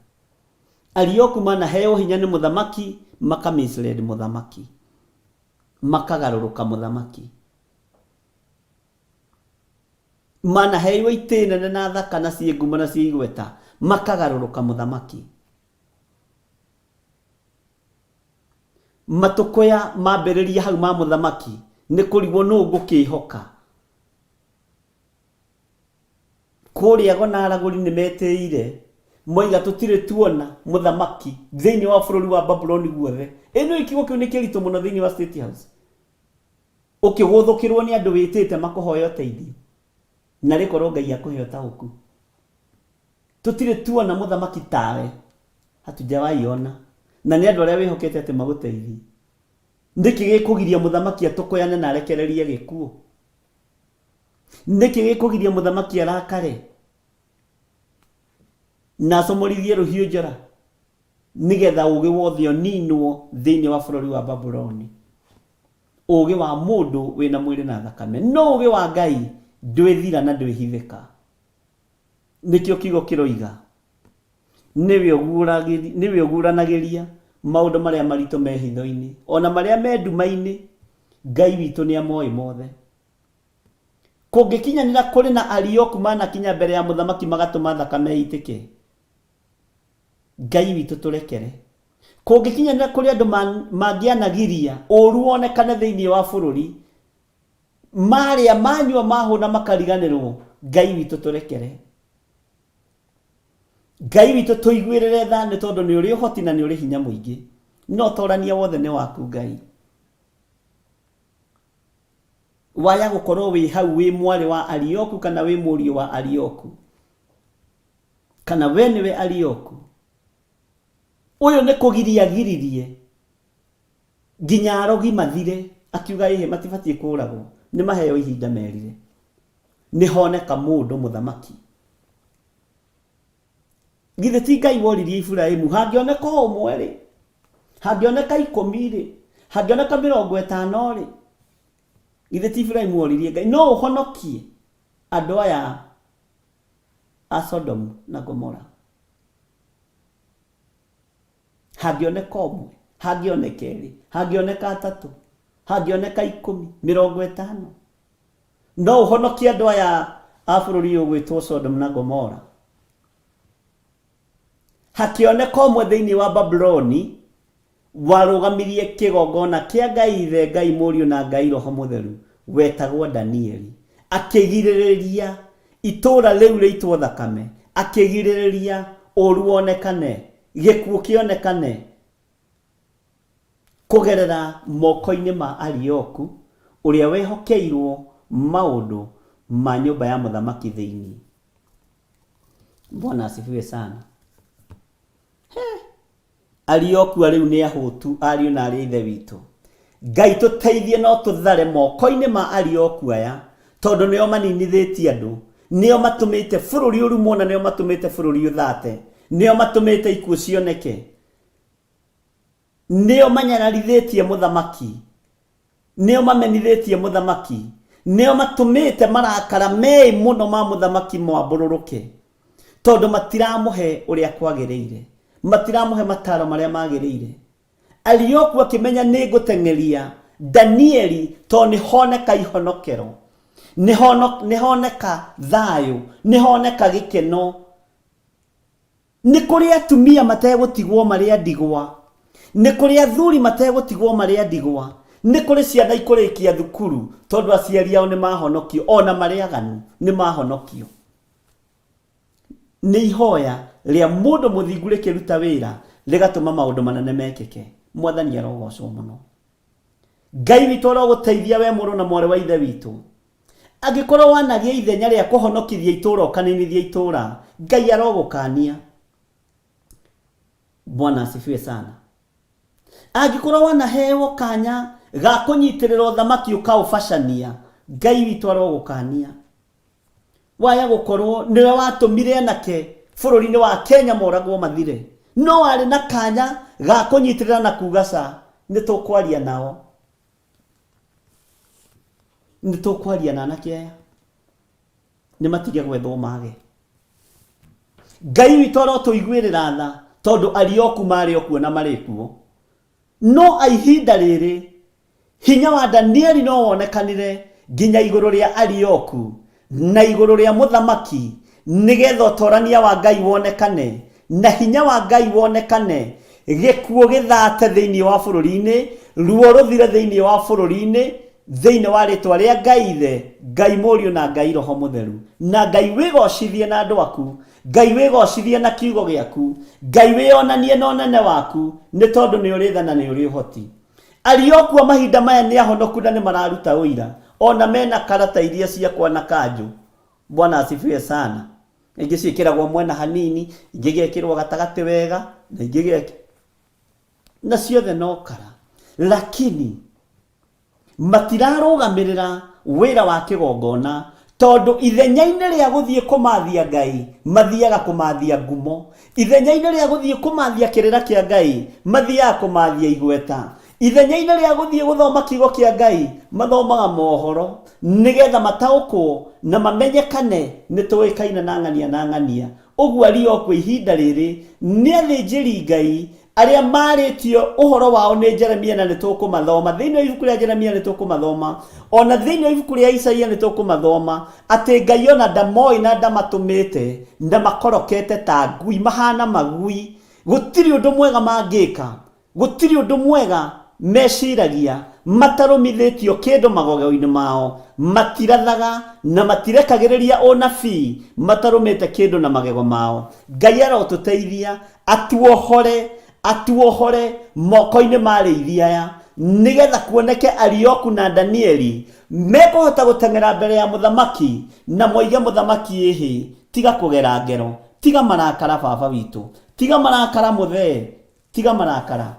Arioku manaheo hinya nĩ mũthamaki, maka mislead mũthamaki, makagarũrũka mũthamaki. Manaheirwo itĩ nene na thaka na ciĩ ngumo na ciĩ igweta, makagarũrũka mũthamaki. Matũkũya mambĩrĩria hau ma mũthamaki nĩ kũrigwo nũ ngũkĩhoka. Kũrĩa ago na aragũri nĩ metĩire, moiga tũtirĩ tuona mũthamaki thĩinĩ wa bũrũri wa Babuloni guothe. Ĩ nĩũĩ kiugo kĩu nĩ kĩritũ mũno thĩinĩ wa State House. Ũkĩgũthũkĩrwo nĩ andũ wĩtĩte makũhoe ũteithio, narĩ korwo Ngai akũhe ũtaũku. Tũtirĩ tuona mũthamaki tawe, hatujawahi ona, na nĩ andũ arĩa wĩhokete atĩ magũteithie. Nĩkĩ gĩkũgiria mũthamaki atũkũyane na arekererie gĩkuũ? Nĩkĩ gĩkũgiria mũthamaki arakare na acomorithie rũhiũ njora nĩgetha ũũgĩ wothe ũninwo thĩinĩ wa bũrũri wa Babuloni? Ũũgĩ wa mũndũ wĩna mwĩrĩ na thakame, no ũũgĩ wa Ngai ndwĩthira na ndwĩhithĩka. Nĩkĩo kiugo kĩroiga, nĩwe ũguũranagĩria maũndũ marĩa maritũ me hitho-inĩ, o na marĩa me nduma-inĩ, Ngai witũ nĩamoĩ mothe. Kũngĩkinyanĩra kũrĩ na Arioku manakinya mbere ya mũthamaki magatũma thakame ĩitĩke, Ngai witũ tũrekere. Kũngĩkinyanĩra kũrĩ andũ mangĩanagiria ũũru wonekane thĩinĩ wa bũrũri, marĩa manyua mahũna makariganĩrwo, Ngai witũ tũrekere. Ngai witũ tũiguĩrĩre tha nĩ tondũ nĩ ũrĩ ũhoti na nĩ ũrĩ hinya mũingĩ. No ũtorania wothe nĩ waku Ngai. Waya gũkorwo wĩ hau wĩ mwarĩ wa Arioku kana wĩ mũriũ wa Arioku kana we nĩwe Arioku. Ũyũ nĩ kũgiria agiririe nginya arogi mathire, akiuga ĩhĩ matibatiĩ kũragwo, nĩ maheo ihinda merire. Nĩ honeka mũndũ mũthamaki. Githĩ ti Ngai woririe Iburahimu, hangĩoneka o ũmwe rĩ, hangĩoneka 10 rĩ, hangĩoneka 50 rĩ, githĩ ti Iburahimu woririe Ngai, no ũhonokie andũ aya a Sodomu na Gomora? Hangĩoneka ũmwe, hangĩoneka erĩ, hangĩoneka atatũ, hangĩoneka 10, 50, no ũhonokie andũ aya a bũrũri ũyũ ũgwĩtwo Sodom na Gomora? Hakĩoneka ũmwe thĩinĩ wa Babuloni warũgamirie kĩgongona kĩa Ngai Ithe, Ngai Mũriũ na Ngai Roho Mũtheru, wetagwo Danieli. Akĩgirĩrĩria itũũra rĩu rĩitwo thakame, akĩgirĩrĩria ũũru wonekane, gĩkuũ kĩonekane kũgerera moko-inĩ ma Arioku, ũrĩa wehokeirwo maũndũ ma nyũmba ya mũthamaki thĩinĩ. Bwana asifiwe sana. He! Arioku rĩu nĩ ahũtu, ariũ na arĩ a Ithe witũ. Ngai tũteithie no tũthare moko-inĩ ma Arioku aya, tondũ nĩo maninithĩtie andũ, Nĩo matũmĩte bũrũri ũrumwo na nĩo matũmĩte bũrũri ũthate. Nĩo matũmĩte ikuũ cioneke. Nĩo manyararithĩtie mũthamaki. Nĩo mamenithĩtie mũthamaki. Nĩo matũmĩte marakara meĩ mũno ma mũthamaki mwambũrũrũke. Tondũ matiramũhe ũrĩa kwagĩrĩire. Matiramũhe mataro marĩa magĩrĩire. Arioku akĩmenya nĩ ngũteng'eria Danieli tondũ nĩ honeka ihonokero. Nĩ honeka thayũ. Nĩ honeka gĩkeno. Nĩ kũrĩ atumia mategũtigwo marĩ a ndigwa. Nĩ kũrĩ athuri mategũtigwo marĩ a ndigwa. Nĩ kũrĩ ciana ikũrĩkia thukuru tondũ aciari ao nĩ mahonokio, ona marĩ aganu nĩ mahonokio. Nĩ ihoya rĩa mũndũ mũthingu rĩkĩruta wĩra rĩgatũma maũndũ manene mekĩke. Mwathani arogocwo mũno. Ngai witũ arogũteithia we mũrũ na mwarĩ wa ithe witũ. Angĩkorwo wanagĩa ithenya rĩa kũhonokithia itũũra ũkaninithia itũũra, Ngai arogũkania. Bwana asifiwe sana. Angĩkorwo wanaheo kanya ga kũnyitĩrĩra ũthamaki ũkaũbacania, Ngai witũ arogũkania. Waya gũkorwo nĩwe watũmire anake bũrũri-inĩ wa Kenya moragwo mathire, no warĩ na kanya ga kũnyitĩrĩra na kuga ca, nĩ tũkwaria nao. Nĩ tũkwaria na anake aya, nĩ matige gwethwo mage. Ngai witũ arotũiguĩrĩra tha tondũ arioku marĩ o kuo na marĩ kuo. No a ihinda rĩrĩ, hinya wa Danieli no wonekanire nginya igũrũ rĩa Arioku na igũrũ rĩa mũthamaki, nĩgetha ũtorania wa Ngai wonekane, na hinya wa Ngai wonekane, gĩkuũ gĩthate thĩinĩ wa bũrũri-inĩ, ruo rũthire thĩinĩ wa bũrũri-inĩ, thĩinĩ wa rĩtwa rĩa Ngai Ithe, Ngai Mũriũ na Ngai Roho Mũtheru. Na Ngai wĩgocithie na andũ aku, Ngai wĩgocithie na kiugo gĩaku, Ngai wĩonanie na ũnene waku, nĩ tondũ nĩ ũrĩ tha na nĩ ũrĩ ũhoti. Arioku a mahinda maya nĩ ahonoku na nĩ mararuta ũira, ona mena karata iria ciakwa na kanjũ. Bwana asifiwe sana. Ingĩ ciĩkĩragwo mwena hanini, ingĩ igekĩrwo gatagatĩ wega, na ingĩ igekĩrwo na ciothe no kara. Lakini matirarũgamĩrĩra wĩra wa kĩgongona tondũ ithenya-inĩ rĩa gũthiĩ kũmathia Ngai mathiaga kũmathia ngumo, ithenya-inĩ rĩa gũthiĩ kũmathia kĩrĩra kĩa Ngai mathiaga kũmathia igweta, ithenya-inĩ rĩa gũthiĩ gũthoma kiugo kĩa Ngai mathomaga mohoro nĩgetha mataũkwo na mamenyekane nĩ tũĩkaine na ng'ania na ng'ania. Ũguo Arioku ihinda rĩrĩ nĩ athĩnjĩri Ngai arĩa marĩtio ũhoro wao nĩ Jeremia na nĩ tũkũmathoma thĩinĩ wa ibuku rĩa Jeremia nĩ tũkũmathoma ona thĩinĩ wa ibuku rĩa Isaia nĩ tũkũmathoma atĩ Ngai ona ndamoĩ na ndamatũmĩte na makorokete ta ngui mahana magui gũtirĩ ũndũ mwega mangĩka gũtirĩ ũndũ mwega meciragia matarũmithĩtio kĩndũ magogeo-inĩ mao matirathaga na matirekagĩrĩria ũnabii matarũmĩte kĩndũ na magego mao Ngai arotũteithia atuohore atuohore moko-inĩ ma arĩithi aya nĩgetha kuoneke Arioku na Danieli mekũhota gũteng'era mbere ya mũthamaki na moige mũthamaki ĩhĩ tiga kũgera ngero tiga marakara baba witũ tiga marakara mũthee tiga marakara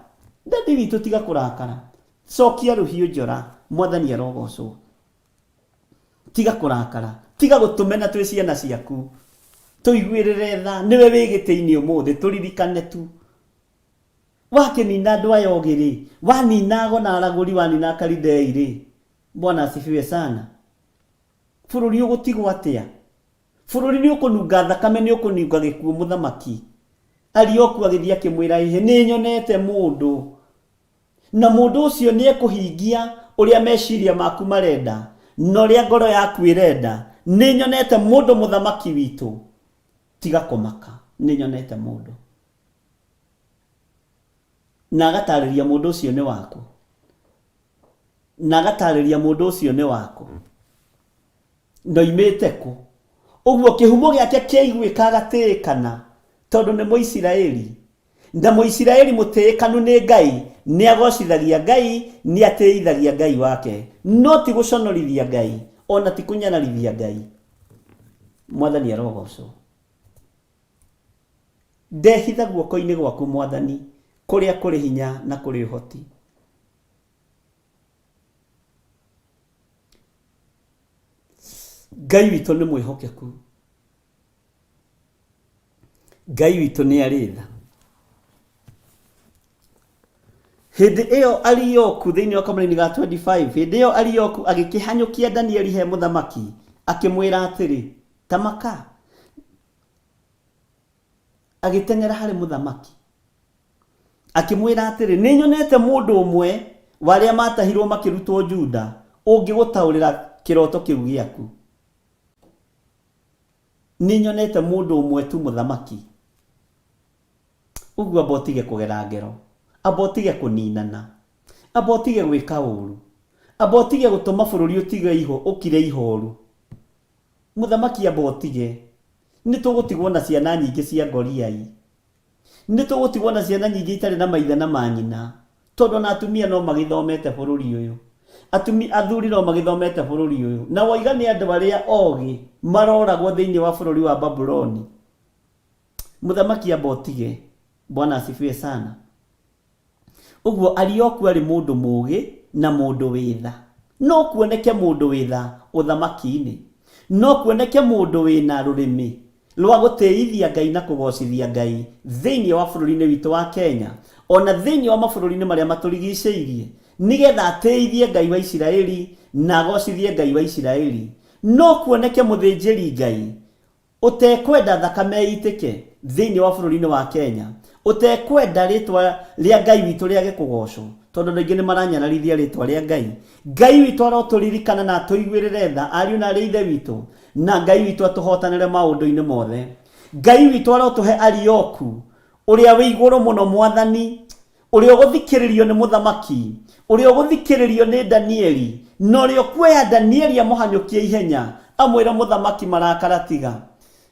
dadi witũ tiga kũrakara cokia rũhiũ njora mwathani arogocwo tiga kũrakara tiga gũtũmena twĩ ciana ciaku tũiguĩrĩre tha nĩwe wĩ gĩtĩ-inĩ ũmũthĩ tũririkane tu wakĩnina andũ aya ogĩ rĩ wanina ago na aragũri wanina akaridei rĩ bwana asifiwe sana bũrũri ũgũtigwo atĩa bũrũri nĩ ũkũnunga thakame nĩ ũkũnunga gĩkuũ mũthamaki Arioku agĩthiĩ akĩmwĩra ĩhĩ nĩ nyonete mũndũ Na mũndũ ũcio nĩekũhingia ũrĩa meciria maku marenda, na ũrĩa ngoro yaku ĩrenda. Nĩnyonete mũndũ mũthamaki witũ. Tiga kũmaka, nĩnyonete mũndũ. Na agatarĩria mũndũ ũcio nĩ wakũ. Na agatarĩria mũndũ ũcio nĩ wakũ. Na oimĩte kũ. Ũguo kĩhumo gĩake kĩaiguĩka agatĩĩkana, tondũ nĩ Mũisiraeli. Na Mũisiraeli mũtĩĩkanu nĩ Ngai nĩagocithagia Ngai, nĩatĩĩithagia Ngai wake, no ti gũconorithia Ngai, o na ti kũnyararithia Ngai. Mwathani arogocwo. Ndehitha guoko-inĩ gwaku, Mwathani, kũrĩa kũrĩ hinya na kũrĩ ũhoti. Ngai witũ nĩ mwĩhokeku. Ngai witũ nĩ arĩ tha. Hĩndĩ ĩyo Arioku thĩinĩ wa kamũraini ga 25, hĩndĩ ĩyo Arioku agĩkĩhanyũkia Danieli he mũthamaki, akĩmwĩra atĩrĩ, Ta maka. Agĩteng'era harĩ mũthamaki. Akĩmwĩra atĩrĩ, Nĩ nyonete mũndũ ũmwe wa arĩa maatahirũo makĩrutwo Juda ũngĩgũtaũrĩra kĩroto kĩu gĩaku. Nĩ nyonete mũndũ ũmwe tu mũthamaki. Ũguo amba ũtige kũgera ngero. Amba ũtige kũninana. Amba ũtige gwĩka ũũru. Amba ũtige gũtũma bũrũri ũtige ũkire ihooru. Mũthamaki amba ũtige. Nĩ tũgũtigwo na ciana nyingĩ cia ngoriai. Nĩ tũgũtigwo na ciana nyingĩ itarĩ na maithe na manyina, tondũ ona atumia no magĩthomete bũrũri ũyũ. Atumi, athuri no magĩthomete bũrũri ũyũ. Na woiga nĩ andũ arĩa ogĩ maroragwo thĩinĩ wa bũrũri wa Babuloni. Mũthamaki amba ũtige. Bwana asifiwe sana. Ũguo Arioku arĩ mũndũ mũũgĩ na mũndũ wĩ tha. No kuoneke mũndũ wĩ tha ũthamaki-inĩ. No kuoneke mũndũ wĩ na rũrĩmĩ rwa gũtĩithia Ngai na kũgocithia Ngai thĩinĩ wa bũrũri-inĩ witũ wa Kenya, o na thĩinĩ wa mabũrũri-inĩ marĩa matũrigicĩirie, nĩgetha atĩithie Ngai wa Isiraeli na agocithie Ngai wa Isiraeli. No kuoneke mũthĩnjĩri Ngai ũtekwenda thakame ĩitĩke thĩinĩ wa bũrũri-inĩ wa Kenya, ũtekwenda rĩtwa rĩa Ngai witũ rĩage kũgocwo, tondũ andũ aingĩ nĩ maranyararithia rĩtwa rĩa Ngai. Ngai witũ arotũririkana na atũiguĩrĩre tha, ariũ na arĩ ithe witũ, na Ngai witũ atũhotanĩre maũndũ-inĩ mothe. Ngai witũ arotũhe Arioku, ũrĩa wĩ igũrũ mũno Mwathani, ũrĩa ũgũthikĩrĩrio nĩ mũthamaki, ũrĩa ũgũthikĩrĩrio nĩ Danieli, na ũrĩa ũkuoya Danieli amũhanyũkie ihenya, amwĩre mũthamaki marakara tiga.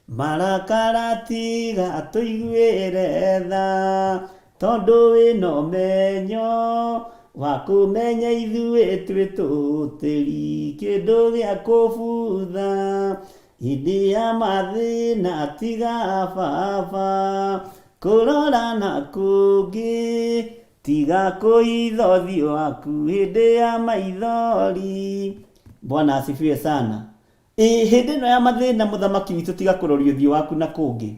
Marakara tiga tũiguĩre tha, tondũ wĩna ũmenyo wa kũmenya ithuĩ twĩ tũtĩri kĩndũ gĩa kũbutha, hĩndĩ ya mathĩna tiga baba. Kũrora na kũngĩ, tiga kũhitha ũthiũ waku hĩndĩ ya maithori. Bwana asifiwe sana. Ĩ hĩndĩ ĩno ya mathĩna mũthamaki witũ tiga kũroria ũthiũ waku na kũngĩ.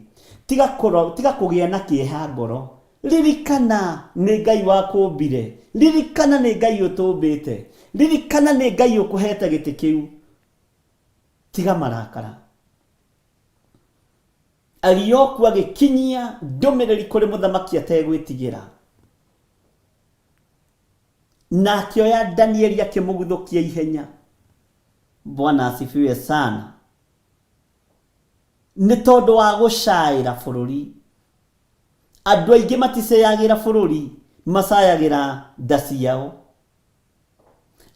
Tiga kũro, tiga kũgĩa na kĩeha ngoro. Ririkana nĩ Ngai wakũmbire. Ririkana nĩ Ngai ũtũmbĩte. Ririkana nĩ Ngai ũkũhete gĩtĩ kĩu. Tiga marakara. Arioku agĩkinyia ndũmĩrĩri kũrĩ mũthamaki ategwĩtigĩra. Na akĩoya Danieli akĩmũguthũkia ihenya. Bwana asifiwe sana. Nĩ tondũ wa gũcaĩra bũrũri. Andũ aingĩ maticayagĩra bũrũri, macayagĩra nda ciao.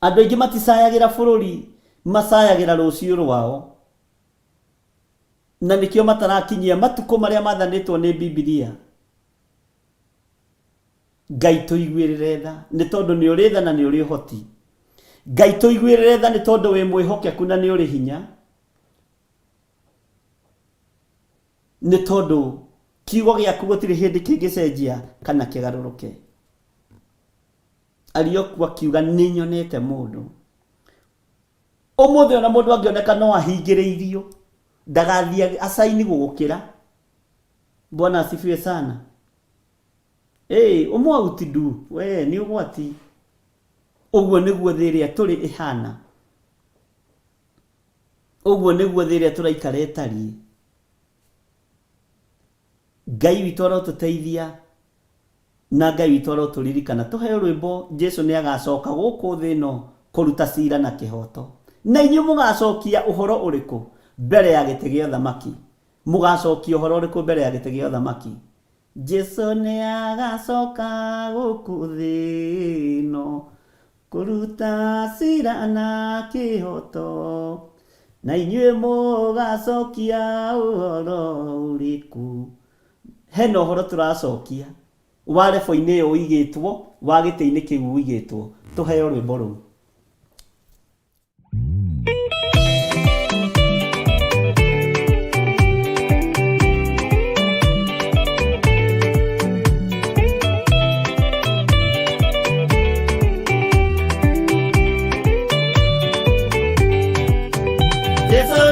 Andũ aingĩ maticayagĩra bũrũri, macayagĩra rũciũ rwao. Na nĩkĩo matarakinyia matukũ marĩa mathanĩtwo nĩ Bibilia. Ngai tũiguĩrĩre tha, nĩ tondũ nĩ ũrĩ tha na nĩ ũrĩ ũhoti. Ngai tũiguĩrĩre tha nĩ tondũ wĩ mwĩhokeku na nĩ ũrĩ hinya. Nĩ tondũ kiugo gĩaku gũtirĩ hĩndĩ kĩngĩcenjia kana kĩgarũrũke. Arioku akiuga nĩ nyonete mũndũ. Ũmũthĩ ona mũndũ angĩoneka no ahingĩrĩirio ndagathiĩ acaini gũgũkĩra. Bwana asifiwe sana. Ĩĩ ũmwauti ndu we nĩ ũgwati. Ũguo nĩguo thĩ ĩrĩa tũrĩ ĩhana. Ũguo nĩguo thĩ ĩrĩa tũraikara ĩtariĩ. Ngai witũ arotũteithia Na Ngai witũ arotũririkana tũheo rwĩmbo Jesu nĩ agacoka gũkũ thĩ ĩno kũruta cira na kĩhoto. Na inyuĩ mũgacokia ũhoro ũrĩkũ mbere ya gĩtĩ gĩa ũthamaki? Mũgacokia ũhoro ũrĩkũ mbere ya gĩtĩ gĩa ũthamaki? Jesu nĩ agacoka gũkũ thĩ ĩno kũruta cira na kĩhoto. Na inyuĩ mũgacokia ũhoro ũrĩkũ? Hena ũhoro tũracokia wa rebo-inĩ ĩyo ũigĩtwo, wa gĩtĩ-inĩ kĩu ũigĩtwo. Tũheo rwĩmbo rũu. Jesu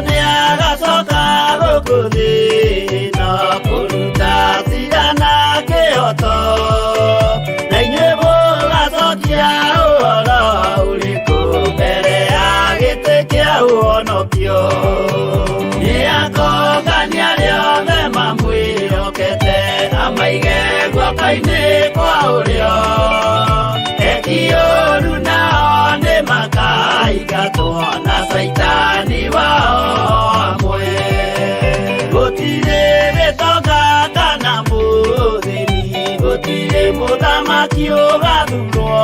guoko-inĩ kwa ũrĩo. Eki ũru nao nĩ makaingatwo na caitani wao hamwe. Gũtirĩ gĩtonga kana mũthĩni, gũtirĩ mũthamaki ũgathurwo.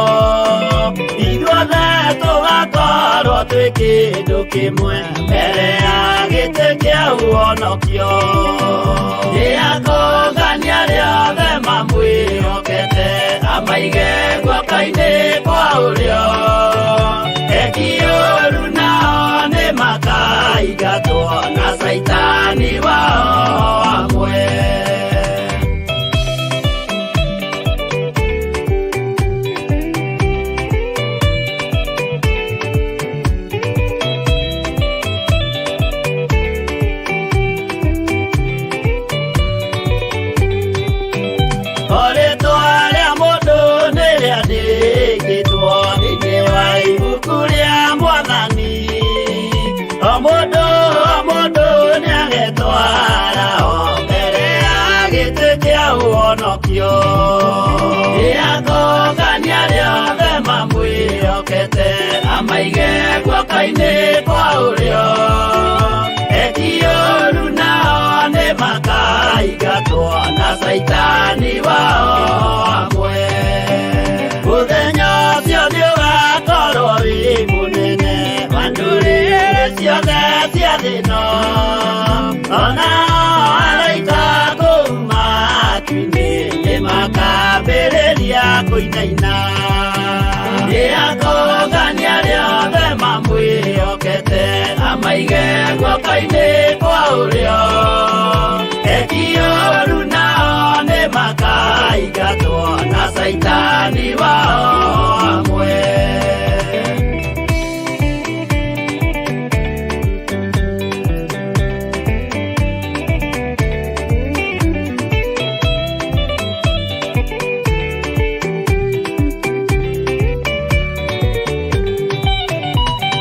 Ithuothe tũgakorwo twĩ kĩndũ kĩmwe mbere ya gĩtĩ kĩa ũhonokio. Nĩ akongania arĩa othe mamwĩhokete, amaige guoko-inĩ kwa ũrĩo. Eki ũru nao nĩ makaingatwo na caitani wao hamwe. O rĩtwa rĩa mũndũ nĩ rĩandĩkĩtwo thĩinĩ wa ibuku rĩa Mwathani. O mũndũ o mũndũ nĩagetwara o mbere ya gĩtĩ kĩa ũhonokio. Nĩakongania arĩa othe mamwĩhokete, amaige guoko-inĩ kwa ũrĩo. Eki ũru nao nĩ makaingatwo na caitani wao hamwe. Mũthenya ũcio nĩũgakorwo wĩ mũnene wa ndũrĩrĩ ciothe cia thĩ ĩno. Ona araika kũu matu-inĩ nĩmakambĩrĩria kũinaina. Nĩakongania arĩa othe mamwĩhokete, amaige guoko-inĩ kwa ũrĩo. Eki ũru nao nĩ makaingatwo na caitani wao hamwe.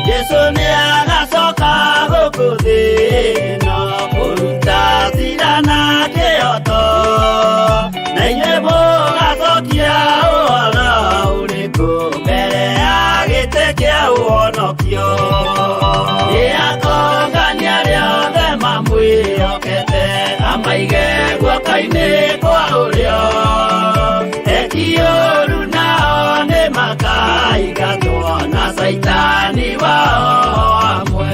Jesu nĩ agacoka gũkũ thĩ ĩno kũruta cira na kĩhooto, na inyuĩ mũgacokia ũhoro ũrĩkũ mbere ya gĩtĩ kĩa ũhonokio. Nĩakongania arĩa othe mamwĩhokete, amaige guoko-inĩ kwa ũrĩo. Eki ũru nao nĩ makaingatwo na caitani wao hamwe.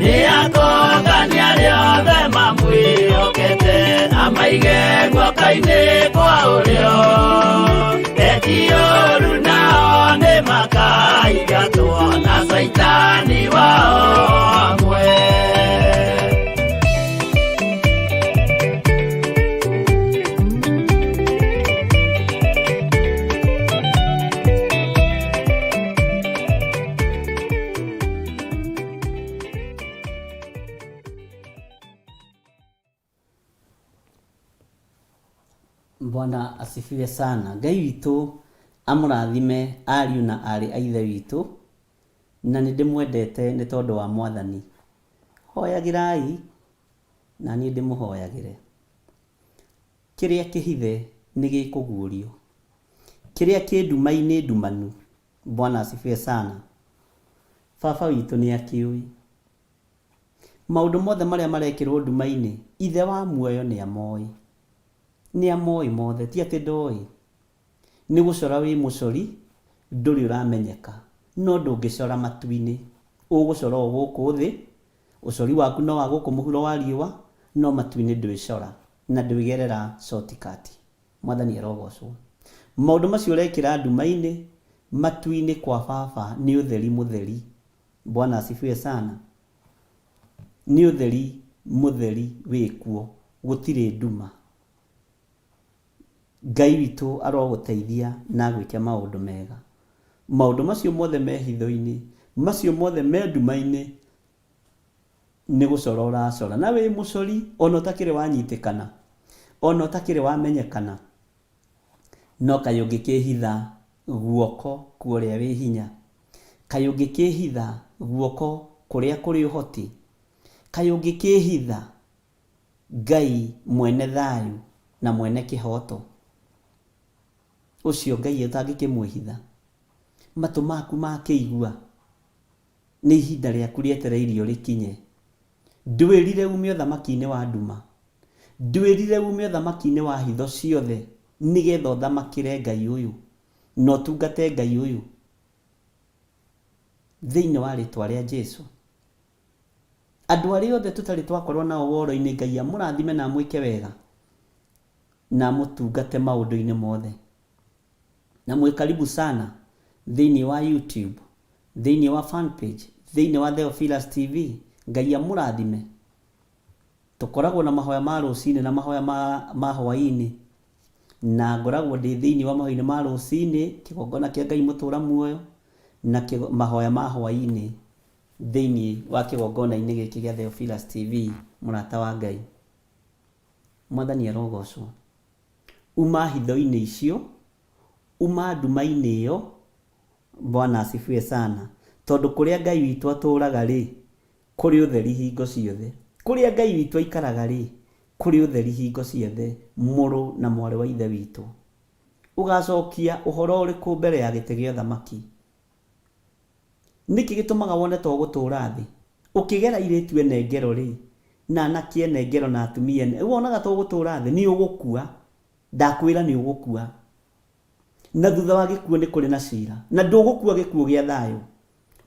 Nĩakongania arĩa othe mamwĩhokete, amaige guoko-inĩ kwa ũrĩo. Eki ũru nao nĩ makaingatwo na caitani wao hamwe. Bwana asifiwe sana. Ngai witũ amũrathime ariũ na arĩ a ithe witũ, na nĩ ndĩmwendete nĩ tondũ wa Mwathani. Hoyagĩrai na niĩ ndĩmũhoyagĩre. Kĩrĩa kĩhithe nĩ gĩkũguũrio, kĩrĩa kĩ nduma-inĩ ndumanu. Bwana asifiwe sana. Baba witũ nĩ akĩũĩ maũndũ mothe marĩa marekĩrwo nduma-inĩ. Ithe wa muoyo nĩ amoĩ, nĩ amoĩ mothe, ti atĩ ndoĩ. Nĩ gũcora wĩ mũcori, ndũrĩ ũramenyeka, no ndũngĩcora matu-inĩ, ũgũcora o gũkũ thĩ. Ũcori waku no wa gũkũ mũhuro wa riũa, no matu-inĩ ndwĩcora na ndwĩgerera shortcut. Mwathani arogocwo. Maũndũ macio ũrekĩra nduma-inĩ, matu-inĩ kwa baba nĩ ũtheri mũtheri. Bwana asifiwe sana. Nĩ ũtheri mũtheri wĩkuo, gũtirĩ nduma. Ngai witũ arogũteithia na agwĩke maũndũ mega. Maũndũ macio mothe me hitho-inĩ, macio mothe me nduma-inĩ, nĩ gũcora ũracora. Na wĩ mũcori ona ũtakĩrĩ wanyitĩkana, ona ũtakĩrĩ wamenyekana, no kaĩ ũngĩkĩhitha guoko kwa ũrĩa wĩ hinya? Kaĩ ũngĩkĩhitha guoko kũrĩa kũrĩ ũhoti? Kaĩ ũngĩkĩhitha Ngai mwene thayũ na mwene kĩhoto? Ũcio Ngai ũtangĩkĩmwĩhitha. Matũ maku makĩigua, nĩ ihinda rĩaku rĩetereirio rĩkinye. Ndwĩrire ume ũthamaki-inĩ wa nduma. Ndwĩrire ume ũthamaki-inĩ wa hitho ciothe nĩgetha ũthamakĩre Ngai ũyũ na ũtungate Ngai ũyũ thĩinĩ wa rĩtwa rĩa Jesu. Andũ arĩa othe tũtarĩ twakorwo nao woro-inĩ Ngai amũrathime na amwĩke wega na amũtungate maũndũ-inĩ mothe. Na mwĩ karibu sana thĩinĩ wa YouTube, thĩinĩ wa fan page, thĩinĩ wa Theophilus TV. Ngai amũrathime. Tũkoragwo na mahoya ma rũcinĩ na mahoya ma hwaĩ-inĩ. Na ngoragwo ndĩ thĩinĩ wa mahoya-inĩ ma rũcinĩ, kĩgongona kĩa Ngai mũtũra muoyo, na mahoya ma hwaĩ-inĩ thĩinĩ wa kĩgongona-inĩ gĩkĩ gĩa Theophilus TV, mũrata wa Ngai. Mwathani arogocwo. Uma hitho-inĩ icio, uma nduma-inĩ ĩyo, Bwana asifiwe sana, tondũ kũrĩa Ngai witũ atũũraga-rĩ, kũrĩ ũtheri hingo ciothe. Kũrĩa Ngai witũ aikaraga-rĩ, kũrĩ ũtheri hingo ciothe, mũrũ na mwarĩ wa Ithe witũ. Ũgacokia ũhoro ũrĩkũ mbere ya gĩtĩ gĩa ũthamaki? Nĩkĩ gĩtũmaga wone ta ũgũtũũra thĩ? Ũkĩgera airĩtu ene ngero-rĩ, na anake ene ngero na atumia ene, wonaga ta ũgũtũũra thĩ? Nĩ ũgũkua. Ndakwĩra nĩ ũgũkua. Na thutha wa gĩkuũ nĩ kũrĩ na cira. Na ndũgũkua gĩkuũ gĩa thayũ.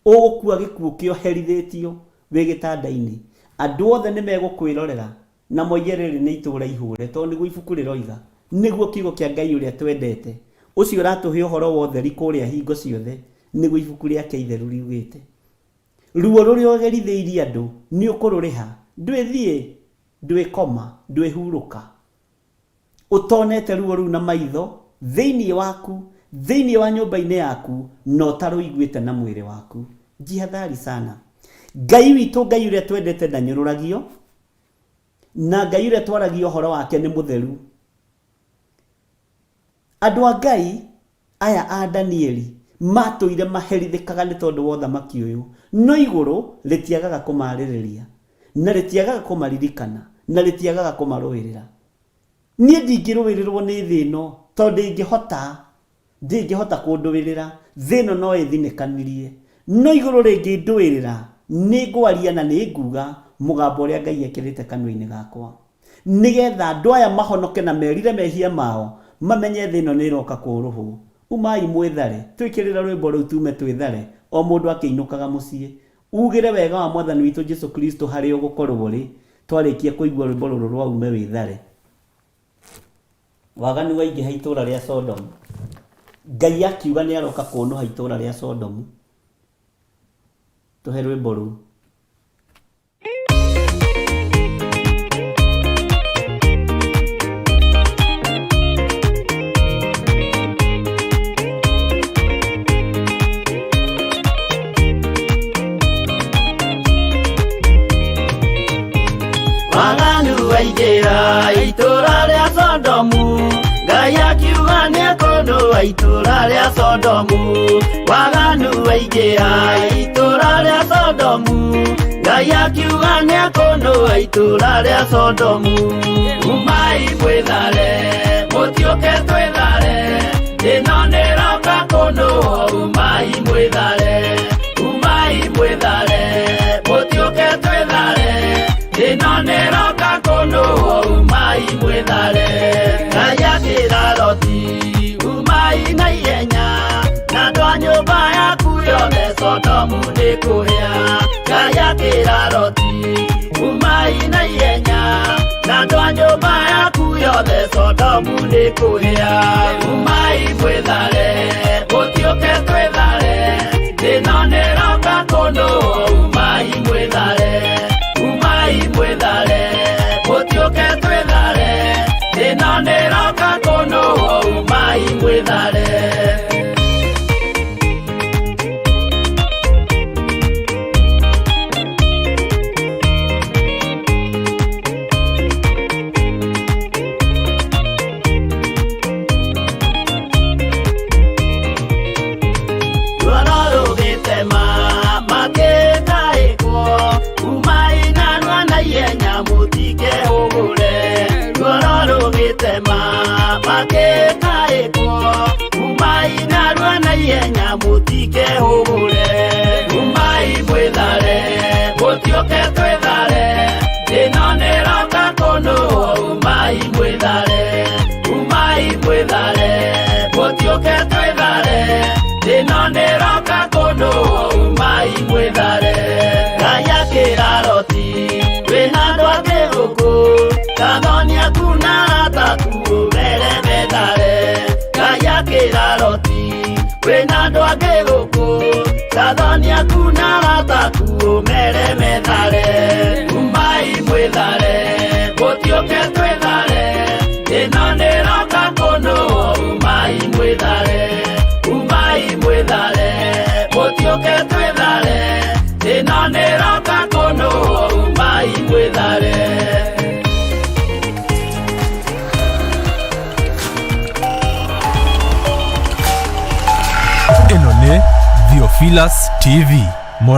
Ũgũkua gĩkuũ kĩoherithĩtio wĩ gĩtanda-inĩ. Andũ othe nĩ megũkwĩrorera na moige rĩrĩ nĩ itũũra ihũre, tondũ nĩguo ibuku rĩroiga. Nĩguo kiugo kĩa Ngai ũrĩa twendete, ũcio ũratũhe ũhoro wa ũtheri kũrĩa hingo ciothe, nĩguo ibuku rĩake itheru riugĩte. Ruo rũrĩa ũgerithĩirie andũ nĩ ũkũrũrĩha. Ndwĩthiĩ, ndwĩkoma, ndwĩhurũka. Ũtonete ruo rũu na maitho, thĩinĩ waku, thĩinĩ wa nyũmba-inĩ yaku, na ũtarũiguĩte na mwĩrĩ waku. Jihadhari sana. Ngai witũ, Ngai ũrĩa twendete ndanyũrũragio, na Ngai ũrĩa twaragia ũhoro wake nĩ mũtheru. Andũ a Ngai aya a Danieli matũire maherithĩkaga nĩ tondũ wa ũthamaki ũyũ, no igũrũ rĩtiagaga kũmaarĩrĩria, na rĩtiagaga kũmaririkana, na rĩtiagaga kũmarũĩrĩra. Niĩ ndingĩrũĩrĩrwo nĩ thĩ ĩno, tondũ ndĩngĩhota, ndĩngĩhota kũndũĩrĩra, thĩ ĩno no ĩthinĩkanirie. No igũrũ rĩngĩndũĩrĩra, nĩngwaria na nĩnguuga mũgambo ũrĩa Ngai ekĩrĩte kanua-inĩ gakwa. Nĩgetha andũ aya mahonoke na merire mehia mao, mamenye thĩ ĩno nĩ ĩroka kũũrũhwo. Umai mwĩthare. Twĩkĩrĩre rwĩmbo rũu tume twĩthare, o mũndũ akĩinũkaga mũciĩ. Ugĩre wega wa Mwathani witũ Jesu Kristo harĩa ũgũkorwo ũrĩ, twarĩkia kũigua rwĩmbo rũrũ rwa ume wĩthare. Waganu waingĩha itũũra rĩa Sodomu. Ngai akiuga nĩ aroka kũũnũha itũũra rĩa Sodomu. Tũhe rwĩmbo rũu. Waganu waingĩra itũũra rĩa Sodomu, Ngai akiuga nĩekũnũa itũũra rĩa Sodomu. Waganu waingĩra itũũra rĩa Sodomu, Ngai akiuga nĩekũnũa itũũra rĩa Sodomu. Umai mwĩthare, mũtiũke twĩthare, ĩno nĩroka kũnũa, umai mwĩthare, umai mwĩthare, mũtiũke twĩthare, ĩno nĩroka kũnũa, umai mwĩthare. Ngai akĩra Loti, umai na ihenya, na andũ a nyũmba yaku yothe Sodomu nĩkũhĩa. Ngai akĩra Loti, umai na ihenya, na andũ a nyũmba yaku yothe Sodomu nĩkũhĩa. Umai mwĩthare, mũtiũke twĩthare, ĩno nĩroka kũnũa, umai mwĩthare, umai mwĩthare, mũtiũke twĩthare, ĩno nĩroka kũnũa, umai mwĩthare. Na ihenya mũtikehũgũre. Umai mwĩthare, mũtiũke twĩthare, ĩno nĩroka kũnũhwo. Umai mwĩthare, umai mwĩthare, mũtiũke twĩthare, ĩno nĩroka kũnũhwo. Umai mwĩthare. Ngai akĩra Loti, wĩna andũ angĩ gũkũ, kathoni aku na arata aku ũmere methare. Ngai akĩra Loti, wĩna andũ angĩ gũkũ, kathoni aku na arata aku ũmere methare. Umai mwĩthare, mũtiũke twĩthare, ĩno nĩroka kũnũhwo. Umai mwĩthare, umai mwĩthare, mũtiũke twĩthare, ĩno nĩroka kũnũhwo. Umai mwĩthare. Ĩno nĩ Theophilus TV.